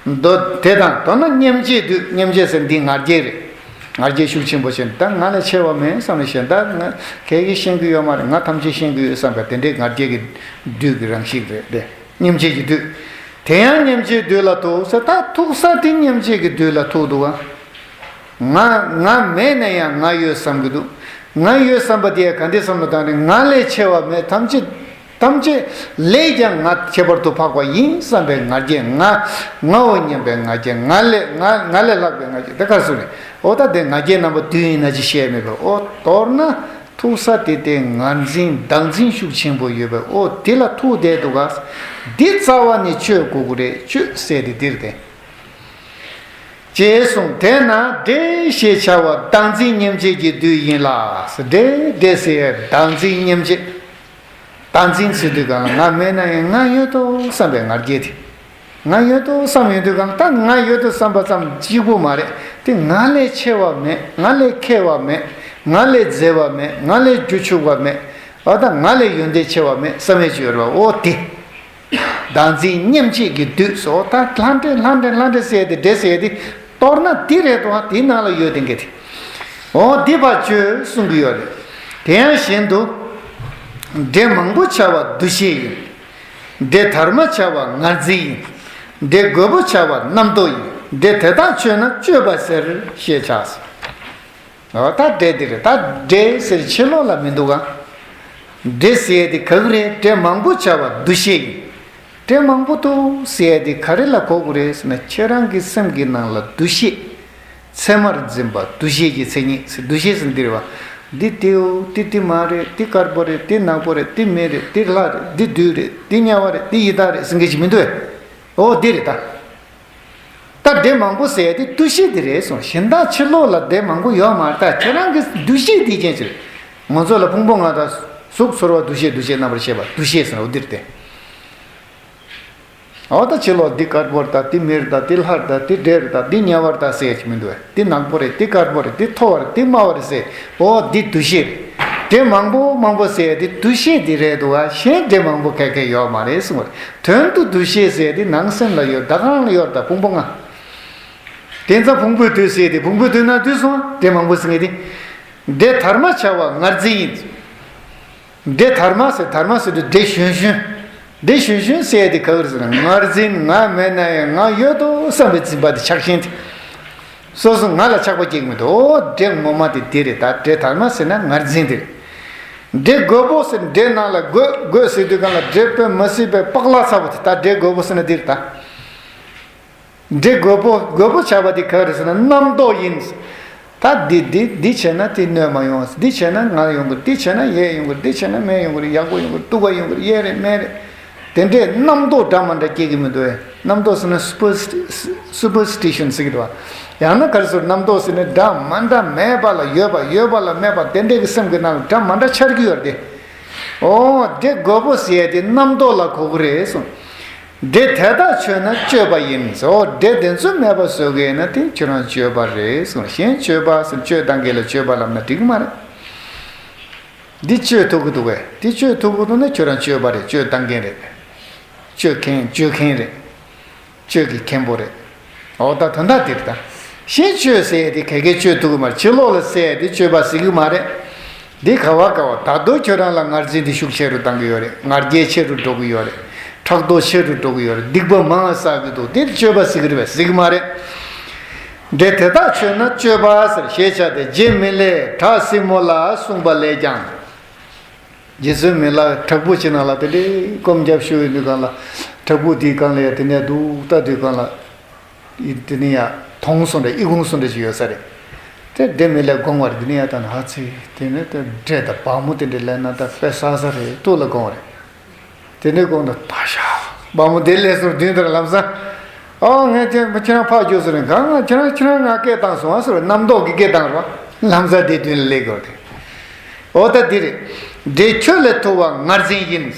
པ། མདོ་དེ་དང་མདོར་ན་སྙེམས་བྱེད་བདུད། སྙེམས་བྱེད་ཟེར་འདི་ང་རྒྱལ་རེད། ང་རྒྱལ་ཤུགས་ཆེན་པོ་བྱས་ནས་ད་ང་ལས་ཆེ་བ་མེད་བསམ་ནས་བྱས། ད་ང་གས་ཀྱིས་ཤེས་ཀྱི་ཡོད་མ་རེད། ང་ཐམས་ཅད་ཤེས་ཀྱི་ཡོད་བསམ་པ་དེ་འདྲའི་ང་རྒྱལ་གྱི་བདུད་ཀྱི་རང་བཞིན་རེད་དེ། སྙེམས་བྱེད་ཀྱི་བདུད། དེ་ཡང་སྙེམས་བྱེད་བདུད་ལ་ཐུག་ཟེར། ད་ཐུག་ས་དེ་སྙེམས་བྱེད་ཀྱི་བདུད་ལ་ཐུག་འདུག་བ། ང་ང་མེད་ན་ཡང་ང་ཡོད་བསམ་གྱི་འདུག་ང་ཡོད་བསམ་པ་དེ་ཡང་ག་འདྲས་བསམ་བློ་བཏང་ནས། ང་ལས་ཆེ་བ་མེད། ཐམས་ཅད་ཐམས་ཅད་ལས་ཀྱང་ང་ཁྱད་པར་དུ་འཕགས་པ་ཡིན་བསམ་པའི་ང་རྒྱལ། ང་ངའོ་སྙམ་པའི་ང་རྒྱལ། ང་ལས་ང་ང་ལས་ལྷག་པའི་ང་རྒྱལ། དེ་ག་རེ་ཟེར་ནས། འོ་ད་དེ་ང་རྒྱལ་རྣམ་པ་བདུན་ཡིན་ན་ཅི་བཤད་མེད་པས། འོ་མདོར་ན་ཐུག་ས་དེ་དེ་ངར་འཛིན་བདག་འཛིན་ཤུགས་ཆེན་པོ་ཡོད་པས། འོ་དེ་ལ་ཐུག་བསྡད་འདུག་ག་འདི་རྩ་བ་ནས་གཅོད་དགོས་ཀྱི་རེད། གཅོད་ཟེར་དེ་འདིར་དེ། ཅེས་གསུངས། དེས་ན་འདྲེ་ཞེས་བྱ་བ་བདག་འཛིན་སྙེམས་བྱེད་ཀྱི་བདུད་ཡིན་ལ། འདྲེ་འདྲེ་ཟེར་བདག་འཛིན་སྙེམས་བྱེད། བདག་འཛིན་ཟེར་དུས་སྒང་ལ་ང་མེད་ན་ཡང་ང་ཡོད་དོ་བསམ་པའི་ང་རྒྱལ་དེ། ང་ཡོད་དོ་བསམ་ཡོང་དུས་གང་ལྟར་ང་ཡོད་དོ་བསམ་པ་ཙམ་གཅིག་པུ་མ་རེད་དེ། ང་ལས་ཆེ་བ་མེད། ང་ལས་མཁས་པ་མེད། ང་ལས་མཛེས་པ་མེད། ང་ལས་རྒྱུ་ཕྱུག་པ་མེད། འོ་ད་ང་ལས་ཡོན་ཏན་ཆེ་བ་མེད་བསམ་ཡས་ཅིག་ཡོད་རེད་བ། འོ་དེ། བདག་འཛིན་མཉམ་བརྗེ་གི་བདུད་སོགས་ད་ལྷ་འདྲེ་ལྷ་འདྲེ་ལྷ་འདྲེ་ཟེར་ཡས་དེ་འདྲེ་ཟེར་ཡས་དེ། མདོར་ན་འདི་རེད་དོ། དེའི་ནང་ལ་ཡོད་དེ་འགའ་དེ། འོ་འདི་ཕར་བཅོས་གསུང་གི་ཡོད་རེད། དེ་ཡང་གཞན་དུ། འདྲེ་མང་པོ་བྱ་བ་འདུ་ཤེས་ཡིན། འདྲེ་དར་མ་བྱ་བ་ངར་འཛིན་ཡིན། འདྲེ་རྒོད་པོ་བྱ་བ་རྣམ་རྟོག་ཡིན། འདྲེ་དེ་དག་ཆོད་ན་སྤྱོད་པ་ཟེར་ཞེས་བྱ། འོ་ད་འདྲེ་འདི་རེད། ད་འདྲེ་ཟེར་ཕྱི་ལོགས་ལ་མི་འདུག་ག་འདྲེ་ཟེར་ཡས་དེ་ག་གི་རེད། འདྲེ་མང་པོ་བྱ་བ་འདུ་ཤེས་ཡིན། འདྲེ་མང་པོ་འདུག་ཟེར་ཡས་དེ་ག་རེ་ལ་གོ་དགོས་རེད་ཟེར་ན། ཁྱེད་རང་གི་སེམས་ཀྱི་ནང་ལ་འདུ་ཤེས། མཚན་མར་འཛིན་པ་འདུ་ཤེས་ཀྱི་མཚན་ཉིད་ཟེར། འདུ་ཤེས་ཟེར་འདི་རེད་བ། འདི་དེའོ། འདི་འདི་མ་རེད། འདི་དཀར་པོ་རེད། འདི་ནག་པོ་རེད། འདི་མེ་རེད། འདི་ལྷ་རེད། འདི་བདུད་རེད། འདི་དམྱལ་བ་རེད། འདི་ཡི་དྭགས་རེད་ཟེར་མཁན་ཞིག་མི་འདུག་གས། འོ་འདི་རེད་ད། ད་འདྲེ་མང་པོ་ཟེར་ཡས་དེ་འདུ་ཤེས་དེ་རེད་གསུངས། གཞན་དག་ཕྱི་ལོགས་ལ་འདྲེ་མང་པོ་ཡོད་མ་རེད། ད་ཁྱེད་རང་གི་འདུ་ཤེས་དེ་རྐྱེན་གྱིས་རེད། ང་ཚོ་ལ་ཕུང་པོ་ལྔ་དང་གཟུགས་ཚོར་བ་འདུ་ཤེས་འདུ་བྱེད་རྣམ་པར་ཤེས་པ་འདུ་ཤེས་ཟེར་ན་འོ་འདིར་བསྟན། འོ་ད་ཕྱི་ལོགས་འདི་དཀར་པོ་རེད། ད་འདི་མེ་རེད། ད་འདི་ལྷ་རེད། ད་འདི་འདྲེ་རེད། ད་འདི་དམྱལ་བ་རེད། ད་ཟེར་ཡས་ཅིག་མི་འདུག་གས། འདི་ནག་པོ་རེད། འདི་དཀར་པོ་རེད། འདི་མཐོ་བ་རེད། འདི་དམའ་བ་རེད་ཟེར། འོ་འདི་འདུ་ཤེས་རེད། འདྲེ་མང་པོ་མང་པོ་ཟེར་ཡས་དེ་འདུ་ཤེས་དེ་རེད་འདུག་གས། གཞན་འདྲེ་མང་པོ་ག་གེ་ཡོད་མ་རེད་གསུངས་པ་རེད། དོན་དུ་འདུ་ཤེས་ཟེར་ཡས་དེ་ནང་སེམས་ལ་ཡོད། ད་གང་ལ་ཡོད། ད་ཕུང་པོ་ལྔ། དེ་ཙང་ཕུང་པོའི་བདུད་ཟེར་ཡས་དེ་ཕུང་པོའི་བདུད་ན་བདུད་སོང་། འདྲེ་མང་པོ་ཟེར་མཁན་དེ། འདྲེ་དར་མ་བྱ་བ་ངར་འཛིན་ཡིན། འདྲེ་དར་མ་ཟེར། དར་མ་ཟེར་དུས་འདྲེ་གཞོན་གཞོན། འདྲེ་གཞོན་གཞོན་ཟེར་ཡས་དེ་ག་གི་རེད་ཟེར་ན། ངར་འཛིན། ང་མེད་ན་ཡང་ང་ཡོད་དོ་བསམ་པའི་འཛིན་པ་དེ་ཆགས་ཞེན་དེ། སོ་སོ་ང་ལ་ཆགས་པ་སྐྱེ་གི་མི་འདུག་འོ་འདྲེ་ངོ་མ་དེ་འདི་རེད། ད་འདྲེ་དར་མ་ཟེར་ན་ངར་འཛིན་དེ་རེད། འདྲེ་རྒོད་པོ་ཟེར། འདྲེ་ནང་ལ་རྒོད་རྒོད་ཟེར་དུས་གང་ལ་འདྲེ་དཔེ་མི་སྲིད་པའི་པགས་ལག་ཚ་པོ་དེ། ད་འདྲེ་རྒོད་པོ་ཟེར་ན་འདི་རེད་ད། འདྲེ་རྒོད་པོ་རྒོད་པོ་བྱ་བ་དེ་ག་རེ་ཟེར་ན་རྣམ་རྟོག་ཡིན། ད་འདི་འདི་འདི་བྱས་ན་དེ་གནོད་མ་ཡོང་། འདི་བྱས་ན་ང་ཡོང་གི། འདི་བྱས་ན་ཡས་ཡོང་གི། འདི་བྱས་ན་མེ་ཡོང་གི་རེད། ཡག་པོ་ཡོང་གི་རེད། སྡུག་པ་ཡོང་གི་རེད། ཡས་རེད་མེ་རེད། དེ་འདྲའི་རྣམ་རྟོག་འདྲ་མ་འདྲ་སྐྱེ་གི་མི་འདུག་གས། རྣམ་རྟོག་ཟེར་ན་སུ་པར་སུ་པར་སི་ཊི་ཤན་ཟེར་གི་འདུག་བ། ཡང་ན་ག་རེ་ཟེར། རྣམ་རྟོག་ཟེར་ན་འདྲ་མ་འདྲ་མེད་པ་ལ་ཡོད་པ། ཡོད་པ་ལ་མེད་པ། དེ་འདྲའི་གི་སེམས་ཀྱི་ནང་ལ་འདྲ་མ་འདྲ་འཆར་གི་ཡོད་རེད་དེ། འོ་འདྲེ་རྒོད་པོ་ཟེར་ཡས་དེ་རྣམ་རྟོག་ལ་གོ་གི་རེད་གསུངས། འདྲེ་དེ་དག་ཆོད་ན་སྤྱོད་པ་ཡིན། འོ་འདྲེ་དེ་ཚོ་མེད་པ་བཟོ་གི་ཡིན་ན་དེ་ཁྱོད་རང་སྤྱོད་པ་རེད་གསུངས། གཞན་སྤྱོད་པ་ཟེར་སྤྱོད་བཏང་མཁན་ལ་སྤྱོད་པ་ལབ་ན་འགྲིག་གི་མ་རེད། འདི་སྤྱོད་ཐུབ་ཀྱི་འདུག་གས། འདི་སྤྱོད་ཐུབ་ཀྱི་འདུག་ན་ཁྱོད་རང་སྤྱོད་པ་རེད། སྤྱོད་བཏང་མཁན་རེད། སྤྱོད་མཁན་སྤྱོད་མཁན་རེད། སྤྱོད་ཀྱི་མཁན་པོ་རེད། འོ་ད་དོན་དག་འདིར་ད། གཞན་སྤྱོད་ཟེར་ཡས་དེ་ག་གེ་སྤྱོད་ཐུབ་ཀྱི་མ་རེད། ཕྱི་ལོགས་ལ་ཟེར་ཡས་དེ་སྤྱོད་པ་ཟེར་གི་མ་རེད། འདི་ག་བ་ག་བ་ད་དུང་ཁྱོད་རང་ལ་ངར་འཛིན་དེ་ཤུགས་ཆེ་རུ་བཏང་གི་ཡོད་རེད། ང་རྒྱལ་ཆེ་རུ་འགྲོ་གི་ཡོད་རེད། ཕྲག་དོག་ཆེ་རུ་འགྲོ་གི་ཡོད་རེད། སྡིག་པ་མང་བ་བསགས་ཀྱི་འདུག་དེ་སྤྱོད་པ་ཟེར་གི་རེད་པས། ཟེར་གི་མ་རེད། འདྲེ་དེ་དག་ཆོད་ན་སྤྱོད་པ་ཟེར། ཞེས་བྱ་སྟེ་རྗེ་མི་ལས་བྲག་སྲིན་མོ་ལ་གསུངས་པ་ལས་ཀྱང་། རྗེ་བཙུན་མི་ལ་བྲག་ཕུག་ཅིག་ནང་ལ་དེ་འདྲའི་སྒོམ་རྒྱབ་བཞུགས་ཡོད་དུས་སྒང་ལ། བྲག་ཕུག་དེའི་སྒང་ལ་ཡ་དེ་ནས་འདུག་ལྟ་དུས་སྒང་ལ། ཨི་དེ་ནས་ཡ་དོང་སོང་འདྲ་ཨི་ཁུང་སོང་འདྲ་ཅིག་ཡོད་ས་རེད། དེ་འདྲེ་མི་ལས་དགོངས་པ་རེད། དེ་ནས་ཡ་ད་ན་ཧ་ཚི་དེ་ནས་དེ་འདྲེ་དང་བ་མོ་དེ་འདྲ་ལས་ན་ད་དཔེ་བསགས་ས་རེད་ཐུགས་ལ་དགོངས་པ་རེད། དེ་འདྲའི་དགོངས་དང་ད་ཤ་བ་མོ་དེ་ལས་སོར་བདུན་དང་ལམ་སང་། ཨོ་ངས་ཁྱེད་ཁྱེད་རང་ཕར་རྒྱུགས་སོང་རེད། གང་ང་ཁྱེད་རང་ཁྱེད་རང་ང་སྐད་བཏང་སོང་བ་ཟེར་རྣམ་རྟོག་གི་སྐད་བཏང་རོགས་ལམ་སང་དེ་མདུན་ལ་སླེབས་དགོས་ཏེ། ཨོ་ད་འདི་རེད། འདྲེ་ཁྱོད་ལས་ཐུ་བ་ངར་འཛིན་ཡིན།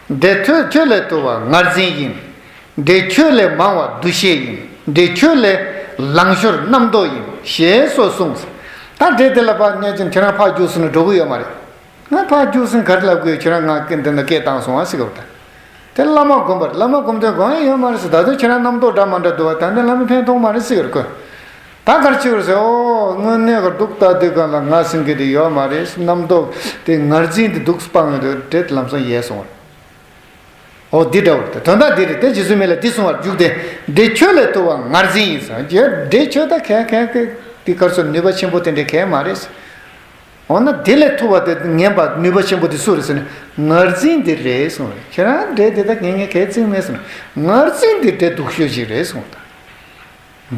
འདྲེ་ཁྱོད་ཁྱོད་ལས་ཐུ་བ་ངར་འཛིན་ཡིན། འདྲེ་ཁྱོད་ལས་མང་བ་འདུ་ཤེས་ཡིན། འདྲེ་ཁྱོད་ལས་ལང་ཤོར་རྣམ་རྟོག་ཡིན། ཞེས་སོགས་གསུངས། ད་འདྲེ་དེ་ལ་ཕར་གནས་ཀྱི་ཁྱེད་རང་ཕར་རྒྱུགས་སོང་ན་འགྲོ་གི་ཡོད་མ་རེད། ང་ཕར་རྒྱུགས་ཟིན་ག་རེ་ལབ་དགོས། ཁྱེད་རང་ང་སྐད་འདི་ན་སྐད་བཏང་སོང་ཨ་ཟེར་གི་རེད། དེ་བླ་མ་སྒོམ་པར་བླ་མ་སྒོམ་དོན་གང་ཡང་ཡོད་མ་རེད་ཟེར། ད་དུང་ཁྱེད་རང་རྣམ་རྟོག་འདྲ་མ་འདྲ་འདུག་བ། ད་འདི་བླ་མ་ཕན་ཐོགས་མ་རེད་ཟེར་གི་རེད་ཁོས། ད་ག་རེ་བྱེད་དགོས་ཟེར། ཨོ་དངོས་གནས་གར་འདུག་ལྟ་དུས་སྒང་ལ་ང་ཟིན་གི་དེ་ཡོད་མ་རེད། རྣམ་རྟོག་དེ་ངར་འཛིན་དེ་འདུག་སྤང་ཡོད་དུས་འདྲེ་ལམ་སང་ཡལ་སོང་བ་རེད། ཨོ་འདི་འདྲ་བ་རེད། དོན་དག་འདི་རེད། དེ་རྗེ་བཙུན་མི་ལ་འདི་གསུང་བར་འཇུག་སྟེ། འདྲེ་ཁྱོད་ལས་ཐུ་བ་ངར་འཛིན་ཡིན་ཟེར། འདྲེ་ཁྱོད་ད་གས་གས་གས་དེ་གར་སོ་ནུས་པ་ཆེན་པོ་དེ་འདྲ་གས་མ་རེད། འོ་ན་དེ་ལས་ཐུ་བ་དེ་ངན་པ་ནུས་པ་ཆེན་པོ་དེ་སུ་རེད་ཟེར་ན་ངར་འཛིན་དེ་རེད་གསུངས་རེད། ཁྱེད་རང་འདྲེ་དེ་ད་ངན་ངན་གས་བརྩིས་མེད་ཟེར་ན་ངར་འཛིན་དེ་འདྲེ་སྡུག་ཤོས་ཅིག་རེད་གསུངས་ད།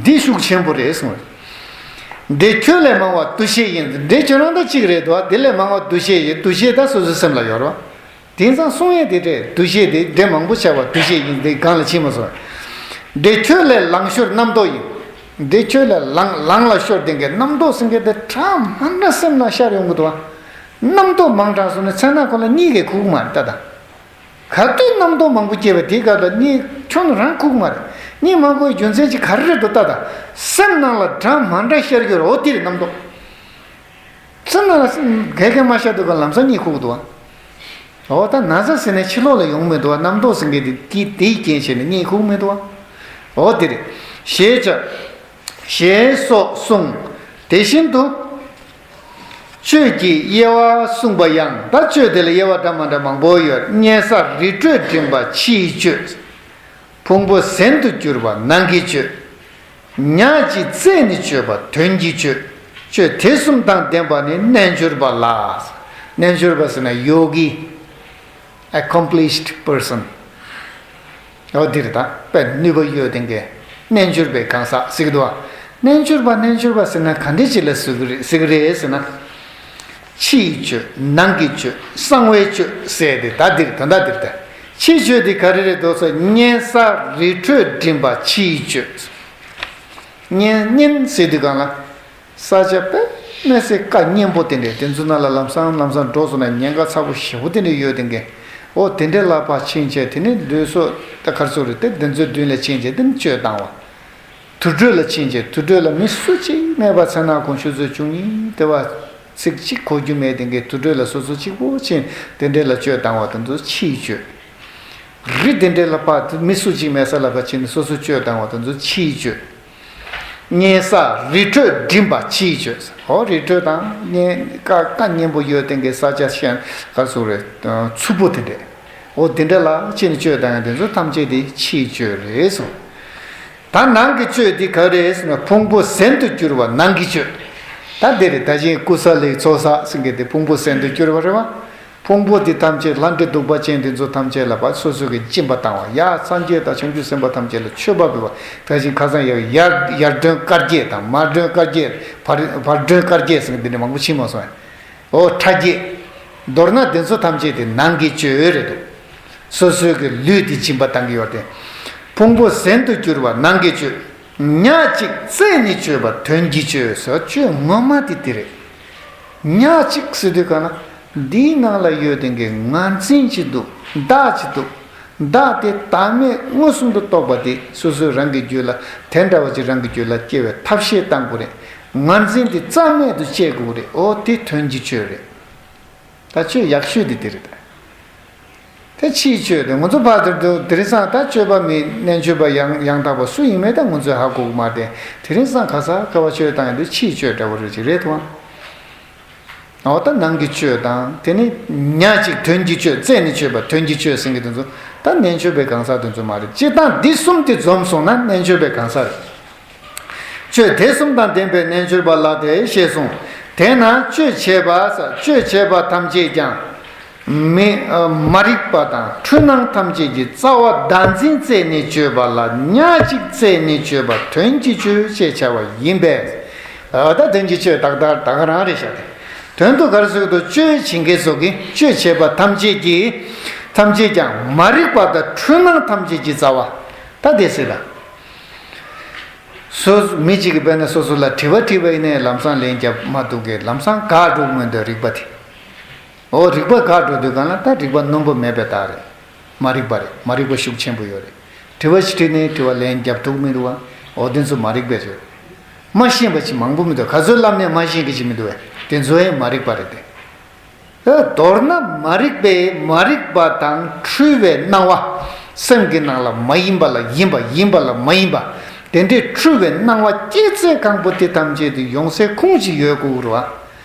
འདི་ཤུགས་ཆེན་པོ་རེད་གསུངས་རེད། འདྲེ་ཁྱོད་ལས་མང་བ་འདུ་ཤེས་ཡིན། འདྲེ་ཁྱོད་རང་ད་གཅིག་རེད་དོ། དེ་ལས་མང་བ་འདུ་ཤེས་ཡིན། འདུ་ཤེས་ད་སོ་སོའི་སེམས་ལ་ཡོད་རོ། དེང་སང་གསུང་ཡས་དེ་འདྲས་འདུ་ཤེས་དེ་འདྲེ་མང་པོ་བྱ་བ་འདུ་ཤེས་ཡིན་དེ་སྒང་ལ་ཕྱིན་མ་སོང་། འདྲེ་ཁྱོད་ལས་ལང་ཤོར་རྣམ་རྟོག་ཡིན། འདྲེ་ཁྱོད་ལས་ལང་ལང་ལ་ཤོར་དེ་འགའི་རྣམ་རྟོག་ཟེར་མཁན་དེ་གྲངས་མང་དྲགས་སེམས་ལ་ཤར་ཡོང་གི་འདུག་བ། རྣམ་རྟོག་མང་དྲགས་སོང་ན་མཚན་ན་ཁོ་ལ་གཉིད་ཀྱིས་ཁུག་མ་རེད་ད་ད། ག་དུས་རྣམ་རྟོག་མང་པོ་སྐྱེས་པ་དེའི་སྐབས་ལ་གཉིད་ཁྱོན་རང་ཁུག་མ་རེད། གཉིད་མ་ཁུག་རྒྱུ་མཚན་གྱི་ག་རེ་རེད་འདུག་ལྟ་དང་། སེམས་ནང་ལ་གྲང་མ་འདྲ་ཤར་གྱི་རེད། འོ་དེ་རེད་རྣམ་རྟོག་སེམས་ནང་ལ་གས་གས་མ་ཤར་དུས་ག་ལམ་སང་གཉིད་ཁུག་འདུག་བ། འོ་ད་ན་ཚ་ཟེར་ནས་ཕྱི་ལོགས་ལ་ཡོང་མི་འདུག་བ། རྣམ་རྟོག་ཟེར་མཁན་དེ་དེ་དེའི་རྐྱེན་བྱས་ནས་གཉིད་ཁུག་མི་འདུག་བ། འོ་དེ་རེད། ཞེས་བྱ། ཞེས་སོགས་གསུངས། དེ་བཞིན་དུ། གཅོད་ཀྱི་དབྱེ་བ་གསུངས་པ་ཡང་། ད་གཅོད་དེ་ལ་དབྱེ་བ་འདྲ་མ་འདྲ་མང་པོ་ཡོད། གཉན་ས་རི་ཁྲོད་འགྲིམ་པ་ཕྱིའི་གཅོད། ཕུང་པོ་ཟན་དུ་གྱུར་པ་ནང་གི་གཅོད། ཉག་གཅིག་རྩད་ནས་གཅོད་པ་དོན་གྱི་གཅོད། གཅོད་དེ་གསུམ་དང་ལྡན་པ་ནི་རྣལ་འབྱོར་པ་ལ། རྣལ་འབྱོར་པ་ཟེར་ན་ཡོ་གི། Accomplished person། འོ་འདིར་ད་དཔེ་ནུས་པ་ཡོད་དེ་འགས། རྣལ་འབྱོར་པའི་གང་ཟག་ཟེར་གྱི་འདུག་བ། རྣལ་འབྱོར་པ་རྣལ་འབྱོར་པ་ཟེར་ན་ག་འདྲ་ཅིག་ལ་ཟེར་གྱི་རེད་ཟེར་གྱི་རེད་ཟེར་ན། ཕྱིའི་གཅོད། ནང་གི་གཅོད། གསང་བའི་གཅོད་ཟེར་ཏེ་ད་འདིར་ད་ལྟ་འདིར་ད། ཕྱིའི་གཅོད་དེ་ག་རེ་རེད་འདུག་ཟེར། གཉན་ས་རི་ཁྲོད་འགྲིམ་པ་ཕྱིའི་གཅོད། གཉན་གཉན་ཟེར་དུས་གང་ལ། ས་ཆ་དཔེ་མི་སྲིད་ཀ་མཉེན་པོ་དེ་འདྲས་དེ་ཚོ་ནང་ལ་ལམ་སང་ལམ་སང་འགྲོ་སོང་ན་ཉེན་ཁ་ཚ་པོ་ཞེ་པོ་དེ་འདྲས་ཡོད་དེ་འགས། འོ་དེ་འདྲས་ལ་ཕར་ཕྱིན་བྱས་དེ་ནས་ལུས་སྲོག་ད་གར་སོང་རེད་དེ་དེ་ཚོའི་མདུན་ལ་ཕྱིན་བྱས་དེ་ནས་གཅོད་བཏང་བ། དུར་ཁྲོད་ལ་ཕྱིན་བྱས་དུར་ཁྲོད་ལ་མི་སུ་གཅིག་མེད་པ་མཚན་ནག་གུང་ཆུ་ཚོད་བཅུ་གཉིས་དེ་བ་ཚིག་གཅིག་གོ་རྒྱུ་མེད་དེ་འགས་དུར་ཁྲོད་ལ་སོ་སོ་གཅིག་པོ་ཕྱིན་དེ་འདྲས་ལ་གཅོད་བཏང་བ་དེ་ཚོ་ཕྱིའི་གཅོད། རི་དེ་འདྲས་ལ་ཕར་མི་སུ་གཅིག་མེད་ས་ལ་ཕར་ཕྱིན་ནས་སོ་སོ་གཅོད་བཏང་བ་དེ་ཚོ་ཕྱིའི་གཅོད། གཉན་ས་རི་ཁྲོད་འགྲིམ་པ་ཕྱིའི་གཅོད། འོ་རི་ཁྲོད་དང་གཉན་ཀ་ཀ་མཉེན་པོ་ཡོད་དེ་འགས་ས་ཆ་ཤན་ག་སུ་རེད། ཚུབ་པོ་དེ་འདྲས། འོ་དེ་འདྲས་ལ་ཕྱིན་ནས་གཅོད་བཏང་ཡ་དེ་ཚོ་ཐམས་ཅད་དེ་ཕྱིའི་གཅོད་རེད་གསུངས། ད་ནང་གི་གཅོད་དེ་ག་རེ་ཟེར་ན་ཕུང་པོ་ཟན་དུ་གྱུར་པ་ནང་གི་གཅོད། ད་དེ་རེད། ད་གིན་ཀུ་ས་ལི་ཚོགས་བསགས་ཟེར་མཁན་དེ་ཕུང་པོ་ཟན་དུ་གྱུར་པ་རེད་བ། ཕུང་པོ་དེ་ཐམས་ཅད་ལྷ་འདྲེ་གདུག་པ་ཅན་དེ་ཚོ་ཐམས་ཅད་ལ་ཕར་སོ་སོ་གི་སྦྱིན་པ་བཏང་བ། ཡ་སངས་རྒྱས་དང་བྱང་ཆུབ་སེམས་དཔའ་ཐམས་ཅད་ལ་མཆོད་པ་འབུལ་བ། ད་གིན་ཁ་སང་ཡར་ཡར་ཡར་སྒྲོན་དཀར་བརྒྱད་དང་མར་སྒྲོན་དཀར་བརྒྱད། བར་བར་སྒྲོན་དཀར་བརྒྱད་ཟེར་མཁན་དེ་འདྲས་མང་པོ་ཕྱིན་མ་སོང་ཡ། འོ་ཕྲ་རྒྱས། མདོར་ན་དེ་ཚོ་ཐམས་ཅད་དེ་ནང་གི་གཅོད་རེད་འདུག་སོ་སོའི་གི་ལུས་དེ་སྦྱིན་པ་བཏང་གི་ཡོད་དེ། ཕུང་པོ་ཟན་དུ་གྱུར་པ་ནང་གི་གཅོད། ཉག་གཅིག་རྩད་ནས་གཅོད་པ་དོན་གྱི་གཅོད་ཟེར། གཅོད་ངོ་མ་དེ་དེ་རེད། ཉག་གཅིག་ཟེར་དུས་གང་ན། འདིའི་ནང་ལ་ཡོད་དེ་གི་ངར་འཛིན་གྱི་འདུག་བདག་གི་འདུག་བདག་དེ་བདག་མེད་མངོན་སུམ་དུ་རྟོགས་པ་དེ་སོ་སོའི་རང་གི་རྒྱུད་ལ་དེ་འདྲ་བ་ཅིག་རང་གི་རྒྱུད་ལ་སྐྱེ་བའི་ཐབས་ཤེས་བཏང་དགོས་རེད། ངར་འཛིན་དེ་རྩ་མེད་དུ་བྱེད་དགོས་རེད། འོ་དེ་དོན་གྱི་གཅོད་རེད། ད་གཅོད་ཡག་ཤོས་དེ་དེ་རེད། ད་ཕྱིའི་གཅོད་དེ་ང་ཚོ་ཕར་དེར་དུ་དེ་རིང་སང་ད་གཅོད་པ་མི་རྣལ་འབྱོར་པ་ཡང་ཡང་དག་པ་སུ་ཡིན་མེད་ད་ང་ཚོས་ཧ་གོ་གི་མ་རེད། དེ་རིང་སང་ག་ས་ག་བ་གཅོད་བཏང་ཡོད་དུས་ཕྱིའི་གཅོད་འདྲ་བོ་རེ་ཅིག་རེད་དོ། འོ་ད་ནང་གི་གཅོད་དང་དེ་ནི་ཉག་གཅིག་དོན་གྱི་གཅོད། རྩད་ནས་གཅོད་པ་དོན་གྱི་གཅོད་ཟེར་མཁན་དེ་ཚོ་ད་རྣལ་འབྱོར་པའི་གང་ཟག་དེ་ཚོ་མ་རེད། སྤྱིར་བཏང་འདི་གསུམ་དེ་འཛོམས་སོང་ན་རྣལ་འབྱོར་པའི་གང་ཟག་རེད། གཅོད་དེ་གསུམ་དང་ལྡན་པའི་རྣལ་འབྱོར་པ་ལ་དེ་ཞེས་གསུངས། དེས་ན་གཅོད་བྱེད་པ་ས་གཅོད་བྱེད་པ་ཐམས་ཅད་ཀྱང་མི་མ་རིག་པ་དང་འཁྲུལ་སྣང་ཐམས་ཅད་ཀྱི་རྩ་བ་བདག་འཛིན་རྩད་ནས་གཅོད་པ་ལ་ཉག་གཅིག་རྩད་ནས་གཅོད་པ་དོན་གྱི་གཅོད་ཅེས་བྱ་བ་ཡིན་པས། ད་དོན་གྱི་གཅོད་ད་ག་ད་ག་རང་རེད་བཞག་སྟེ། དོན་དུ་ག་རེ་ཟེར་གྱི་འདུག་གཅོད་བྱེད་མཁན་ཚོ་གིས་གཅོད་བྱེད་པ་ཐམས་ཅད་ཀྱིས་ཐམས་ཅད་ཀྱང་མ་རིག་པ་དང་འཁྲུལ་སྣང་ཐམས་ཅད་ཀྱི་རྩ་བ་ད་དེ་ཟེར་ད། སོ་སོ་མི་གཅིག་གིས་དཔེར་ན་སོ་སོ་ལ་དྲི་བ་དྲིས་པ་ཡིན་ནའི་ལམ་སང་ལན་རྒྱབ་མ་ཐུབ་མཁན། ལམ་སང་འགག་འགྲོ་གི་མི་འདུག་རིག་པ་དེ། འོ་རིག་པ་འགག་འགྲོ་དུས་གང་ལ་ད་རིག་པ་རྣོན་པོ་མེད་པའི་རྟགས་རེད། མ་རིག་པ་རེད། མ་རིག་པ་ཤུགས་ཆེན་པོ་ཡོད་རེད། དྲི་བ་ཞིག་དྲིས་ནའི་དྲི་བ་ལན་རྒྱབ་ཐུབ་མི་འདུག་བ། འོ་དེ་ཚོ་མ་རིག་པའི་ཚོད། མ་ཤེས་པ་ཅིག་མང་པོ་མི་འདུག་ག་ཚོད་བསླབ་ནའི་མ་ཤེས་མཁན་ཅིག་མི་འདུག་བས། དེ་ཚོ་ཡང་མ་རིག་པ་རེད་དེ། མདོར་ན་མ་རིག་པས་མ་རིག་པ་དང་འཁྲུལ་བའི་སྣང་བ། སེམས་ཀྱི་ནང་ལ་མ་ཡིན་པ་ལ་ཡིན་པ། ཡིན་པ་ལ་མ་ཡིན་པ། དེ་འདྲའི་འཁྲུལ་བའི་སྣང་བ་སྐྱེ་ཚད་གང་པོ་དེ་ཐམས་ཅད་དུ་ཡོང་སའི་ཁུངས་ཅིག་ཡོད་དགོས་རེད་བ།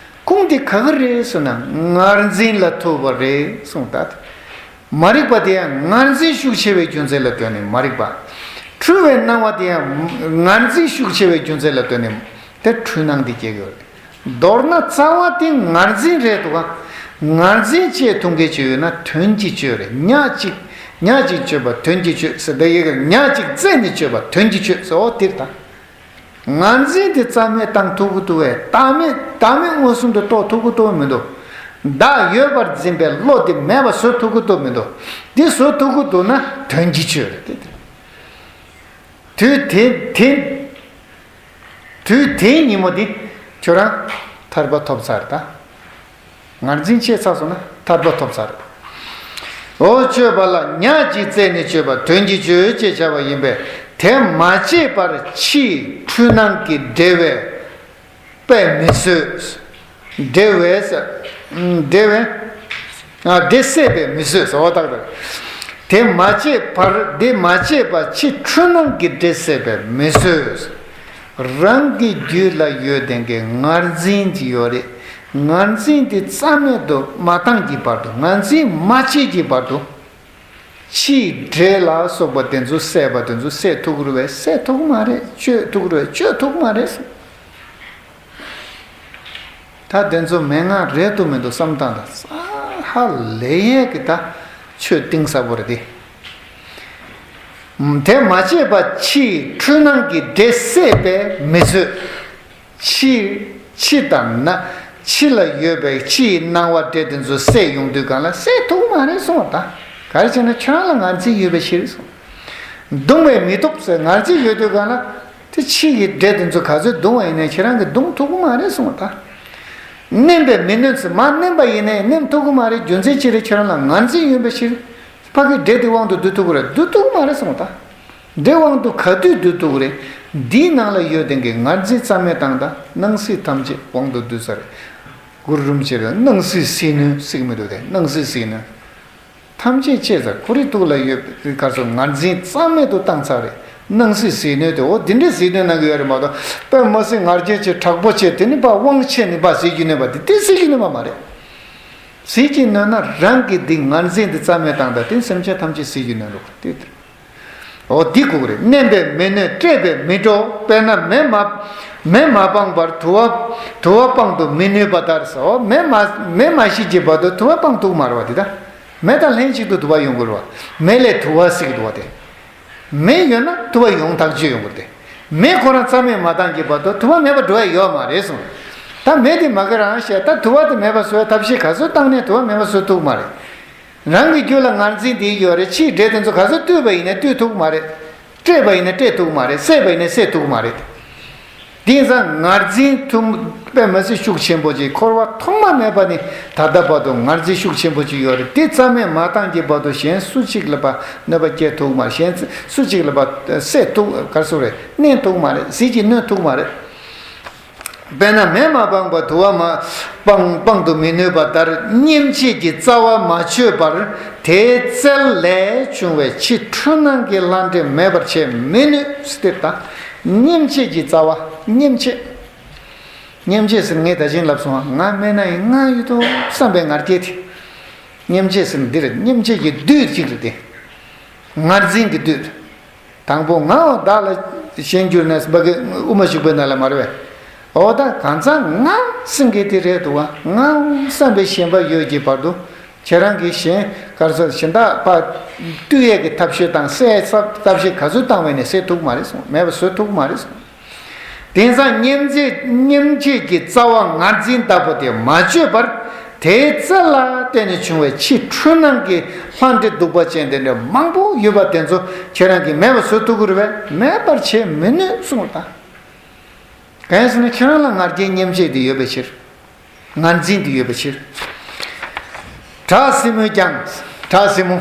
ཁུངས་དེ་ག་གི་རེད་ཟེར་ན་ངར་འཛིན་ལ་ཐུག་པ་རེད་གསུངས་ད། མ་རིག་པ་དེ་ཡང་ངར་འཛིན་ཤུགས་ཆེ་བའི་རྒྱུ་མཚན་ལ་ལྟོས་ནས་མ་རིག་པ། འཁྲུལ་བའི་སྣང་བ་དེ་ཡང་ངར་འཛིན་ཤུགས་ཆེ་བའི་རྒྱུ་མཚན་ལ་ལྟོས་ནས་དེ་འཁྲུལ་སྣང་དེ་སྐྱེ་གི་ཡོད་རེད། མདོར་ན་རྩ་བ་དེ་ངར་འཛིན་རེད་འདུག་ག་ངར་འཛིན་བཅས་ཐུག་མཁན་ཅིག་ཡོད་ན་དོན་གྱི་གཅོད་རེད། ཉག་གཅིག་ཉག་གཅིག་གཅོད་པ་དོན་གྱི་གཅོད་ཟེར། ད་ཡི་གེ་ཉག་གཅིག་རྩད་ནས་གཅོད་པ་དོན་གྱི་གཅོད་ཟེར། འོ་དེ་རེད་ད། ངར་འཛིན་དེ་རྩ་མེད་བཏང་ཐུབ་ཀྱི་འདུག་བས། བདག་མེད་བདག་མེད་མངོན་སུམ་དུ་རྟོགས་ཐུབ་ཀྱི་འདུག་མི་འདུག་བདག་ཡོད་པར་འཛིན་པའི་བློ་དེ་མེད་པ་བཟོ་ཐུབ་ཀྱི་འདུག་མི་འདུག་འདི་བཟོ་ཐུབ་ཀྱི་འདུག་ན་དོན་གྱི་གཅོད་རེད་དེ། དུས་དེ་དེ་དུས་དེའི་ཉིན་མོ་དེ་ཁྱོད་རང་ཐར་པ་ཐོབ་ཚར་ད། ངར་འཛིན་བཅད་ཚར་སོང་ན་ཐར་པ་ཐོབ་ཚར། འོ་སྤྱོད་པ་ལ་ཉག་གཅིག་བཙལ་ནས་སྤྱོད་པ་དོན་གྱིས་སྤྱོད་ཅེས་བྱ་བ་ཡིན་པས། དེ་མ་བྱས་པར་ཕྱིའི་འཁྲུལ་སྣང་གི་འབྲེལ་བས་དཔེ་མི་བཟོད། འབྲེལ་བས། འབྲེལ་བས། འབྲེལ་ཟད་པས་མི་བཟོད་ཟེར་བ་ཏག་ཏག་དེ་མ་བྱས་པར། དེ་མ་བྱས་པར་ཕྱིའི་འཁྲུལ་སྣང་གི་འབྲེལ་ཟད་པས་མི་བཟོད། རང་གི་རྒྱུད་ལ་ཡོད་བསྡད་མཁན་ངར་འཛིན་གྱི་ཡོད་རེད། ངར་འཛིན་དེ་རྩ་མེད་དུ་མ་བཏང་གི་བར་དུ། ངར་འཛིན་མ་བྱེད་ཀྱི་བར་དུ། ཕྱིའི་འདྲེ་ལ་སོགས་པ་དེ་ཚོ་བསད་པ་དེ་ཚོ་བསད་ཐུབ་ཀྱི་རེད་པས། བསད་ཐུབ་ཀྱི་མ་རེད། གཅོད་ཐུབ་ཀྱི་རེད་པས། གཅོད་ཐུབ་ཀྱི་མ་རེད་གསུངས། ད་དེ་ཚོ་མན་ངག་རེད་འདུག་མི་འདུག་བསམ་བཏང་དང་། ཧ་ལས་ཡས་ཀྱི་ད་ཆོས་གཏིང་ཟབ་པོ་རེད་དེ། དེ་མ་བྱས་པར་ཕྱིའི་འཁྲུལ་སྣང་གི་འདྲེ་བསད་པས་མི་བཟོད། ཕྱི། ཕྱི་དང་ན། ཕྱི་ལ་ཡོད་པའི་ཕྱིའི་སྣང་བ་འདྲེ་དེ་ཚོ་བསད་ཡོང་དུས་སྒང་ལ་བསད་ཐུབ་མ་རེད་གསུངས་པ་དང་། ག་རེ་བྱས་ན་ཁྱོད་རང་ལ་ངར་འཛིན་ཡོད་པའི་ཕྱིར་གསུངས། གདུང་བས་མི་ཐུབ་ཟེར། ངར་འཛིན་ཡོད་དུས་སྒང་ལ་དེ་ཕྱི་ཡི་འདྲེ་དེ་ཚོ་ག་ཚོད་གདུང་བ་ཡིན་ནའི་ཁྱེད་རང་གིས་གདུང་ཐུབ་ཀྱི་མ་རེད་གསུངས་པ་དང་། མནན་པས་མི་ནུས་ཟེར། མ་མནན་པ་ཡིན་ནའི་མནན་ཐུབ་ཀྱི་མ་རེད། རྒྱུ་མཚན་ཅི་རེད། ཁྱོད་རང་ལ་ངར་འཛིན་ཡོད་པའི་ཕྱིར། ཕ་གི་འདྲེ་དེ་དབང་དུ་བསྡུ་ཐུབ་ཀྱི་རེད། བསྡུ་ཐུབ་ཀྱི་མ་རེད་གསུངས་པ་དང་། འདྲེ་དབང་དུ་ག་དུས་བསྡུ་ཐུབ་ཀྱི་རེད། འདིའི་ནང་ལ་ཡོད་བསྡད་མཁན་ངར་འཛིན་རྩ་མེད་བཏང་དང་། སྣང་སྲིད་ཐམས་ཅད་དབང་དུ་བསྡུས་ཚར་རེད། གུ་རུ་རིན་པོ་ཆེས་སྣང་སྲིད་ཟིལ་གནོན་ཟེར་གྱི་མི་འདུག་སྟེ། སྣང་སྲིད་ཟིལ་གནོན། ཐམས་ཅད་བཅད་ཚར། ཁོ་རའི་ཐུགས་ལ་ཡོད་པའི་ག་ཚོད་ངར་འཛིན་རྩ་མེད་དུ་བཏང་ཚར་རེད། སྣང་སྲིད་ཟིལ་གནོན་དེ། འོ་འདི་འདྲའི་ཟིལ་གནོན་གནང་གི་ཡོད་རེད་མ་གཏོགས། དཔེ་མི་སྲིད་ང་རྒྱལ་ཆེ་དྲག་པོ་བྱས། དེ་ནི་ཕར་དབང་ཆེ་ནས་ཕར་ཟིལ་གྱིས་གནོན་པ་དེ། དེ་ཟིལ་གྱིས་གནོན་པ་མ་རེད། ཟིལ་གྱིས་གནོན་ན་རང་གི་འདི་ངར་འཛིན་འདི་རྩ་མེད་བཏང་དང་། དེ་སེམས་ཅན་ཐམས་ཅད་ཟིལ་གྱིས་གནོན་རོགས་དེ། འོ་འདི་དགོས་ཀྱི་རེད། མནན་པས་མི་ནུས། བསྐྲད་པས་མི་འགྲོ། དཔེར་ན་མེ་མ། མེ་མ་སྤངས་པར་དུ་བ། དུ་བ་སྤང་དུ་མི་ནུས་པ་ལྟར་ཟེར། འོ་མེ་མ། མེ་མ་ཤེས་ཀྱི་བར་དུ་དུ་བ་སྤང་ཐུབ་མ་རེད་པ་དེ། ད་མེ་དང་ལྷན་ཅིག་ཏུ་དུ་བ་ཡོང་གི་རེད་པ། མེ་ལས་དུ་བ་ཟེར་གྱི་འདུག་པ་དེ། མེ་ཡོད་ན་དུ་བ་ཡོང་ཐག་ཆོད་ཡོང་གི་རེད་དེ། མེ་ཁོ་རང་རྩ་མེད་མ་བཏང་གི་བར་དུ་དུ་བ་མེད་པར་འགྲོ་ཡ་ཡོད་མ་རེད་གསུངས། ད་མེ་དེ་མ་གི་རང་བཤད། ད་དུ་བ་དེ་མེད་པ་བཟོ་བའི་ཐབས་ཤེས་ག་ཚོད་བཏང་ནས་དུ་བ་མེད་པ་བཟོ་ཐུབ་མ་རེད། རང་གི་རྒྱུད་ལ་ངར་འཛིན་དེ་ཡོད་རེད། ཕྱིའི་འདྲེ་དེ་ཚོ་ག་ཚོད་བཏུལ་བ་ཡིན་ནའི་བཏུལ་ཐུབ་མ་རེད། བསྐྲད་པ་ཡིན་ནའི་བསྐྲད་ཐུབ་མ་རེད། བསད་པ་ཡིན་ནའི་བསད་ཐུབ་མ་རེད། དེ་ཡིན་ཙང་ངར་འཛིན་ཐུན། དཔེ་མི་སྲིད་ཤུགས་ཆེན་པོ་ཅིག་འཁོར་བ་ཐོག་མ་མེད་པ་ནས་ད་ལྟ་བར་དུ་ངར་འཛིན་ཤུགས་ཆེན་པོ་ཅིག་ཡོད་རེད། དེ་རྩ་མེད་མ་བཏང་གི་བར་དུ་གཞན་སུ་གཅིག་ལ་ཕར་གནོད་པ་སྐྱེལ་ཐུབ་མ་རེད། གཞན་སུ་གཅིག་ལ་ཕར་བསད་ཐུབ། ག་རེ་ཟེར་དགོས་རེད། མནན་ཐུབ་མ་རེད། ཟིལ་གྱིས་གནོན་ཐུབ་མ་རེད། དཔེར་ན་མེ་མ་སྤངས་པར་དུ་བ་མ། སྤང་། སྤང་དུ་མི་ནུས་པ་ལྟར། སྙེམས་བྱེད་ཀྱི་རྩ་བ་མ་ཆོད་པར་དེའི་རྩལ་ལས་བྱུང་བའི་ཕྱིའི་འཁྲུལ་སྣང་གི་ལྷ་འདྲེ་མེད་པར་བྱེད་མི་ནུས། སྟེ་ད་སྙེམས་བྱེད་ཀྱི་རྩ་བ། སྙེམས་བྱེད། སྙེམས་བྱེད་ཟེར་ངས་ད་གིན་ལབ་སོང་། ང་མེད་ན་ཡང་ང་ཡོད་དོ་བསམ་པའི་ང་རྒྱལ་དེ། སྙེམས་བྱེད་ཟེར་འདི་རེད། སྙེམས་བྱེད་ཀྱི་བདུད་ཅིག་རེད་དེ། ངར་འཛིན་གྱི་བདུད། དང་པོ་ངའོ་བདག་ལ་ཞེན་གྱུར་ནས་ཕ་གི་དབུ་མ་ཞུགས་པའི་ནང་ལ་མ་རེད་པས། འོ་ད་གང་ཟག་ང་སེམས་ཀྱི་དེ་རེད་འདུག་པ། ངའོ་བསམ་པའི་ཞེན་པ་ཡོད་ཀྱི་བར་དུ་ཁྱེད་རང་གིས་གཞན་ག་རེ་ཟེར། གཞན་དག་ཕར་བཏུལ་ཡས་ཀྱི་ཐབས་ཤེས་དང་བསད་ཡས་ཐབས་ཤེས་ག་ཚོད་བཏང་བས་ནས་བསད་ཐུབ་མ་རེད་གསུངས། མེད་པ་བཟོ་ཐུབ་མ་རེད་གསུངས། དེང་སང་སྙེམས་བྱེད། སྙེམས་བྱེད་ཀྱི་རྩ་བ་ངར་འཛིན་ལྟ་བུ་དེ་མ་ཆོད་པར་དེའི་རྩལ་ལ་བརྟེན་ནས་བྱུང་བའི་ཕྱིའི་འཁྲུལ་སྣང་གི་ལྷ་འདྲེ་གདུག་པ་ཅན་དེ་འདྲ་མང་པོ་ཡོད་པ་དེ་ཚོ་ཁྱེད་རང་གིས་མེད་པ་བཟོ་ཐུབ་ཀྱི་རེད་པས། མེད་པར་བྱེད་མི་ནུས་གསུངས་པ་དང་། གང་ཡིན་ཟེར་ན་ཁྱེད་རང་ལ་ངར་རྒྱལ་སྙེམས་བྱེད་དེ་ཡོད་པའི་ཕྱིར། ངར་འཛིན་དུ་ཡོད་པའི་ཕྱིར། བྲག་སྲིན་མོས་ཀྱང་། བྲག་སྲིན་མོ།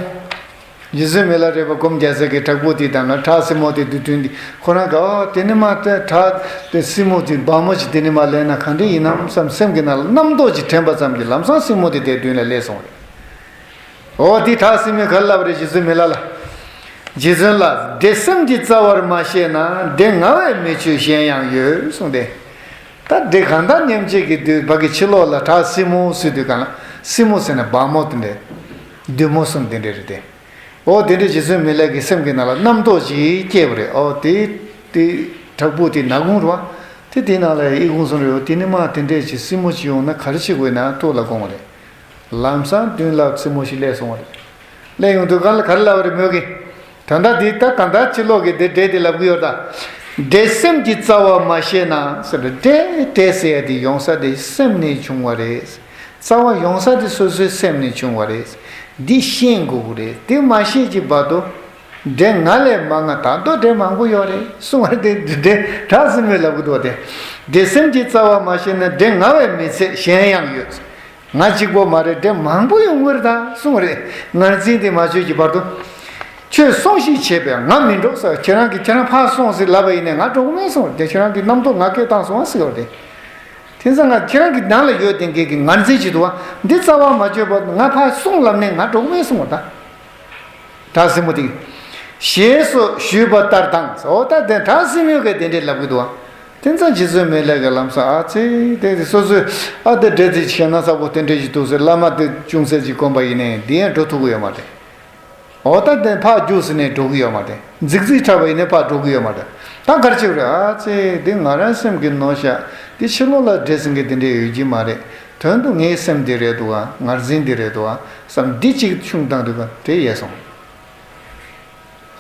རྗེ་བཙུན་མི་ལ་རས་པ་སྒོམ་རྒྱག་ས་གི་བྲག་ཕུག་དེའི་ནང་ལ་བྲག་སྲིན་མོ་དེ་དུས་མཐུན་དེ་ཁོ་རང་གིས། ཨོ་དེ་ནི་མ་དེ་བྲག་དེ་སྲིན་མོ་དེ་སྦར་མོ་ཅིག་དེ་ནི་མ་ལེན་ན་ག་འདྲ་ཡིན་ནམ་བསམ་སེམས་ཀྱི་ནང་ལ་རྣམ་རྟོག་ཅིག་དྲན་པ་ཙམ་གྱིས་ལམ་སང་སྲིན་མོ་དེ་དེའི་མདུན་ལ་སླེབས་སོང་རེད། ཨོ་དེ་བྲག་སྲིན་མོས་ག་རེ་ལབ་རེད། རྗེ་བཙུན་མི་ལ་ལ། རྗེ་བཙུན་ལགས། འདྲེ་སེམས་ཀྱི་རྩ་བར་མ་ཤེས་ན། འདྲེ་ང་བས་མི་ཆོད་གཞན་ཡང་ཡོད་གསུངས་ཏེ། ད་འདྲེ་གང་དག་སྙེམས་བྱེད་ཀྱི་བདུད་ཕ་གི་ཕྱི་ལོགས་ལ་བྲག་སྲིན་མོ་ཟེར་དུས་སྒང་ལ། སྲིན་མོ་ཟེར་ན་སྦར་མོ་དེ་འདྲས། བདུད་མོ་གསུམ་དེ་འདྲས་རེད་དེ། ཨོ་དེ་འདྲས་རྗེ་བཙུན་མི་ལ་གི་སེམས་ཀྱི་ནང་ལ་རྣམ་རྟོག་ཅིག་སྐྱེས་པ་རེད། ཨོ་དེ་དེ་བྲག་ཕུག་དེ་ནག་ཁུང་རེད་པ། དེ་དེའི་ནང་ལ་ཨི་ཁུང་གསུམ་རེད། ཨོ་དེ་ནི་མ་དེ་འདྲས་ཅིག་སྲིན་མོ་ཅིག་ཡོང་ན་ག་རེ་བྱེད་དགོས་ན་ཐུགས་ལ་དགོངས་པ་རེད། ལམ་སང་མདུན་ལ་སྲིན་མོ་ཞིག་སླེབས་སོང་བ་རེད། སླེབས་ཡོང་དུས་སྒང་ལ་ག་རེ་ལབ་པ་རེད་མོས་ཀྱིས། ད་ལྟ་འདི་ད་གང་ལྟར་ཕྱི་ལོགས་ཀྱི་འདི་འདྲེ་འདི་ལབ་ཀྱི་ཡོད་ད། འདྲེ་སེམས་ཀྱི་རྩ་བ་མ་ཤེས་ན་ཟེར། འདྲེ་འདྲེ་ཟེར་ཡ་འདི་ཡོང་ས་འདི་སེམས་ནས་བྱུང་བ་རེད། རྩ་བ་ཡོང་ས་འདི་སོ་སོའི་སེམས་ནས་བྱུང་བ་རེད། འདི་ཤེས་དགོས་ཀྱི་རེད། འདི་མ་ཤེས་ཀྱི་བར་དུ་འདྲེ་ང་ལས་མང་ང་ད་དུང་འདྲེ་མང་པོ་ཡོད་རེད་གསུང་བ་རེད། འདི་འདྲེ་བྲག་སྲིན་མོས་ལབ་ཀྱི་འདུག་སྟེ། འདྲེ་སེམས་ཀྱི་རྩ་བ་མ་ཤེས་ན། འདྲེ་ང་བས་མི་ཚད་གཞན་ཡང་ཡོད། ང་གཅིག་པོ་མ་རེད། འདྲེ་མང་པོ་ཡོང་གི་རེད་ད་གསུངས་རེད། ངར་འཛིན་དེ་མ་བཅོས་ཀྱི་བར་དུ། ཁྱོད་སོང་ཞིག་བྱས་པས་ང་མི་འགྲོ་ཟེར། ཁྱེད་རང་གིས་ཁྱེད་རང་ཕར་སོང་ཟེར་ལབ་པ་ཡིན་ནའི་ང་འགྲོ་གི་མིན་གསུངས་རེད། ཁྱེད་རང་གི་རྣམ་རྟོག་ང་སྐད་བཏང་སོང་བ་ཟེར་བ་རེད། དེ་ཚོ་ང་ཁྱེད་རང་གི་ནང་ལ་ཡོད་དེ་འགས་ཀྱི་ངར་འཛིན་ཅིག་འདུག་བ། འདི་རྩ་བ་མ་བཅོས་པར་ང་ཕར་སོང་ལབ་ནས་ང་འགྲོ་གི་མིན་གསུངས་པ་ད། བྲག་སྲིན་མོ་དེ། ཞེས་སོགས་ཞུས་པ་ལྟར་དང་། འོ་ད་དེ་བྲག་སྲིན་མོས་ག་དེ་འདྲས་ལབ་གི་འདུག་བ། དེ་ཚོ་རྗེ་བཙུན་མི་ལ་གི་ལམ་སང་ཨ་ཙི་དེ་དེ་སོ་སོས་ཨ་དེ་འདྲས་དེ་བྱས་ན་ས་བོ་དེ་འདྲས་ཞིག་འདུག་ཟེར་བླ་མ་དེ་ཅུང་ཟད་ཅིག་དགོངས་པ་ཡིན་ནའི་དེ་ཡང་འགྲོ་ཐུབ་གི་ཡོད་མ་རེད། འོ་ད་དེ་ཕར་རྒྱུགས་ཟེར་ནས་འགྲོ་གི་ཡོད་མ་རེད། རྫིག་རྫིག་འཁྲབ་པ་ཡིན་ནའི་ཕར་འགྲོ་གི་ཡོད་མ་རེད། ད་ག་རེ་བྱེད་དགོས་རེད། ཨ་ཙི་དེ་ང་རང་སེམས་ཀྱི་ནོར་ཤག་དེ་ཕྱི་ལོགས་ལ་འདྲེ་ཟེར་མཁན་དེ་འདྲས་ཡོད་ཀྱི་མ་རེད། དོན་དུ་ངའི་སེམས་འདི་རེད་འདུག་ག་ངར་འཛིན་འདི་རེད་འདུག་ག་བསམ་འདི་གཅིག་ཆུང་བཏང་དུས་ག་དེ་ཡལ་སོང་།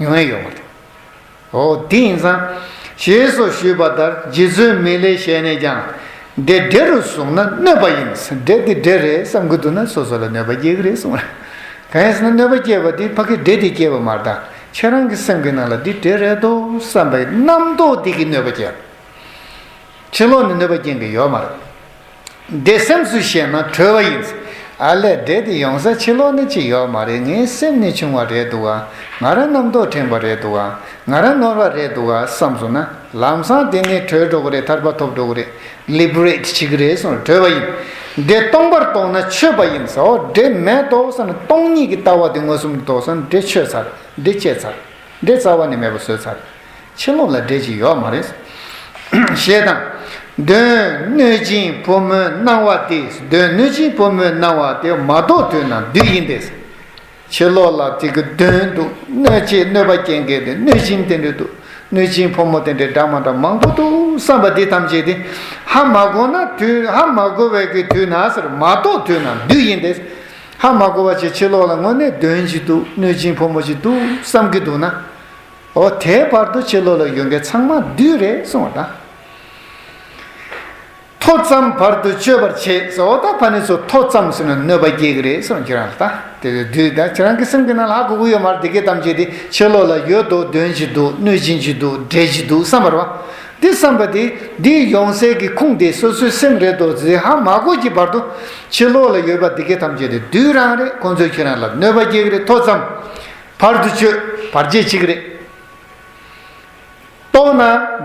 ཡོང་ཡ་ཡོད་མ་རེད། འོ་དེ་ཡིན་ཙང་། ཞེས་སོགས་ཞུས་པ་ལྟར་རྗེ་བཙུན་མི་ལའི་ཞལ་ནས་ཀྱང་། འདི་འདྲེ་རུ་བཟུང་ན་གནོད་པ་ཡིན། འདྲེ་འདི་འདྲེ་རེད་བསམ་གྱི་འདུག་ན་སོ་སོ་ལ་གནོད་པ་སྐྱེལ་གྱི་རེད་གསུངས། གང་ཡིན་ཟེར་ན་གནོད་པ་སྐྱེལ་བ་འདི་ཕ་གི་འདྲེ་འདི་སྐྱེལ་བ་མ་རེད་ད། ཁྱེད་རང་གི་སེམས་ཀྱི་ནང་ལ་འདི་འདྲེ་རེད་དོ་བསམ་པའི་རྣམ་རྟོག་འདི་གིས་གནོད་པ་སྐྱེལ། ཕྱི་ལོགས་ནས་གནོད་པ་སྐྱེལ་གྱི་ཡོད་མ་རེད། འདི་སེམས་སུ་ཤེས་ན་གྲོལ་བ་ཡིན། ཨ་ལས་འདྲེ་དེ་ཡོང་ས་ཕྱི་ལོགས་ནས་ཅི་ཡོད་མ་རེད། ངའི་སེམས་ནས་བྱུང་བ་རེད་འདུག་ག་ང་རང་རྣམ་རྟོག་དྲན་པ་རེད་འདུག་ག་ང་རང་ནོར་བ་རེད་འདུག་ག་བསམ་སོང་ན་ལམ་སང་དེ་ནས་གྲོལ་འགྲོ་གི་རེད། ཐར་པ་ཐོབ་འགྲོ་གི་རེད། ལི་བྷི་རེ་ཊི་བྱེད་ཀྱི་རེད་གསུངས། གྲོལ་བ་ཡིན། འདི་སྟོང་པར་རྟོགས་ན་ཆོད་པ་ཡིན་ཟེར། འདྲེ་མེད་དོ་བསམ་ན་སྟོང་ཉིད་ཀྱི་ལྟ་བ་དེ་མངོན་སུམ་དུ་རྟོགས་སོང་ན་འདྲེ་ཆོད་ཚར། འདྲེ་བཅད་ཚར། འདྲེ་རྩ་བ་ནས་མེད་པ་བཟོས་ཚར། ཕྱི་ལོགས་ལ་འདྲེ་ཅིག་ཡོད་མ་རེད། ཞེས་དང་། གདོན་གནོད་སྦྱིན་ཕོ་མོའི་སྣང་བ་སྟེ། གདོན་གནོད་སྦྱིན་ཕོ་མོའི་སྣང་བ་སྟེ་མ་རྟོགས་དུས་ན་བདུད་ཡིན་ཏེ། ཕྱི་ལོགས་ལ་དེ་གི་གདོན་འདུག་གནོད་བྱེད་གནོད་པ་སྐྱེལ་མཁན་དེ་གནོད་སྦྱིན་དེ་འདྲ་འདུག་གནོད་སྦྱིན་ཕོ་མོ་དེ་འདྲའི་འདྲ་མ་འདྲ་མང་པོ་འདུག་བསམ་པ་འདི་ཐམས་ཅད་དེ་ཧ་མ་གོ་ན་དུས་ཧ་མ་གོ་བའི་གི་དུས་ན་ཟེར་མ་རྟོགས་དུས་ན་བདུད་ཡིན་ཏེ། ཧ་མ་གོ་བ་ཅིག་ཕྱི་ལོགས་ལ་དངོས་གནས་གདོན་ཅིག་འདུག་གནོད་སྦྱིན་ཕོ་མོ་ཅིག་འདུག་བསམ་གྱི་འདུག་ན། འོ་དེའི་བར་དུ་ཕྱི་ལོགས་ལ་ཡོད་མཁན་ཚང་མ་བདུད་རེད་གསུངས་པ་དང་། ཐོ་ཙམ་བར་དུ་གཅོད་པར་བྱེད་ཟེར། འོ་ད་ཕ་ནི་ཚོ་ཐོ་ཙམ་ཟེར་ན་གནོད་པ་སྐྱེལ་གི་རེད་གསུངས། ཁྱེད་རང་ལ་ད་དེ་བདུད་ད་ཁྱེད་རང་གི་སེམས་ཀྱི་ནང་ལ་ཧ་གོ་གི་ཡོད་མ་རེད། དེ་གའི་ཐམས་ཅད་དེ་ཕྱི་ལོགས་ལ་ཡོད་དོ། གདོན་ཅིག་འདུག་གནོད་སྦྱིན་ཅིག་འདུག་འདྲེ་ཅིག་འདུག་བསམ་པ་རེད་བ། འདི་བསམ་པ་དེ་འདི་ཡོང་སའི་གི་ཁུངས་དེ་སོ་སོའི་སེམས་རེད་དོ་ཟེར་ཧ་མ་གོ་གི་བར་དུ་ཕྱི་ལོགས་ལ་ཡོད་པ་དེ་གའི་ཐམས་ཅད་དེ་བདུད་རང་རེད། ཁོང་ཚོས་ཁྱེད་རང་ལ་གནོད་པ་སྐྱེལ་གི་རེད། ཐོ་ཙམ་བར་དུ་གཅོད་བར་ཆད་བྱེད་ཀྱི་རེད། རྟོགས་ན་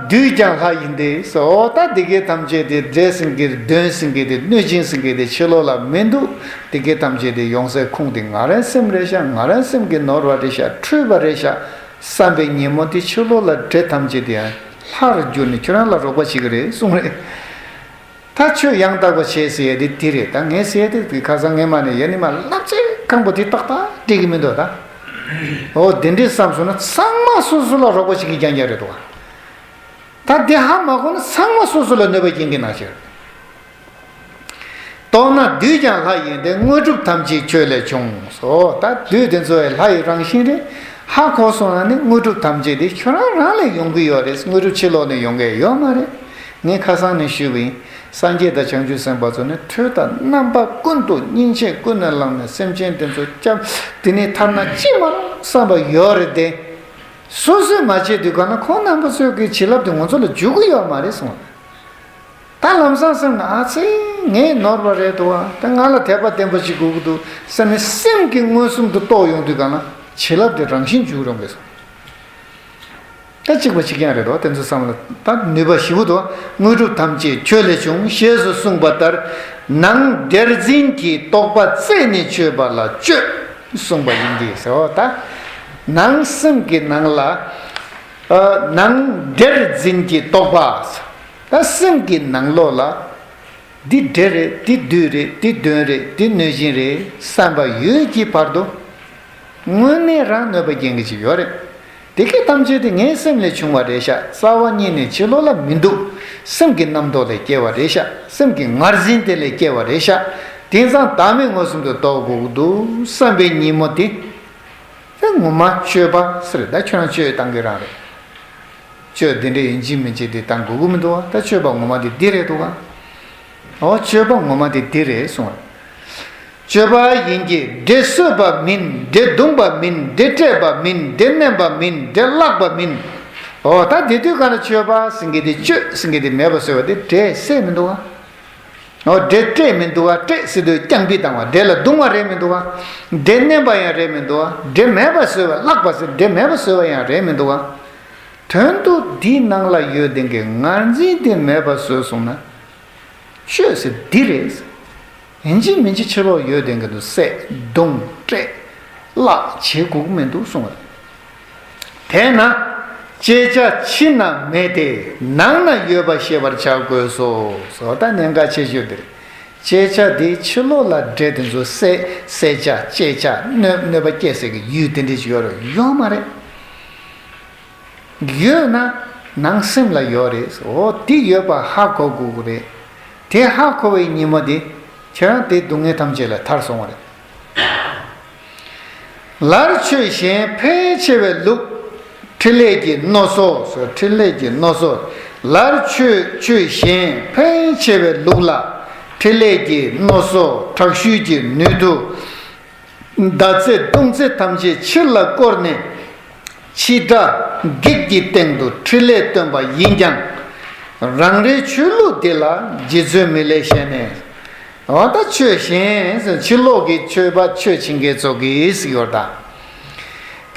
བདུད་ཀྱང་ལྷ་ཡིན་ཏེ་ཟེར། འོ་ད་དེ་གའི་ཐམས་ཅད་དེ་འདྲེ་ཟེར་མཁན་གདོན་ཟེར་མཁན་དེ་གནོད་སྦྱིན་ཟེར་མཁན་དེ་ཕྱི་ལོགས་ལ་མི་འདུག་དེ་གའི་ཐམས་ཅད་དེ་ཡོང་སའི་ཁུངས་དེ་ང་རང་སེམས་རེད་ཤག་ང་རང་སེམས་ཀྱི་ནོར་བ་རེད་ཤག་འཁྲུལ་པ་རེད་ཤག་བསམ་པའི་ཉིན་མོ་དེ་ཕྱི་ལོགས་ལ་འདྲེ་ཐམས་ཅད་དེ་ཡང་ལྷར་གྱུར་ནས་ཁྱོད་རང་ལ་རོགས་པ་བྱེད་ཀྱི་རེད་གསུངས་རེད། ད་ཆོས་ཡང་དག་པ་བྱེད་ཟེར་ཡ་དེ་དེ་རེད། ད་ངས་ཟེར་ཡ་དེ་དེ་ཁ་སང་ངས་མ་ནས་ཡ་ནི་མ་ལབ་ཚེ་ཁང་པ་དེ་ཏག་ཏག་འགྲིག་གི་མི་འདུག་ད་འོ་དེ་འདྲས་བསམ་སོང་ན་ཚང་མ་སོ་སོ་ལ་རོགས་པ་བྱེད་ཀྱི་རྐྱང་རྐྱང་རེད་འདུག་ད་དེ་ཧ་མ་གོ་ན་ཚང་མ་སོ་སོ་ལ་གནོད་པ་སྐྱེལ་མཁན་ནང་བཞིན། རྟོགས་ན་བདུད་ཀྱང་ལྷ་ཡིན་ཏེ། དངོས་གྲུབ་ཐམས་ཅད་ཁྱོད་ལས་བྱུང་། སོ་ད་བདུད་དེ་ཚོ་ཡི་ལྷ་ཡི་རང་བཞིན་རེད། ཧ་གོ་སོང་ན་ནི་དངོས་གྲུབ་ཐམས་ཅད་དེ་ཁྱོད་རང་རང་ལས་ཡོང་གི་ཡོད་རེད། དངོས་གྲུབ་ཕྱི་ལོགས་ནས་ཡོང་གི་ཡོད་མ་རེད། ངས་ཁ་སང་ནས་ཞུས་པ་ཡིན། སངས་རྒྱས་དང་བྱང་ཆུབ་སེམས་དཔའ་ཚོ་ནི་དུས་དང་རྣམ་པ་ཀུན་ཏུ་སྙིང་རྗེ་ཀུན་ནས་བསླངས་ནས་སེམས་ཅན་དེ་ཚོ་སྐྱབས་དེ་ནས་ཐར་ན་ཅི་མ་རུང་བསམ་པ་ཡོད་རེད་དེ། སོ་སོས་མ་བྱས་དུས་གང་ན་ཁོང་རྣམ་པ་ཚོའི་གི་བྱིན་རླབས་དེ་ང་ཚོ་ལ་འཇུག་གི་ཡོད་མ་རེད་གསུངས། ད་ལམ་སང་སེམས་ན་ཨ་ཙི་ངས་ནོར་བ་རེད་འདུག་ཨ། ད་ང་ལ་དད་པ་བརྟན་པོ་ཞིག་དགོས་ཀྱི་འདུག་བསམ་ནས་སེམས་ཀྱི་མངོན་སུམ་དུ་རྟོགས་ཡོང་དུས་གང་ན་བྱིན་རླབས་དེ་རང་བཞིན་འཇུག་རུང་གི་སོང་། ད་གཅིག་པ་གཅིག་རྐྱང་རེད་འདུག་དེ་ཚོ་བསམ་ལ་ད་ནུས་པ་ཞེ་པོ་འདུག་དངོས་གྲུབ་ཐམས་ཅད་ཁྱོད་ལས་བྱུང་། ཞེས་སུ་གསུངས་པ་ལྟར་ནང་བདེར་འཛིན་གྱི་རྟོག་པ་རྩད་ནས་ཆོད་པ་ལ་གཅོད་གསུངས་པ་ཡིན་གྱི་ཟེར་བ། ད་ནང་སེམས་ཀྱི་ནང་ལ་ཨ་ནང་བདེར་འཛིན་གྱི་རྟོག་པ། ད་སེམས་ཀྱི་ནང་ལོགས་ལ་འདི་འདྲེ་རེད། འདི་བདུད་རེད། འདི་གདོན་རེད། འདི་གནོད་སྦྱིན་རེད་བསམ་པ་ཡོད་ཀྱི་བར་དུ་དངོས་གནས་རང་གནོད་པ་སྐྱེལ་མཁན་ཅིག་ཡོད་རེད། དེ་གའི་ཐམས་ཅད་དེ་ངའི་སེམས་ལས་བྱུང་བ་རེད་ཤག་རྩ་བ་ཉིད་ནས་ཕྱི་ལོགས་ལ་མི་འདུག་སེམས་ཀྱི་རྣམ་རྟོག་ལས་སྐྱེ་བ་རེད་ཤག་སེམས་ཀྱི་ངར་འཛིན་དེ་ལས་སྐྱེ་བ་རེད་ཤག་དེང་སང་བདག་མེད་མངོན་སུམ་དུ་རྟོགས་དགོས་ཀྱི་འདུག་བསམ་པའི་ཉིན་མོ་དེ། ད་ངོ་མ་སྤྱོད་པ་ཟེར། ད་ཁྱོད་རང་སྤྱོད་བཏང་གི་རང་རེད། སྤྱོད་འདི་འདྲ་ཡིན་གཅིག་མིན་གཅིག་འདི་བཏང་དགོས་ཀྱི་མི་འདུག་བ། ད་སྤྱོད་པ་ངོ་མ་འདི་འདི་རེད་འདུག་བ། འོ་སྤྱོད་པ་ངོ་མ་འདི་འདི་རེད་གསུངས། སྤྱོད་པ་ཡིན་གྱི་འདྲེ་གསོད་པ་མིན། འདྲེ་བརྡུང་བ་མིན། འདྲེ་བསྐྲད་པ་མིན། འདྲེ་མནན་པ་མིན། འདྲེ་བརླག་པ་མིན། འོ་ད་དེ་དུས་ག་ན་སྤྱོད་པ་ཟེར་མཁན་དེ་སྤྱོད་ཟེར་མཁན་དེ་མེད་པ་བཟོས་པ་དེ་འདྲེ་བསད་མི་འདུག་བ། འོ་འདྲེ་སྤྲད་མི་འདུག་བ། སྤྲད་ཟེར་དུས་རྐྱང་པའི་དང་བ། འདྲེ་ལ་རྡུང་བ་རེད་མི་འདུག་བ། འདྲེ་མནན་པ་ཡང་རེད་མི་འདུག་བ། འདྲེ་མེད་པ་བཟོས་པ། བརླག་པ་ཟེར། འདྲེ་མེད་པ་བཟོས་པ་ཡང་རེད་མི་འདུག་བ། དོན་དུ་འདིའི་ནང་ལ་ཡོད་བསྡད་མཁན་ངར་འཛིན་དེ་མེད་པ་བཟོས་སོང་ན། གཅོད་ཟེར་འདི་རེད། ཡིན་གཅིག་མིན་གཅིག་ཕྱི་ལོགས་ཡོད་བསྡད་མཁན་དེ་བསད། རྡུང་། སྤྲད། བརླག་བྱེད་དགོས་ཀྱི་མི་འདུག་གསུངས་པ་རེད། དེས་ན་བཅད་བྱ་ཕྱི་ན་མེད་དེ་ནང་ན་ཡོད་པ་ཤེས་པར་བྱ་དགོས་སོ། སོ་ད་གནད་འགག་ཆེ་ཤོས་འདི་རེད། བཅད་བྱ་འདི་ཕྱི་ལོགས་ལ་འདྲེ་དེ་ཚོ་བསད། བསད་བྱ། བཅད་བྱ། གནོད། གནོད་པ་སྐྱེལ་སའི་གི་ཡུལ་དེ་འདྲ་ཞིག་ཡོད་རེད། ཡོད་མ་རེད། ཡོད་ན་ནང་སེམས་ལ་ཡོད་རེད། འོ་དེ་ཡོད་པ་ཧ་གོ་དགོས་ཀྱི་རེད། དེ་ཧ་གོ་བའི་ཉིན་མོ་དེ་ཁྱེད་རང་དེ་སྡུག་བསྔལ་ཐམས་ཅད་ལས་ཐར་སོང་བ་རེད། ལར་ཆོས་གཞན་ཕལ་ཆེ་བའི་ལུགས། ཕྲིན་ལས་ཀྱི་རྣོ་སོ། སོ་ཕྲིན་ལས་ཀྱི་རྣོ་སོ། ལར་ཆོས་ཆོས་གཞན་ཕལ་ཆེ་བའི་ལུགས་ལ་ཕྲིན་ལས་ཀྱི་རྣོ་སོ། དྲག་ཤུལ་གྱི་ནུས་མཐུ། མདའ་རྩེད་མདུང་རྩེད་ཐམས་ཅད་ཕྱིར་ལ་བསྐོར་ནས། ཕྱི་དགྲ་བགེགས་ཀྱི་སྟེང་དུ་ཕྲིན་ལས་སྟོན་པ་ཡིན་ཀྱང་། རང་རེའི་ཆོས་ལུགས་འདི་ལ་རྗེ་བཙུན་མི་ལས་ཞེས་ནས། འོ་ད་ཆོས་གཞན་ཕྱི་ལོགས་ཀྱི་ཆོས་པ་ཆོས་བྱེད་མཁན་ཚོ་གིས་ཟེར་ཡོད་ད།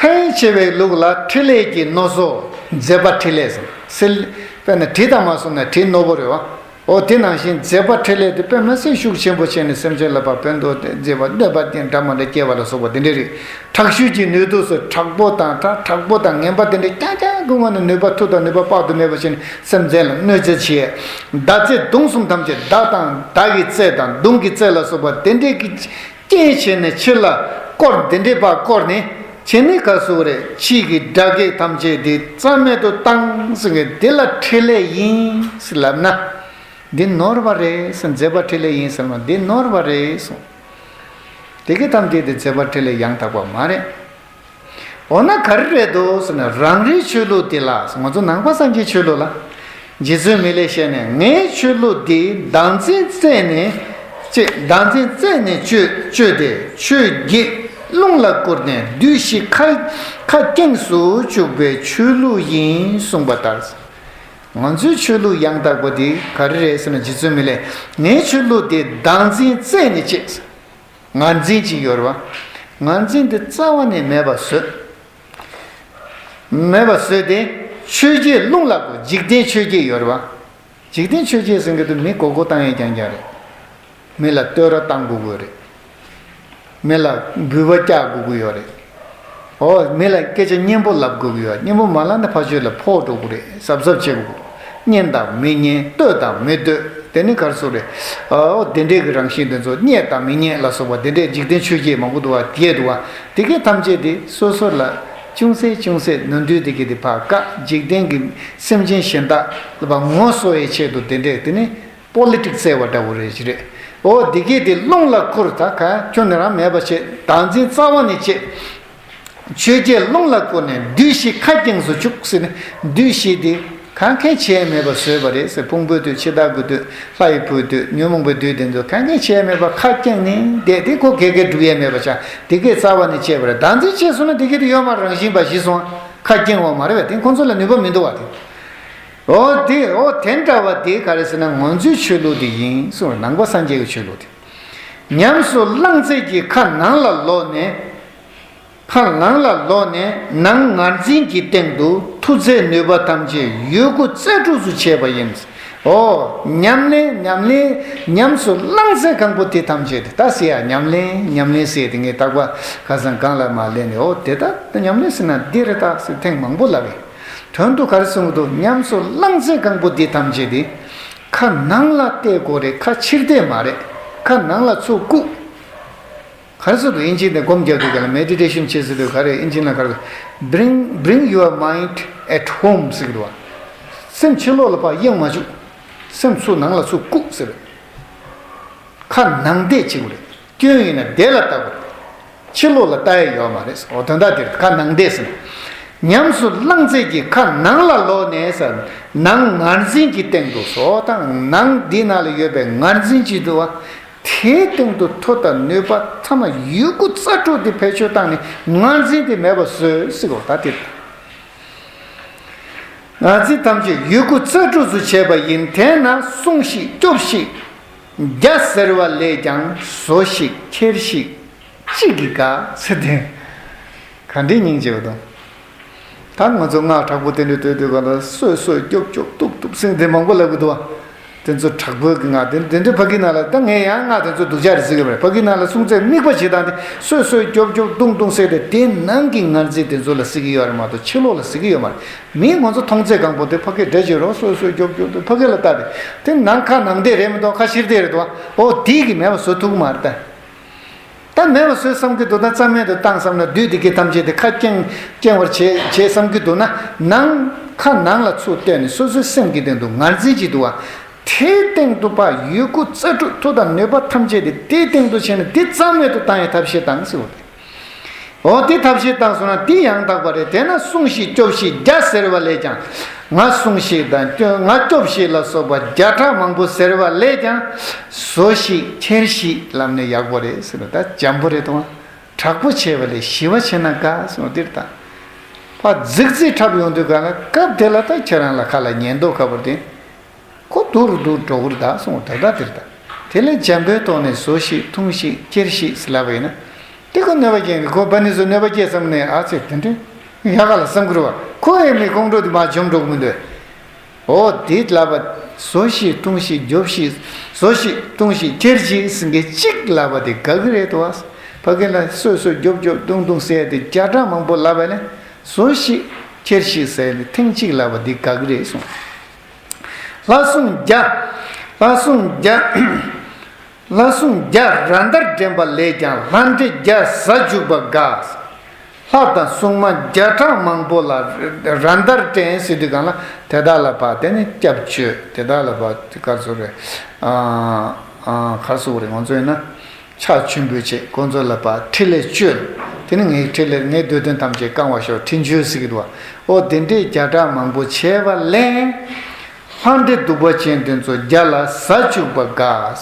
ཕལ་ཆེ་བའི་ལུགས་ལ་ཕྲིན་ལས་ཀྱི་རྣོ་སོ། མཛད་པ་ཕྲིན་ལས་ཟེར། དཔེར་ན་གྲི་དང་མ་སོང་ན་གྲི་རྣོ་པོ་རེད་བ། འོ་དེ་ནང་བཞིན་མཛད་པ་ཕྲིན་ལས་དེ་དཔེ་མི་སྲིད་ཤུགས་ཆེན་པོ་བྱས་ནས་སེམས་ཅན་ལ་ཕར་ཕན་ཐོགས་མཛད་པ། གནོད་པ་དེ་འདྲ་མ་འདྲ་སྐྱེལ་བ་ལ་སོགས་པ་དེ་འདྲ་རེད། དྲག་ཤུལ་གྱི་ནུས་མཐུ་སོགས་དྲག་པོ་དང་ད་དྲག་པོ་དང་ངན་པ་དེ་འདྲ་རྐྱང་རྐྱང་གི་ངོས་ནས་ནུས་པ་མཐུ་དང་ནུས་པ་དཔག་ཏུ་མེད་པ་བྱས་ནས་སེམས་ཅན་ལ་གནོད་འཚེ་བྱས། མདའ་རྩེད་མདུང་གསུམ་ཐམས་ཅད། མདའ་དང་མདའ་གི་རྩེ་དང་མདུང་གི་རྩེ་ལ་སོགས་པ་དེ་འདྲའི་གི་རྐྱེན་བྱས་ནས་ཕྱིར་ལ་བསྐོར། དེ་འདྲའི་ཕར་བསྐོར་ནས་བྱས་ནས་ག་སུ་རེད། ཕྱི་གི་དགྲ་བགེགས་ཐམས་ཅད་དེ་རྩ་མེད་དུ་བཏང་ཟེར་མཁན་དེ་ལ་ཕྲིན་ལས་ཡིན་ཟེར་ལབ་ན། འདི་ནོར་བ་རེད་ཟེར། མཛད་པ་ཕྲིན་ལས་ཡིན་ཟེར་ན་འདི་ནོར་བ་རེད་གསུངས། དེ་གི་ཐམས་ཅད་དེ་མཛད་པ་ཕྲིན་ལས་ཡང་དག་པ་མ་རེད། འོ་ན་ག་རེ་རེད་འདུག་ཟེར་ན། རང་རེའི་ཆོས་ལུགས་འདི་ལ། ང་ཚོ་ནང་པ་སངས་རྒྱས་ཆོས་ལུགས་ལ། རྗེ་བཙུན་མི་ལས་ཞེས་ནས། ངའི་ཆོས་ལུགས་འདི་བདག་འཛིན་རྩད་ནས་བཅད། བདག་འཛིན་རྩད་ནས་གཅོད། གཅོད་དེ་ཆོས་བརྒྱད་རླུང་ལ་བསྐུར་ནས་བདུད་བཞི་ཁ་ཁ་སྐྱེངས་སུ་བཅུག་པའི་ཆོས་ལུགས་ཡིན་གསུངས་པ་ལྟར། ང་ཚོའི་ཆོས་ལུགས་ཡང་དག་པ་འདི་ག་རེ་རེད་ཟེར་ན། རྗེ་བཙུན་མི་ལས་ངའི་ཆོས་ལུགས་འདི་བདག་འཛིན་རྩད་ནས་བཅད། ངར་འཛིན་ཅིག་ཡོད་རེད་བ། ངར་འཛིན་དེ་རྩ་བ་ནས་མེད་པ་བཟོས། མེད་པ་བཟོས་ཏེ་ཆོས་བརྒྱད་རླུང་ལ་བསྐུར། འཇིག་རྟེན་ཆོས་བརྒྱད་ཡོད་རེད་བ། འཇིག་རྟེན་ཆོས་བརྒྱད་ཟེར་མཁན་དེ་མི་མགོ་སྐོར་བཏང་ཡས་རྐྱང་རྐྱང་རེད། མི་ལ་བསྟོད་ར་བཏང་དགོས་དགོས་རེད། མི་ལ་འབུལ་བ་རྒྱག་དགོས་ཀྱི་ཡོད་རེད། འོ་མི་ལ་སྐད་ཆ་སྙན་པོ་ལབ་དགོས་ཀྱི་ཡོད། སྙན་པོ་མ་ལབ་ན་ཕར་ཕྱོགས་ལ་ཕོག་འགྲོ་གི་རེད། གཟབ་གཟབ་བྱེད་དགོས། སྙན་དང་མི་སྙན། བསྟོད་དང་མི་བསྟོད། དེ་ནི་ག་རེ་ཟེར་རེད། འོ་དེ་འདྲའི་གི་རང་བཞིན་དེ་ཚོ་རྙེད་དང་མི་རྙེད་ལ་སོགས་པ་དེ་འདྲའི་འཇིག་རྟེན་ཆོས་བརྒྱད་མང་པོ་འདུག་བ། བརྒྱད་འདུག་བ། དེ་གའི་ཐམས་ཅད་དེ་སོ་སོ་ལ་ཅུང་ཟད་ཅུང་ཟད་ནོར་འཁྲུལ་དེ་གའི་དེ་ཕར་བཀག། འཇིག་རྟེན་གྱི་སེམས་ཅན་གཞན་དག་ལ་ཕར་ངོ་གསོ་བའི་ཆེད་དུ་དེ་འདྲའི་དེ་ནི་པོ་ལི་ཊིག་སི་རྩེ་བ་འདྲ་བོ་རེད་ཅི་རེད། འོ་འདི་གས་དེ་རླུང་ལ་བསྐུར། ད་ག་ཁྱོན་ནས་རང་མེད་པ་བྱེད། བདག་འཛིན་རྩ་བ་ནས་བཅད། ཆོས་བརྒྱད་རླུང་ལ་བསྐུར་ནས་བདུད་བཞི་ཁ་སྐྱེངས་སུ་བཅུག་ཟེར་ནས། བདུད་བཞི་དེ་གང་གང་བྱས་མེད་པ་བཟོས་པ་རེད་ཟེར། ཕུང་པོའི་བདུད། འཆི་བདག་གི་བདུད། ལྷ་ཡི་བུའི་བདུད། ཉོན་མོངས་པའི་བདུད་དེ་ཚོ་གང་གང་བྱས་མེད་པ་ཁ་སྐྱེངས་ནས་བསྡད་དེ། ཁོ་ག་གེ་སྒྲུབ་ཡས་མེད་པ་ཆགས། དེ་གས་རྩ་བ་ནས་བཅད་པ་རེད། བདག་འཛིན་བཅད་སོང་ན་དེ་གས་དེ་ཡོད་མ་རེད། རང་བཞིན་པ་ཞི་སོང་། ཁ་སྐྱེངས་པ་མ་རེད་པས། དེ་ཁོ་ཚོ་ལ་ནུས་པ་མི་འདུག་བ་དེ། འོ་དེ། འོ་དེ་འདྲ་བ་དེ་ག་རེ་ཟེར་ན་ང་ཚོའི་ཆོས་ལུགས་དེ་ཡིན་གསུངས། ནང་པ་སངས་རྒྱས་ཀྱི་ཆོས་ལུགས་དེ། ཉམས་སུ་བླངས་ཚད་ཀྱིས་ཁ་ནང་ལ་ལོག་ནས། ཁ་ནང་ལ་ལོག་ནས་ནང་ངར་འཛིན་གྱི་སྟེང་དུ་མཐུ་རྩལ་ནུས་པ་ཐམས་ཅད་ཡོད་རྒུ་རྩལ་སྤྲུགས་སུ་བྱས་པ་ཡིན། འོ་ཉམས་ལེན། ཉམས་ལེན། ཉམས་སུ་བླངས་ཚད་གང་པོ་དེ་ཐམས་ཅད་དེ། ད་ཟེར་ཡ་ཉམས་ལེན་ཉམས་ལེན་ཟེར་དེ་ངས་རྟག་པར་ཁ་སང་སྒང་ལ་མར་ལེན་ནས། འོ་དེ་ད་ཉམས་ལེན་ཟེར་ན་འདི་རེད་ད་ཟེར་ཐེངས་མང་པོ་ལབ་ཡིན། དོན་དུ་ག་རེ་གསུང་གི་འདུག་ཉམས་སུ་བླངས་ཚད་གང་པོ་འདི་ཐམས་ཅད་དེ་ཁ་ནང་ལ་གཏད་དགོས་རེད། ཁ་ཕྱིར་གཏད་མ་རེད། ཁ་ནང་ལ་ཚུར་བཀུག་ག་རེ་ཟེར་འདུག་ཨིན་ཇི་ནས་སྒོམ་རྒྱག་དུས་ག་ལ་མེ་ཌི་ཊེ་ཤན་བྱེད་ཟེར་དུས་ག་རེ་ཨིན་ཇི་ནས་ག་རེ། Bring, bring your mind at home ཟེར་གི་འདུག་བ། སེམས་ཕྱི་ལོགས་ལ་ཕར་གཡེང་མ་བཅུག་སེམས་ཚུར་ནང་ལ་ཚུར་བཀུག་ཟེར། ཁ་ནང་བལྟས་བྱེད་དགོས་རེད། སྐྱོན་ཡིན་ན་དེ་ལ་ལྟ་དགོས་རེད། ཕྱི་ལོགས་ལ་ལྟ་ཡ་ཡོད་མ་རེད། འོ་དོན་དག་དེ་རེད། ཁ་ནང་བལྟས་ཟེར་ན། ཉམས་སུ་བླངས་ཚད་ཀྱིས་ཁ་ནང་ལ་ལོག་ནས་ཟེར། ནང་ངར་འཛིན་གྱི་སྟེང་དུ། སོ་དང་ནང་འདི་ནང་ལ་ཡོད་པའི་ངར་འཛིན་གྱི་འདུ་བ། དེའི་སྟེང་དུ་མཐུ་དང་ནུས་པ་ཚང་མ་ཡོད་རྒུ་རྩལ་སྤྲུགས་ཏེ་བེད་སྤྱོད་བཏང་ནས་ངར་འཛིན་དེ་མེད་པ་བཟོས་ཟེར་གོ། ད་དེ་ངར་འཛིན་ཐམས་ཅད་ཡོད་རྒུ་རྩལ་སྤྲུགས་སུ་བྱས་པ་ཡིན། དེས་ན་སྲུངས་ཤིག་སྐྱོབས་ཤིག་བརྒྱ་ཟེར་བ་ལས་ཀྱང་ཟོ་ཞིག་ཁྱེར་ཞིག་གཅིག་གིས་དགའ་ཟེར་ཏེ། ག་འདྲའི་སྙིང་རྗེ་བ་དང་། ད་ང་ཚོ་སྔགས་དྲག་པོ་དེ་འདྲ་ལྟོས་དུས་ག་ལ་སོད་སོད་རྒྱོབ་རྒྱོབ་ཏུག་ཏུག་ཟེར་དེ་མང་པོ་ལབ་གི་འདུག་བ། དེ་ཚོ་དྲག་པོའི་གི་སྔགས་དེ་དེ་འདྲ་ཕ་གི་ནང་ལ། ད་ངས་ཡང་སྔགས་དེ་ཚོ་སྡུག་ཅག་རེད་ཟེར་གི་མ་རེད། ཕ་གི་ནང་ལ་སྲུང་བརྩི་དམིགས་པ་བྱེད་སྟངས་དེ་སོད་སོད་རྒྱོབ་རྒྱོབ་ཏུང་ཏུང་ཟེར་ཏེ། དེ་ནང་གི་ངར་འཛིན་དེ་ཚོ་ལ་ཟེར་གི་ཡོད་རེད་མ་གཏོགས་ཕྱི་ལོགས་ལ་ཟེར་གི་ཡོད་མ་རེད། མིས་ང་ཚོ་མཐོང་ཚད་གང་པོ་དེ་ཕ་གིར་འདྲ་བྱེད་རོགས། སོད་སོད་རྒྱོབ་རྒྱོབ་ཏུ་ཕ་གི་ལ་ལྟ་སྟེ། དེ་ནང་ཁ་ནང་བསྡད་རེད་མི་གཏོགས་ཁ་ཕྱིར་བསྡད་རེད་དོ། འོ་དེ་གི་མེད་པ་བཟོ་ཐུབ་ཀྱི་མ་རེད་ད། ད་མེད་པ་བཟོས་བསམ་གྱི་འདུག་ན། རྩ་མེད་དུ་བཏང་བསམ་ན། བདུད་སྡིག་བགེགས་ཐམས་ཅད་དེ་ཁ་སྐྱེངས་སྐྱེངས་པར་བྱེད་བྱེད་བསམ་གྱི་འདུག་ན། ནང་ཁ་ནང་ལ་ཚུར་བལྟས་ནས་སོ་སོའི་སེམས་ཀྱི་སྟེང་དུ་ངར་འཛིན་གྱི་འདུག་བ། དེའི་སྟེང་དུ་ཕར་ཡོད་རྒུ་རྩལ་སྤྲུགས་མཐུ་དང་ནུས་པ་ཐམས་ཅད་དེ་དེའི་སྟེང་དུ་བྱས་ནས་དེ་རྩ་མེད་དུ་བཏང་ཡའི་ཐབས་ཤེས་དང་ཟེར་བ་དེ། འོ་དེ་ཐབས་ཤེས་བཏང་སོང་ན་དེ་ཡང་དག་པ་རེད། དེས་ན་སྲུངས་ཤིག་སྐྱོབས་ཤིག་བརྒྱ་ཟེར་བ་ལས་ཀྱང་། ང་སྲུངས་ཤིག་དང་སྐྱོ- ང་སྐྱོབས་ཤིག་ལ་སོགས་པ་བརྒྱ་ཕྲག་མང་པོ་ཟེར་བ་ལས་ཀྱང་ཟོ་ཞིག་ཁྱེར་ཞིག་ལབ་ནས་ཡག་པོ་རེད་ཟེར་ན། ད་འཇམ་པོ་རེད་དང་། དྲག་པོ་བྱས་པ་ལས་ཞི་བ་བྱས་ན་དགའ་གསུངས་འདིར་དང་། ཕར་རྫིག་རྫིག་འཁྲབ་ཡོང་དུས་ག་ལ་སྐབས་དེ་ལ་ད་ཁྱེད་རང་ལ་ཁ་ལ་ཉན་མདོག་ཁ་པོ་དེ། ཁོ་སྡུག་རུ་སྡུག་འགྲོ་གི་རེད་ད་གསུངས། ད་ལྟ་དེར་ད། དེ་ལས་འཇམ་པོའི་ཐོག་ནས་ཟོ་ཞིག་འཐུང་ཞིག་ཁྱེར་ཞིག་ཟེར་ལབ་པ་ཡིན་ན། དེ་ཁོ་གནོད་པ་སྐྱེལ་གི། ཁོ་པ་ནི་ཚོ་གནོད་པ་སྐྱེལ་བསམ་ནས་ཨ་ཙི་དེ་འདྲའི་ཡག་ག་ལ་བསམ་གི་རེད་བ། ཁོ་ཡང་མི་ཁོང་ཁྲོ་དེ་མ་འཇོམས་འགྲོ་གི་མི་འདུག་འོ་དེ་ལབ་པ། ཟོ་ཞིག་འཐུང་ཞིག་རྒྱོབ་ཞིག་ཟོ་ཞིག་འཐུང་ཞིག་ཁྱེར་ཞིག་ཟེར་མཁན་གཅིག་ལབ་པ་དེ་དགའ་གི་རེད་དོ། ཕ་གི་ལ་སོད་སོད་རྒྱོབ་རྒྱོབ་ཏུང་ཏུང་ཟེར་ཡ་དེ་བརྒྱ་ཕྲག་མང་པོ་ལབ་པ་ལས། ཟོ་ཞིག་ཁྱེར་ཞིག་ཟེར་ཡ་དེ་ཐེངས་གཅིག་ལབ་པ་དེ་དགའ་གི་རེད་གསུངས། ལྷ་སྲུང་བརྒྱ། ལྷ་སྲུང་བརྒྱ། ལྷ་སྲུང་བརྒྱ་ར་མདར་འདྲེན་པ་ལས་ཀྱང་ལྷ་འདྲེ་བརྒྱ་ཟ་བཅུག་པ་དགའ། ལྷ་དང་སྲུང་མ་བརྒྱ་ཕྲག་མང་པོ་ལ་ར་མདར་འདྲེན་ཟེར་དུས་གང་ལ་དེ་དག་ལ་ཕར་དེ་ནི་སྐྱབས་བཅོལ། དེ་དག་ལ་ཕར་དེ་ག་ཚོད་རེད། ཨ་ཨ་ག་སུ་རེད། ང་ཚོ་ཡིན་ན་ཕྱག་མཆོད་འབུལ་བྱེད། ཁོང་ཚོ་ལ་ཕར་ཕྲིན་ལས་བཅོལ། དེ་ནི་ངའི་ཕྲིན་ལས་ངའི་འདོད་དོན་ཐམས་ཅད་བསྐང་བར་ཤོག་ཕྲིན་བཅོལ་ཟེར་གི་འདུག་བ། ཨོ་དེ་འདྲའི་བརྒྱ་ཕྲག་མང་པོ་བྱས་པ་ལས། ལྷ་འདྲེ་གདུག་པ་ཅན་དེ་ཚོ་བརྒྱ་ལ་ཟ་བཅུག་པ་དགའ།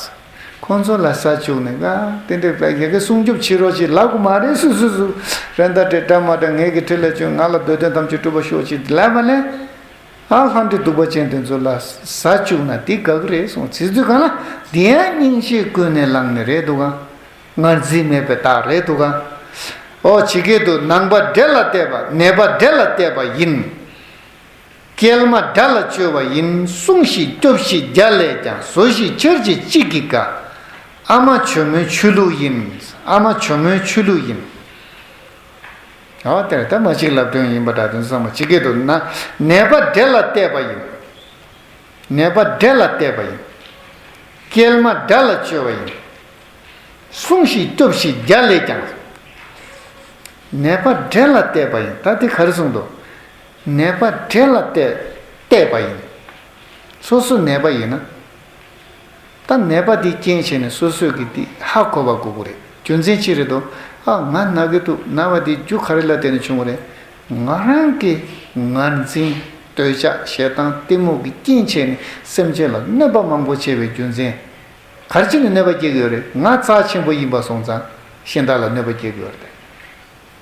ཁོང་ཚོ་ལ་ཟ་བཅུག་ནས་དགའ། དེ་འདྲའི་ཡ་གི་སྲུང་སྐྱོབ་བྱེད་རོགས་ཅེས་ལབ་དགོས་མ་རེད། སུ་སུ་སུ་ར་མདར་འདྲེ་འདྲ་མ་འདྲ་ངེད་ཀྱི་ཕྲིན་ལས་བཅོལ། ང་ལ་འདོད་དོན་ཐམས་ཅད་འགྲུབ་པར་ཤོག་ཅེས་ལབ་པ་ལས། ཨ་ལྷ་འདྲེ་གདུག་པ་ཅན་དེ་ཚོ་ལ་ཟ་བཅུག་ན་དེ་དགའ་གི་རེད་གསུངས། ཟེར་དུས་གང་ལ་དེ་ཡང་སྙིང་རྗེ་ཀུན་ནས་བསླངས་ནས་རེད་འདུག་ག་ངར་འཛིན་མེད་པའི་རྟགས་རེད་འདུག་ག་ཨོ་ཇི་སྐད་དུ། ནང་པ་འདྲེ་ལ་བལྟས་པ། ནད་པ་འདྲེ་ལ་བལྟས་པ་ཡིན། སྐྱེལ་མ་དགྲ་ལ་བཅོལ་བ་ཡིན། སྲུངས་ཤིག་སྐྱོབས་ཤིག་བརྒྱ་ལས་ཀྱང་། ཟོ་ཞིག་ཁྱེར་ཞིག་གཅིག་གིས་དགའ། ཨ་མ་ཇོ་མོའི་ཆོས་ལུགས་ཡིན། ཨ་མ་ཇོ་མོའི་ཆོས་ལུགས་ཡིན། ཨ་དེར་ད་མ་གཅིག་ལབ་དོན་ཡིན་པ་འདྲ་དོན་བསམ་པ་ཇི་སྐད་དུ་ན། ནད་པ་འདྲེ་ལ་བལྟས་པ་ཡིན། ནད་པ་འདྲེ་ལ་བལྟས་པ་ཡིན། སྐྱེལ་མ་དགྲ་ལ་བཅོལ་བ་ཡིན། སྲུངས་ཤིག་སྐྱོབས་ཤིག་བརྒྱ་ལས་ཀྱང་། ནད་པ་འདྲེ་ལ་བལྟས་པ་ཡིན། ད་དེ་ག་རེ་གསུངས་འདུག་ནད་པ་འདྲེ་ལ་བལྟས་བལྟས་པ་ཡིན། སོ་སོ་ནད་པ་ཡིན་ན། ད་ནད་པ་དེའི་རྐྱེན་བྱས་ནས་སོ་སོས་ཀྱི་དེ་ཧ་གོ་བ་དགོས་ཀྱི་རེད། རྒྱུ་མཚན་ཅི་རེད་དོ། ཨ་ང་ན་གི་འདུག་ན་བ་དེ་རྒྱུ་ག་རེ་ལ་བརྟེན་ནས་བྱུང་བ་རེད། ང་རང་གི་ངར་འཛིན་འདོད་ཆགས་ཞེ་སྡང་གཏི་མུག་གི་རྐྱེན་བྱས་ནས་སེམས་ཅན་ལ་གནོད་པ་མང་པོ་བྱས་པའི་རྒྱུ་མཚན། ག་རེ་བྱས་ནས་གནོད་པ་སྐྱེལ་གྱི་ཡོད་རེད། ང་རྩ་ཆེན་པོ་ཡིན་པ་སོང་ཙང་གཞན་དག་ལ་གནོད་པ་སྐྱེལ་གྱི་ཡོད་རེད།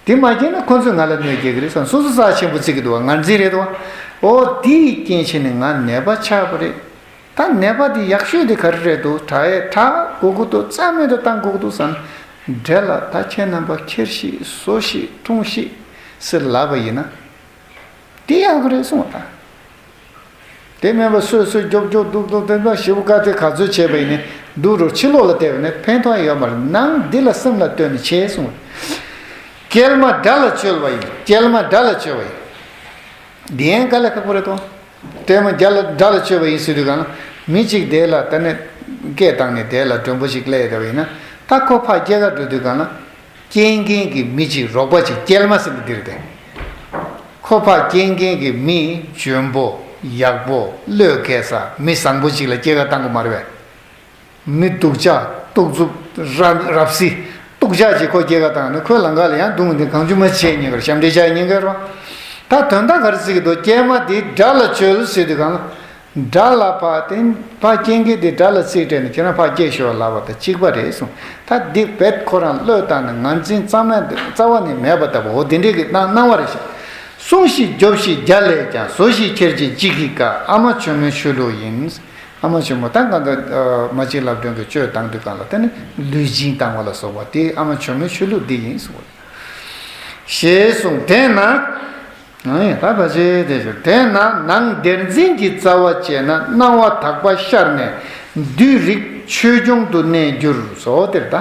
དེ་མ་བྱས་ན་ཁོ་ཚོས་ང་ལ་གནོད་སྐྱེལ་གྱི་རེད་བསམ། སོ་སོ་རྩ་ཆེན་པོ་བརྩི་གི་འདུག་བ། ངར་འཛིན་རེད་དོ། འོ་དེའི་རྐྱེན་བྱས་ནས་ང་ནད་པ་ཆགས་པ་རེད། ད་ནད་པ་དེ་ཡག་ཤོས་དེ་ག་རེ་རེད་འདུག་དྲག་ཡས་དྲག་དགོས་ཀྱི་འདུག་རྩ་མེད་དུ་བཏང་དགོས་ཀྱི་འདུག་བསམ། འདྲེ་ལ་ད་ཁྱེད་རྣམ་པ་ཁྱེར་ཤིག་ཟོ་ཞིག་འཐུང་ཞིག་ཟེར་ལབ་པ་ཡིན་ན། དེ་ཡག་གི་རེད་གསུངས་པ་དང་། དེ་མིན་པ་སོད་སོད་རྒྱོབ་རྒྱོབ་སྡུག་སྡུག་དེ་འདྲ་ཞེ་པོ་དཀའ་ཚེགས་ག་ཚོད་བྱས་པ་ཡིན་ནའི་སྡུག་རུ་ཕྱི་ལོགས་ལ་བལྟས་པ་ནི་ཕན་ཐོགས་ཡོད་མ་རེད། ནང་འདི་ལ་སེམས་ལ་ལྟོས་ནས་བྱས་གསུངས། སྐྱེལ་མ་དགྲ་ལ་བཅོལ་བ་ཡིན། སྐྱེལ་མ་དགྲ་ལ་བཅོལ་བ་ཡིན། འདི་ཡང་དཀའ་ལས་ཁག་པོ་རེད་དོ། སྐྱེལ་མ་དགྲ་ལ་བཅོལ་བ་ཡིན་ཟེར་དུས་གང་ལ་མི་གཅིག་དེ་ལ་ད་ནི་སྐད་བཏང་ནས་དེ་ལ་མགྲོན་པོ་ཞིག་སླེབས་ཡོད་པ་ཡིན་ན། ད་ཁོ་ཕར་སྐྱེལ་ག་འགྲོ་དུས་གང་ལ། སྐྱེལ་མཁན་གྱི་མི་གཅིག་རོགས་པ་གཅིག་སྐྱེལ་མ་ཟེར་ནི་འདི་རེད་དེ། ཁོ་ཕར་སྐྱེལ་མཁན་གྱི་མི་འཇོན་པོ་ཡག་པོ་བློས་འགེལ་ས་མི་བཟང་པོ་གཅིག་ལ་སྐྱེལ་ག་བཏང་དགོས་མ་རེད་པས། མི་སྡུག་ཅག་སྡུག་རྩུབ་རབ་རབ་སྲིད་སྡུག་ཅག་ཅིག་ཁོ་སྐྱེལ་ག་བཏང་ནས་ཁོའི་ལམ་ཁ་ལ་ཡང་རྡུང་འདི་གང་བྱུང་མ་བྱས་ཉེན་ཁར་ཞབས་འདྲེན་བྱ་ཉེན་ཁར་རོ། ད་དོན་དག་ག་རེ་ཟེར་གི་འདུག་སྐྱེལ་མ་འདི་དགྲ་ལ་བཅོལ་ཟེར་དུས་གང་ལ། དགྲ་ལ་ཕར་བརྟེན་ཕར་སྐྱེལ་མཁན་དེ་དགྲ་ལ་རྩིས་སྤྲད་ནས་ཁྱེད་རང་ཕར་སྐྱེལ་ཤོག་ལབ་པ་དང་གཅིག་པ་རེད་གསུངས། ད་འདི་རྦད་ཁོ་རང་བློས་བཏང་ནས་ངར་འཛིན་རྩ་མེད་རྩ་བ་ནས་མེད་པ་ལྟ་བུ་འོ་དེ་འདྲས་ཀྱི་སྣང་སྣང་བ་རེད་ཤག་སྲུངས་ཤིག་རྒྱོབས་ཤིག་བརྒྱ་ལས་ཀྱང་། ཟོ་ཞིག་ཁྱེར་ཞིག་གཅིག་གིས་དགའ། ཨ་མ་ཇོ་མོའི་ཆོས་ལུགས་ཡིན། ཨ་མ་ཆེན་མོ་ད་གང་ལྟར་མ་གཅིག་ལབ་སྒྲོན་གྱི་གཅོད་བཏང་དུས་གང་ལ་དེ་ནི་ལུས་སྦྱིན་བཏང་བ་ལ་སོགས་པ་དེ་ཨ་མ་ཆེན་མོའི་ཆོས་ལུགས་འདི་ཡིན་གསུངས། ཞེས་གསུངས། དེས་ན། ཨ་ཡེ་ད་ཕལ་ཆེར་དེ་ཞུ། དེས་ན་ནང་བདེན་འཛིན་གྱི་རྩ་བ་བཅད་ན་སྣང་བ་དག་པ་ཤར་ནས་བདུད་རིགས་ཆོས་འབྱུང་དུ་གནས་འགྱུར་སོ། དེར་ད་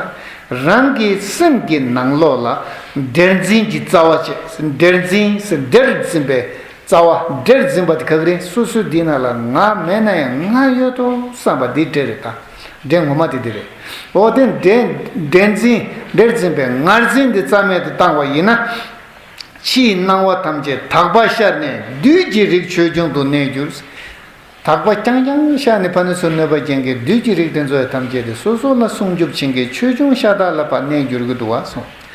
རང་གི་སེམས་ཀྱི་ནང་ལོགས་ལ་བདེན་འཛིན་གྱི་རྩ་བ་བཅད། བདེན་འཛིན་ཟེར་བདེར་འཛིན་པའི་རྩ་བ། བདེར་འཛིན་པ་དེ་ག་གི་རེད། སོ་སོའི་འདི་ན་ལ་ང་མེད་ན་ཡང་ང་ཡོད་དོ་བསམ་པ་འདི་བདེ་རེད། ད་བདེ་ངོ་མ་དེ་འདི་རེད། འོ་དེ་བདེ་བདེན་འཛིན་བདེར་འཛིན་པའི་ངར་འཛིན་འདི་རྩ་མེད་དུ་བཏང་བ་ཡིན་ན། ཕྱིའི་སྣང་བ་ཐམས་ཅད་དག་པ་ཤར་ནས་བདུད་ཀྱི་རིགས་ཆོས་འབྱུང་དུ་གནས་འགྱུར། དག་པ་རྐྱང་རྐྱང་ཤར་ནས་ཕ་ནི་ཚུར་གནོད་པ་ཅན་གྱི་བདུད་ཀྱི་རིགས་དེ་ཚོ་ཐམས་ཅད་དེ་སོ་སོ་ལ་སྲུང་སྐྱོབ་བྱེད་མཁན་ཆོས་འབྱུང་ཤ་སྟག་ལ་ཕར་གནས་འགྱུར་གྱི་འདུག་བ་གསུངས།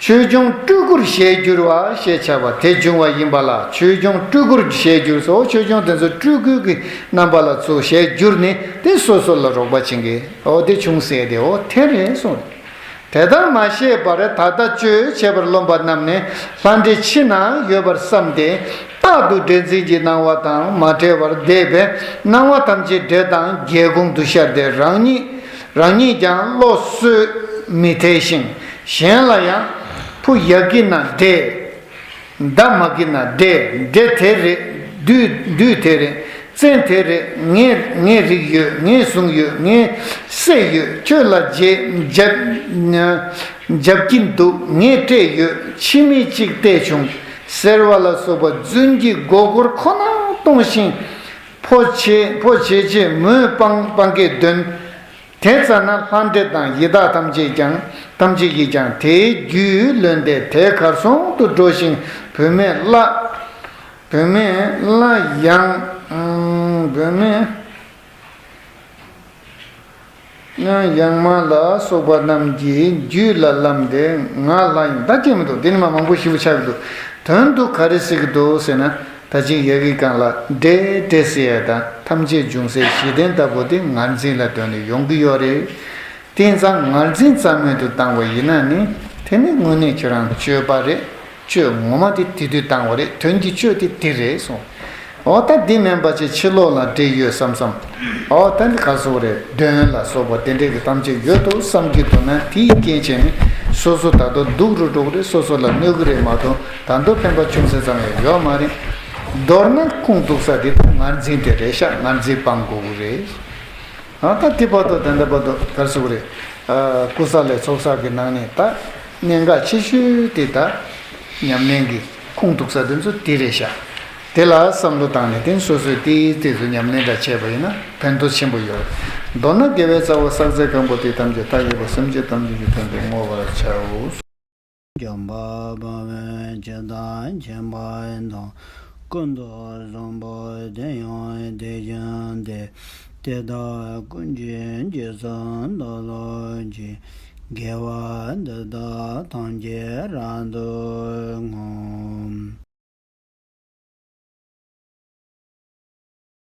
ཆོས་འབྱུང་སྤྲུལ་སྐུར་ཞལ་བསྒྱུར་བ་ཞེས་བྱ་བ་དེ་འབྱུང་བ་ཡིན་པ་ལ་ཆོས་འབྱུང་སྤྲུལ་སྐུར་ཞལ་བསྒྱུར་སོ། ཆོས་འབྱུང་དེ་ཚོ་སྤྲུལ་སྐུ་གི་རྣམ་པ་ལ་ཚུར་ཞལ་བསྒྱུར་ནས་དེ་སོ་སོ་ལ་རོགས་པ་བྱེད་མཁན་འོ་དེ་བྱུང་ཟེར་དེ་འོ་དེ་རེད་གསུངས། དེ་ལྟར་མ་ཤེས་པར་ད་ལྟ་གཅོད་བྱེད་པར་རློམ་པ་རྣམས་ནི་ལྷ་འདྲེ་ཕྱི་ན་ཡོད་པར་བསམས་ཏེ། རྟག་ཏུ་བདེན་འཛིན་གྱི་སྣང་བ་དང་མ་བྲལ་བར་བསྡད་པས་སྣང་བ་ཐམས་ཅད་འདྲེ་དང་རྒྱལ་འགོང་དུ་ཤར་ཏེ་རང་ཉིད་རང་ཉིད་ཀྱང་བློ་གསོས་མི་ཐེག་ཞིང་གཞན་ལ་ཡང་ཕུ་ཡ་གི་ན་འདྲེ། མདའ་མ་གི་ན་འདྲེ། འདྲེ་དེ་རེད། བདུད་བདུད་དེ་རེད། བཙན་དེ་རེད། ངའི་ངའི་རིགས་ཡོད། ངའི་གཟུངས་ཡོད། ངའི་སྲས་ཡོད། ཁྱོད་ལ་རྗེས་འཇབ་འཇབ་ཀྱིན་འདུག་ངས་སྤྲད་ཡོད། ཕྱི་མི་གཅིག་བལྟས་བྱུང་ཟེར་བ་ལ་སོགས་པ་རྫུན་གྱི་མགོ་སྐོར་ཁོ་ན་གཏོང་ཞིང་ཕོ་བྱེད་ཕོ་བྱེད་ཅེས་མོས་སྤང་སྤང་སྐད་འདོན། དེ་ཙ་ན་ལྷ་འདྲེ་དང་ཡི་དྭགས་ཐམས་ཅད་ཀྱང་ཐམས་ཅད་ཀྱིས་ཀྱང་དེའི་རྒྱུད་ལོན་ཏེ་དེ་གར་སོང་དུ་འགྲོ་ཞིང་བུད་མེད་ལ་བུད་མེད་ལ་ཡང་བུད་མེད་ཡང་མ་ལ་སོགས་པ་རྣམས་ཀྱི་རྒྱུད་ལ་ལམ་དེ་ང་ལྷ་ཡིན་ད་ཅི་མི་འདུག་འདི་ནི་མ་མང་པོ་ཞིབ་པོ་ཆགས་ཀྱི་འདུག་དོན་དུ་ག་རེ་ཟེར་གྱི་འདུག་ཟེར་ན། ད་ཅིག་ཡ་གི་གང་ལ་འདྲེ་འདྲེ་ཟེར་ཡ་དང་ཐམས་ཅད་འབྱུང་སའི་གཞི་རྟེན་ལྟ་བུ་དེ་ངར་འཛིན་ལ་ལྟོས་ནས་ཡོང་གི་ཡོད་རེད། དེ་ཙང་ངར་འཛིན་རྩ་མེད་དུ་བཏང་བ་ཡིན་ན་ནི་དེ་ནི་དངོས་གནས་ཁྱོད་རང་གཅོད་པ་རེད། གཅོད་ངོ་མ་དེ་དེ་དུས་བཏང་བ་རེད། དོན་གྱི་གཅོད་དེ་དེ་རེད་གསུངས། འོ་ད་འདི་མིན་པ་ཅིག་ཕྱི་ལོགས་ལ་འདྲེ་ཡོད་བསམ་བསམ། འོ་ད་འདི་ག་སོགས་རེད། གདོན་ལ་སོགས་པ་དེ་འདྲས་ཀྱི་གཏམ་ཅིག་ཡོད་དོ་བསམ་གྱི་འདུག་ན་དེའི་རྐྱེན་བྱས་ནས་སོ་སོ་ད་དུང་སྡུག་རུ་འགྲོ་གི་རེད། སོ་སོ་ལ་གནོད་ཀྱི་རེད་མ་གཏོགས་ད་དུང་ཕན་པ་ཅུང་ཟད་ཙམ་ཡང་ཡོད་མ་རེད། མདོར་ན་ཁུངས་གཏུགས་ས་དེ་ད་ངར་འཛིན་དེ་རེད་ཤག་ངར་འཛིན་སྤང་དགོས་ཀྱི་རེད། ཨ་ད་དེ་བར་དུ་ད་ལྟ་བར་དུ་ག་རེ་ཟེར་དགོས་རེད། ཨ་ཀུ་ས་ལའི་ཚོགས་བསགས་ཀྱི་ནང་ནས་ད་གནད་འགག་ཆེ་ཤོས་དེ་ད་ཉམས་ལེན་གྱི་ཁུངས་གཏུགས་ས་དེ་ཚོ་དེ་རེད་ཤག་དེ་ལ་བསམ་བློ་བཏང་ནས་དེ་སོ་སོས་དེའི་དེ་ཚོ་ཉམས་ལེན་འདྲ་བྱས་པ་ཡིན་ན་ཕན་ཐོགས་ཆེན་པོ་ཡོད། མདོར་ན་དགེ་བའི་རྩ་བ་བསགས་ཚད་གང་པོ་དེ་ཐམས་ཅད་མཐའ་ཡས་པ་སེམས་ཅན་ཐམས་ཅད་ཀྱི་དོན་དུ་བསྔོ་བར་བྱའོ། འཇམ་དཔལ་དཔའ་བོས་ཇི་ལྟར་མཁྱེན་པ་དང་། ཀུན་ཏུ་བཟང་པོ་དེ་ཡང་དེ་བཞིན་ཏེ། དེ་དག་ཀུན་གྱི་རྗེས་སུ་བདག་སློབ་ཅིང་། དགེ་བ་འདི་དག་ཐམས་ཅད་རབ་ཏུ་བསྔོ།